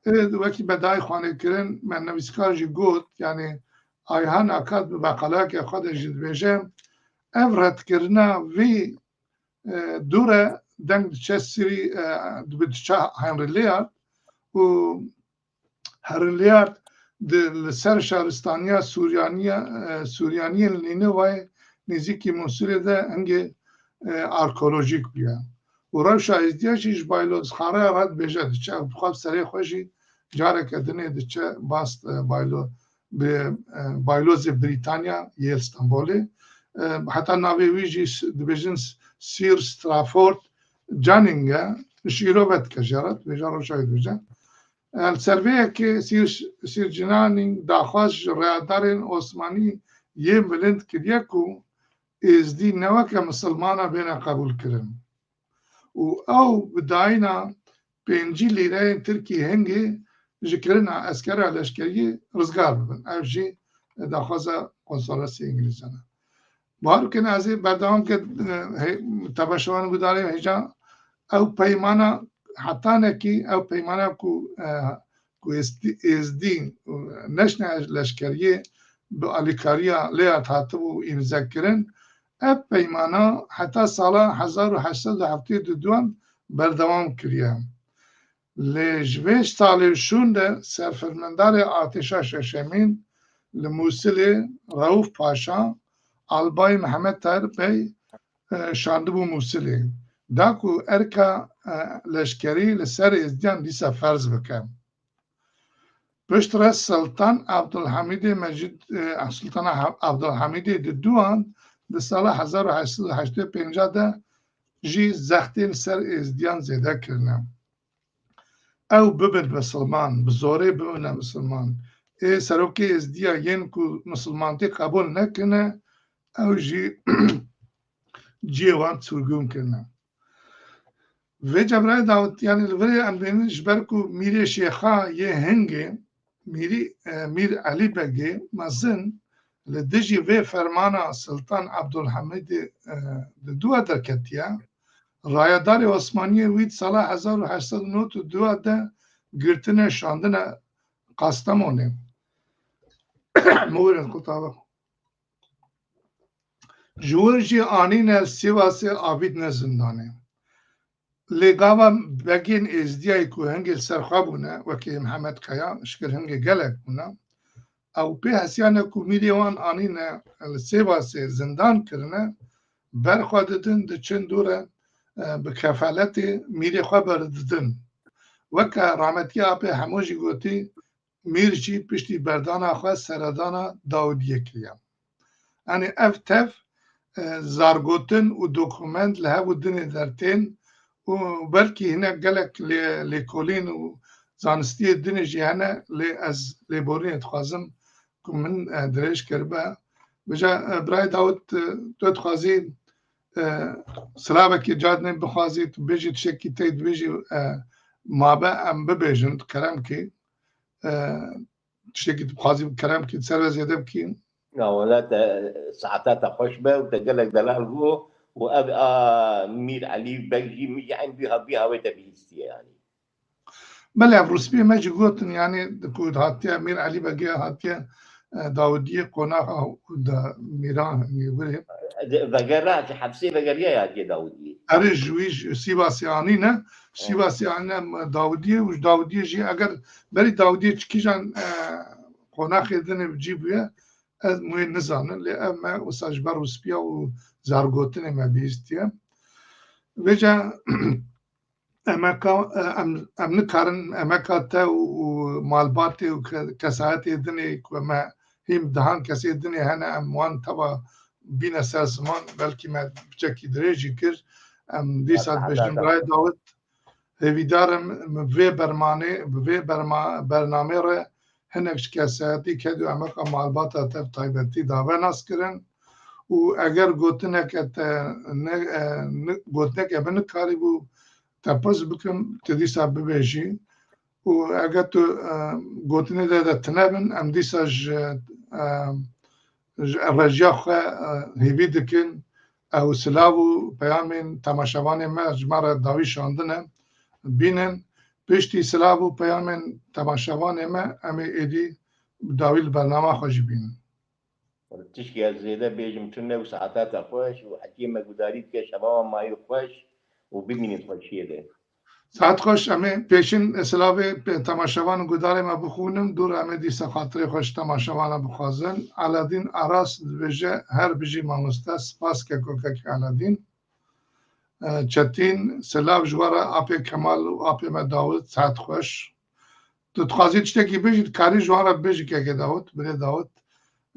Ê, wekî bedayê xwanê kirin, me nivîskar jî got, yanî Ayhan Akad bi meqaleyeke xwe de jî dibêje, ev redkirina vî, e, dû re deng diçe Sirî, e, dibe diçe Henry Layard û Henry Layard di, li ser şaristaniya Sûriyaniya, e, Sûriyaniyên li Nînevayê nêzîkî Mûsilê de hingê, e, arkeolojîk bûye. Û rewşa Êzdiya jî ji Baylozxareya re dibêje diçe û dixwe bi serê xwe jî careke dinê diçe bast, e, Baylo-, bi, e, Baylozê Brîtanya yê li Stenbolê. E, heta navê wî jî s-, dibêjin s-, Sir Strafford Canning e, şîrove dike jê re, dibêje rewşa wî dibêje. Li ser vê yekê Sir, Sir Canning daxwaz ji rêyadarên Osmanî yên bilind kiriye ku Êzdî ne weke misilmana bêne qebûlkirin û ew bi dayîna pêncî lîreyên Tirkî hingê ji kirina eskera leşkeriyê rizgar bibin. Ev jî daxwaza konsolosê Îngilîzan e. Bawer bikin, ez ê berdewam ke, e, he-, temaşevan û gudarê hêja, ew peymana hetanekî, ew peymana ku, e, ku Êzdî, Êzdî, e, neşne leşkeriyê bi alîkariya Layard hatibû îmzekirin, ev peymana heta sala hezar û heşt sed û heftê û duan berdewam kiriye. Lê ji vê salê şûn de serfermendarê artêşa şeşemîn li Mûsilê Reûf Paşa, Albay Mihemed Tahir Bey, e, şandibû Mûsilê, da ku erka, e, leşkerî li ser Êzdiyan dîsa ferz bike. Piştre Siltan Abdulhamîdê Mecid, e, Siltana Ha-, Abdulhamîdê di duan di sala hezar û heşt sed û heştê û pênc de jî zextên ser Êzdiyan zêde kirine. Ew bibin misilman, bi zorê bibine misilman. Ê serokê Êzdiya yên ku misilmantî qebûl nekirine, ew jî cihê wan sirgûn kirine. Vê cebrayê dawet, yanî li virê em dibînin ji ber ku Mîrê Şêxa yê hingê, Mîrî, e, Mîr Elî Begê mezin li dijî vê fermana Siltan Abdulhamîdê, e, di dua derketiye, rayedarê Osmaniyê wî di sala hezar û heşt sed û nod û dua de girtine şandine Kastamonê. Miwirin kutaba. Ji wir jî anîne Sîwasê avîtine zindanê. Lê gava begên Êzdiyayê ku hingê li ser xwe bûne, wekî Mihemed Kaya, ji kir hingê gelek bûne, ew pê hesiyane ku mîrê wan anîne li Sêwasê zindan kirine, ber xwe didin, diçin dû re, e, bi kefaletê mîrê xwe berdidin. Weke rahmetî Apê Hemo jî gotî, mîr jî piştî berdana xwe seredana Dawidiyê kiriye. Yanî ev tev, e, zargotin û dokument li hev û dinê dertên û belkî hinek gelek lê-, lêkolîn û zanistiyê dinê jî hene, lê ez lêborînê dixwazim ku min, e, dirêj kiribe. Vêca, e, birayê Dawid, e, tu dixwazî, e, silavekî ca dinê bixwazî, tu bêjî tiştekî tê dibêjî, e, mabe em bibêjin, tu kerem kî. E, tiştekî tu dixwazî kerem kî, ser ve zêde bikî. Na, wela te, saeta te xweş be û te gelek delal bû û ev a Mîr Elî Beg jî min jî eyn bîha, bîha wê te bihîstiye yanî. Belê, ev rûspiyê me jî gotin, yanî ku hatiye Mîr Elî Begê hatiye, e, Dawidiyê qonaxa da Mîran Nîwirê. Vegera, ji hepsê vegeriya ya kê Dawidiyê. Erê ji wî ji Sîvasê anîne. Sîvasê anîne Dawidiyê û ji Dawidiyê jî eger berî Dawidiyê çi kîjan, e, qonaxê din ê bi cî bûye, ez wê nizanin. Lê ev me wisa ji ber rûspiya û zargotinê me bihîstiye. Vêca emeka, em, em nikarin emeka te û, û malbatê û ke-, kesayetê dinê ku me hîm dehan kesê dinê hene, em wan teva bîne ser ziman, belkî me piçekî dirêj jî kir. Em dîsa dibêjin birayê Dawid, hêvîdar im, bi vê bermanê, bi vê berma-, bernamê re hinek ji kesayetî ked û emeka malbata te bi taybetî dave nas kirin û eger gotineke te ne, e, ni-, gotineke min nikarîbû te pirs bikim, tu dîsa bibêjî û eger tu, e, gotinê de, de tune bin, em dîsa ji, e, ji rejiya xwe, e, hêvî dikin, ew silav û peyamên temaşevanê me ji me re dawî şandine, bînin. Piştî silav û peyamên temaşevanê me, em ê êdî bi dawî li bernama xwe jî bînin. Tişkî ez zêde bêjim tune û saeta te xweş û hetiyê me gudarî dike, şeva wan mayî xweş û bimînin xweşiyê de. Saet xweş, em ê pêşin silavê pe-, temaşevan û gudarê me bixwînin, dûr em ê dîsa xatirê xweş temaşevana bixwazin. Aladîn Aras dibêje, her bijî mamoste, spas keko kek Aladîn. E, Çetîn, silav ji we re apê Kemal û apê me Dawid, saet xweş. Tu dixwazî tiştekî bêjî, dikarî ji wan re bêjî kekê Dawid, birê Dawid.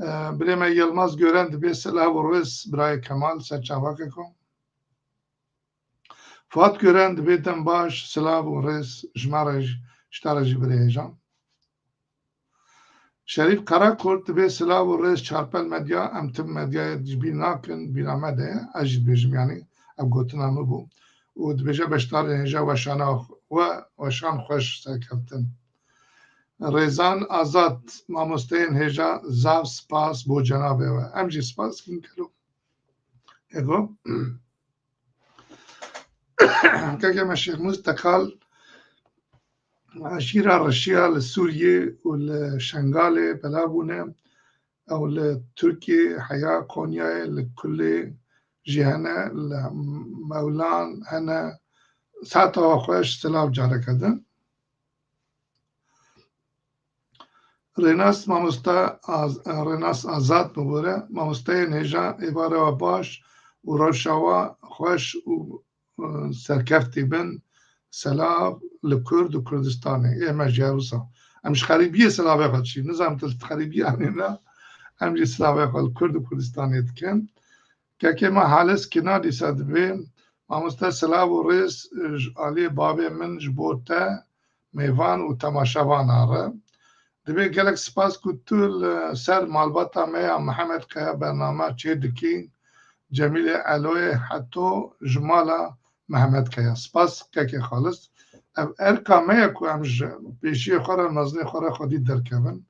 E, birê me Yilmaz Gören dibê silav û rêz birayê Kemal, ser çava keko. Fuat Gören dibê dem baş, silav û rêz ji me re jî, ji te re jî birê hêja. Şerîf Karakurt dibê silav û rêz Çarpel Medya, em tim medyayê ji bîr nakin, bîra me de ye, ez jî dibêjim, yanî ev gotina min bû. Û dibêje beşdarên hêja weşana we, weşan xweş serkeftin. Rêzan Azad, mamosteyên hêja, zaf spas bo cenabê we. Em jî spas dikin kelo. Ego. Keke me Şêxmûs Tekal, eşîra Reşiya li Sûriyê û li Şengalê belav bûne. Ew li Tirkiyê heya, Konyayê, li Kulê jî hene, li Mewlan hene. Saeta we xweş, silav careke din. Rênas mamosta Az-, Rênas Azad bibore, mamosteyên hêja êvarê we baş û rewşa we xweş û, e, serkeftî bin. Selav li Kurd û Kurdistanê. Ê me jî her wisa. Em ji xerîbiyê silavê xwe dişîn. Nizanim tu li xerîbiyê anî ne. Em jî silavê xwe li Kurd û Kurdistanê dikin. Kekê me Halis Kina dîsa dibê, mamoste silav û rêz ji aliyê bavê min ji bo te, mêvan û temaşevana re. Dibê gelek spas ku tu li ser malbata me ya Mihemed Kaya bername çê dikî, Cemîlê Eloyê heto ji mala Mihemed Kaya. Spas kekê Xalis. Ev erka me ye ku em ji pêşiyê xwe re, mezinê xwe re xwedî derkevin.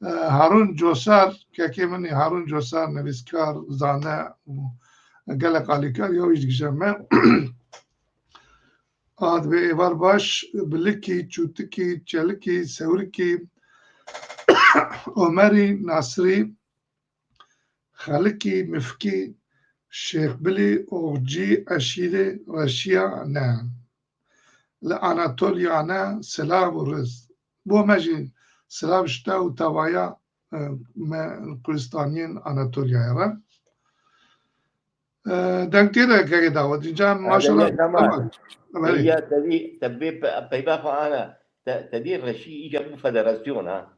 E, Harun Coser, kekê min ê Harun Coser, nivîskar, zane û gelek alîkar ya wî jî dikije me. A, dibê êvar baş, Bilikî, Çûtikî, Çelikî, Sewrikî, Omerî, Nasirî, Xelikî, Mifkî, Şêxbilî, Oxcî, Eşîrê, Reşiya, ne. Li Anatolya ne, silav û riz. Bo me jî silav ji te û tevaya, e, me Kurdistaniyên Anatolyayê re. E, deng tê de kekê Dawid. Înca maşallah. Belê. Ya te vî, te vê pe-, peyva xwe ana. Te, te dî Reşî îca bû federasyon ha.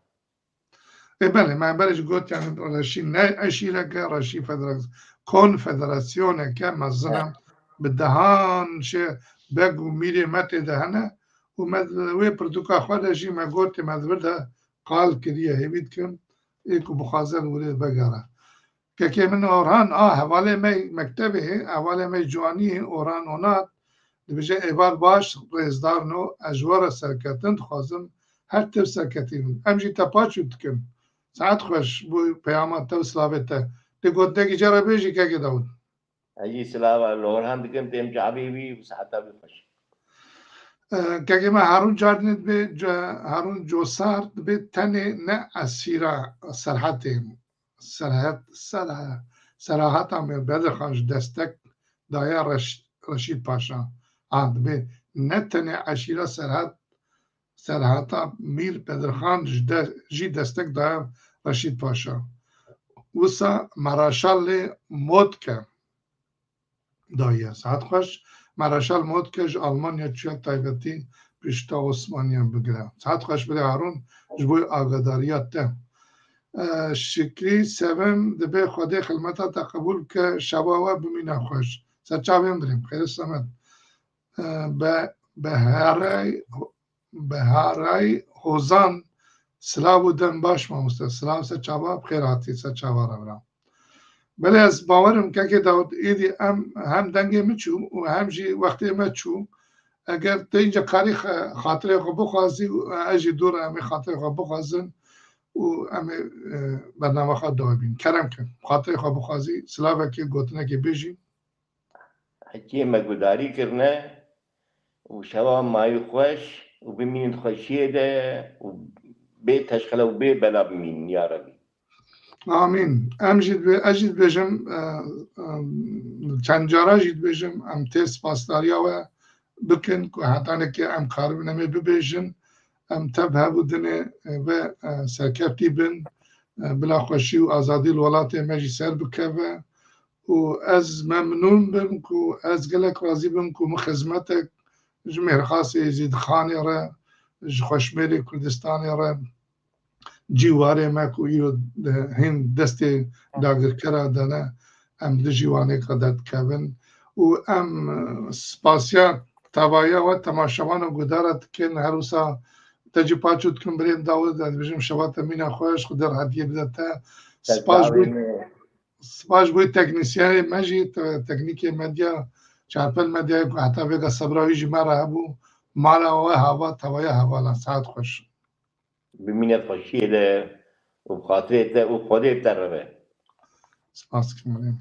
Ê belê, me berê jî got, yani Reşî ne eşîreke, Reşî federas-, konfederasyoneke mezin e. Bi dehan şey beg û mîrê me tê de hene û me di wê pirtûka xwe de jî me gotê me di vir de qal kiriye, hêvî dikim ê ku bixwaze li wirê vegere. Kekê min Orhan, a, hevalê me mektebê, hevalê me ciwanî, Orhan Onat, dibêje, êvar baş, rêzdarno, ez ji we re serketin dixwazim, her tim serketî bin. Em jî te paçû dikin. Saet xweş, bo peyama te û silavê te. Tê gotinekî ce re bêjî, kekê Dawid. Ez jî silava li Orhan dikim, têm çavê wî û saeta wî xweş. Kekê me Harûn Cardinê dibê, Harûn Cosar dibê tenê ne esîra Serhetê, Serhet, Serhe-, Seraheta Mîr Bedirxan ji destek daye Reş-, Reşîd Paşa. Ha, dibê ne tenê eşîra Serhet, Serheta Mîr Bedirxan ji de-, jî destek daye Reşîd Paşa. Wisa Maraşalê Motke daye. Saet xweş. Maraşal Motke ji Almanya çûye taybetî pişta Osmaniyan bigire. Saet xweş birê Harûn ji bo agadariya te. E, Şikrî Sevim dibê Xwedê xilmeta te qebûl bike, şeva we bimîne xweş. Ser çavên birêm, xêr semet. E, be, Beharey, Beharey Hozan, silav û dem baş mamoste. Silav ser çava, bi xêr hatî ser çava re bira. Belê ez bawer im kekê Dawud, êdî em hem dengê min çû û hem jî wextê me çû. Eger te înce karî xe-, xatirê xwe bixwazî û ez jî dûr em ê xatirê xwe bixwazin û em ê, e, bername xwe dawî bîn. Kerem ke, xatirê xwe bixwazî, silavekê, gotinekê bêjî. Hekî me gudarî kirine û şeva mayî xweş û bimînin xweşiyê de û bê teşxele û bê bela bimînin ya Rebî. Amîn. Em jî dibê-, ez jî dibêjim, e, e, çend cara jî dibêjim, em tê spasdariya we bikin ku hetanê ke em karibin em ê bibêjin, em tev hev û dinê, e, ve, e, serkeftî bin, e, bila xweşî û azadî li welatê me jî ser bikeve. Û ez memnûn bim ku ez gelek razî bim ku min xizmetek ji Mêrxasê Êzîdxanê re, ji Xweşmêrê Kurdistanê re, cîwarê me ku îro di-, hîn destê dagirkera de ne, em dijî wan ê qe derdikevin. Û em, e, spasiya tevaya we temaşevan û gudara dikin, her wisa te jî paçû dikim birêm Dawid, ez dibêjim şeva te mîna xweş, Xwedê rehetiyê bide te. Spas bo, spas bo teknîsyenê me jî, te-, teknîkê medya, Çarpel Medyayê ku heta vêga sebra wî jî me re hebû. Mala we hava, tevaya hevala, saet xweş. Bimîne xweşiyê de û bi xatirê te û Xwedê te re be. Spas dikim birêm.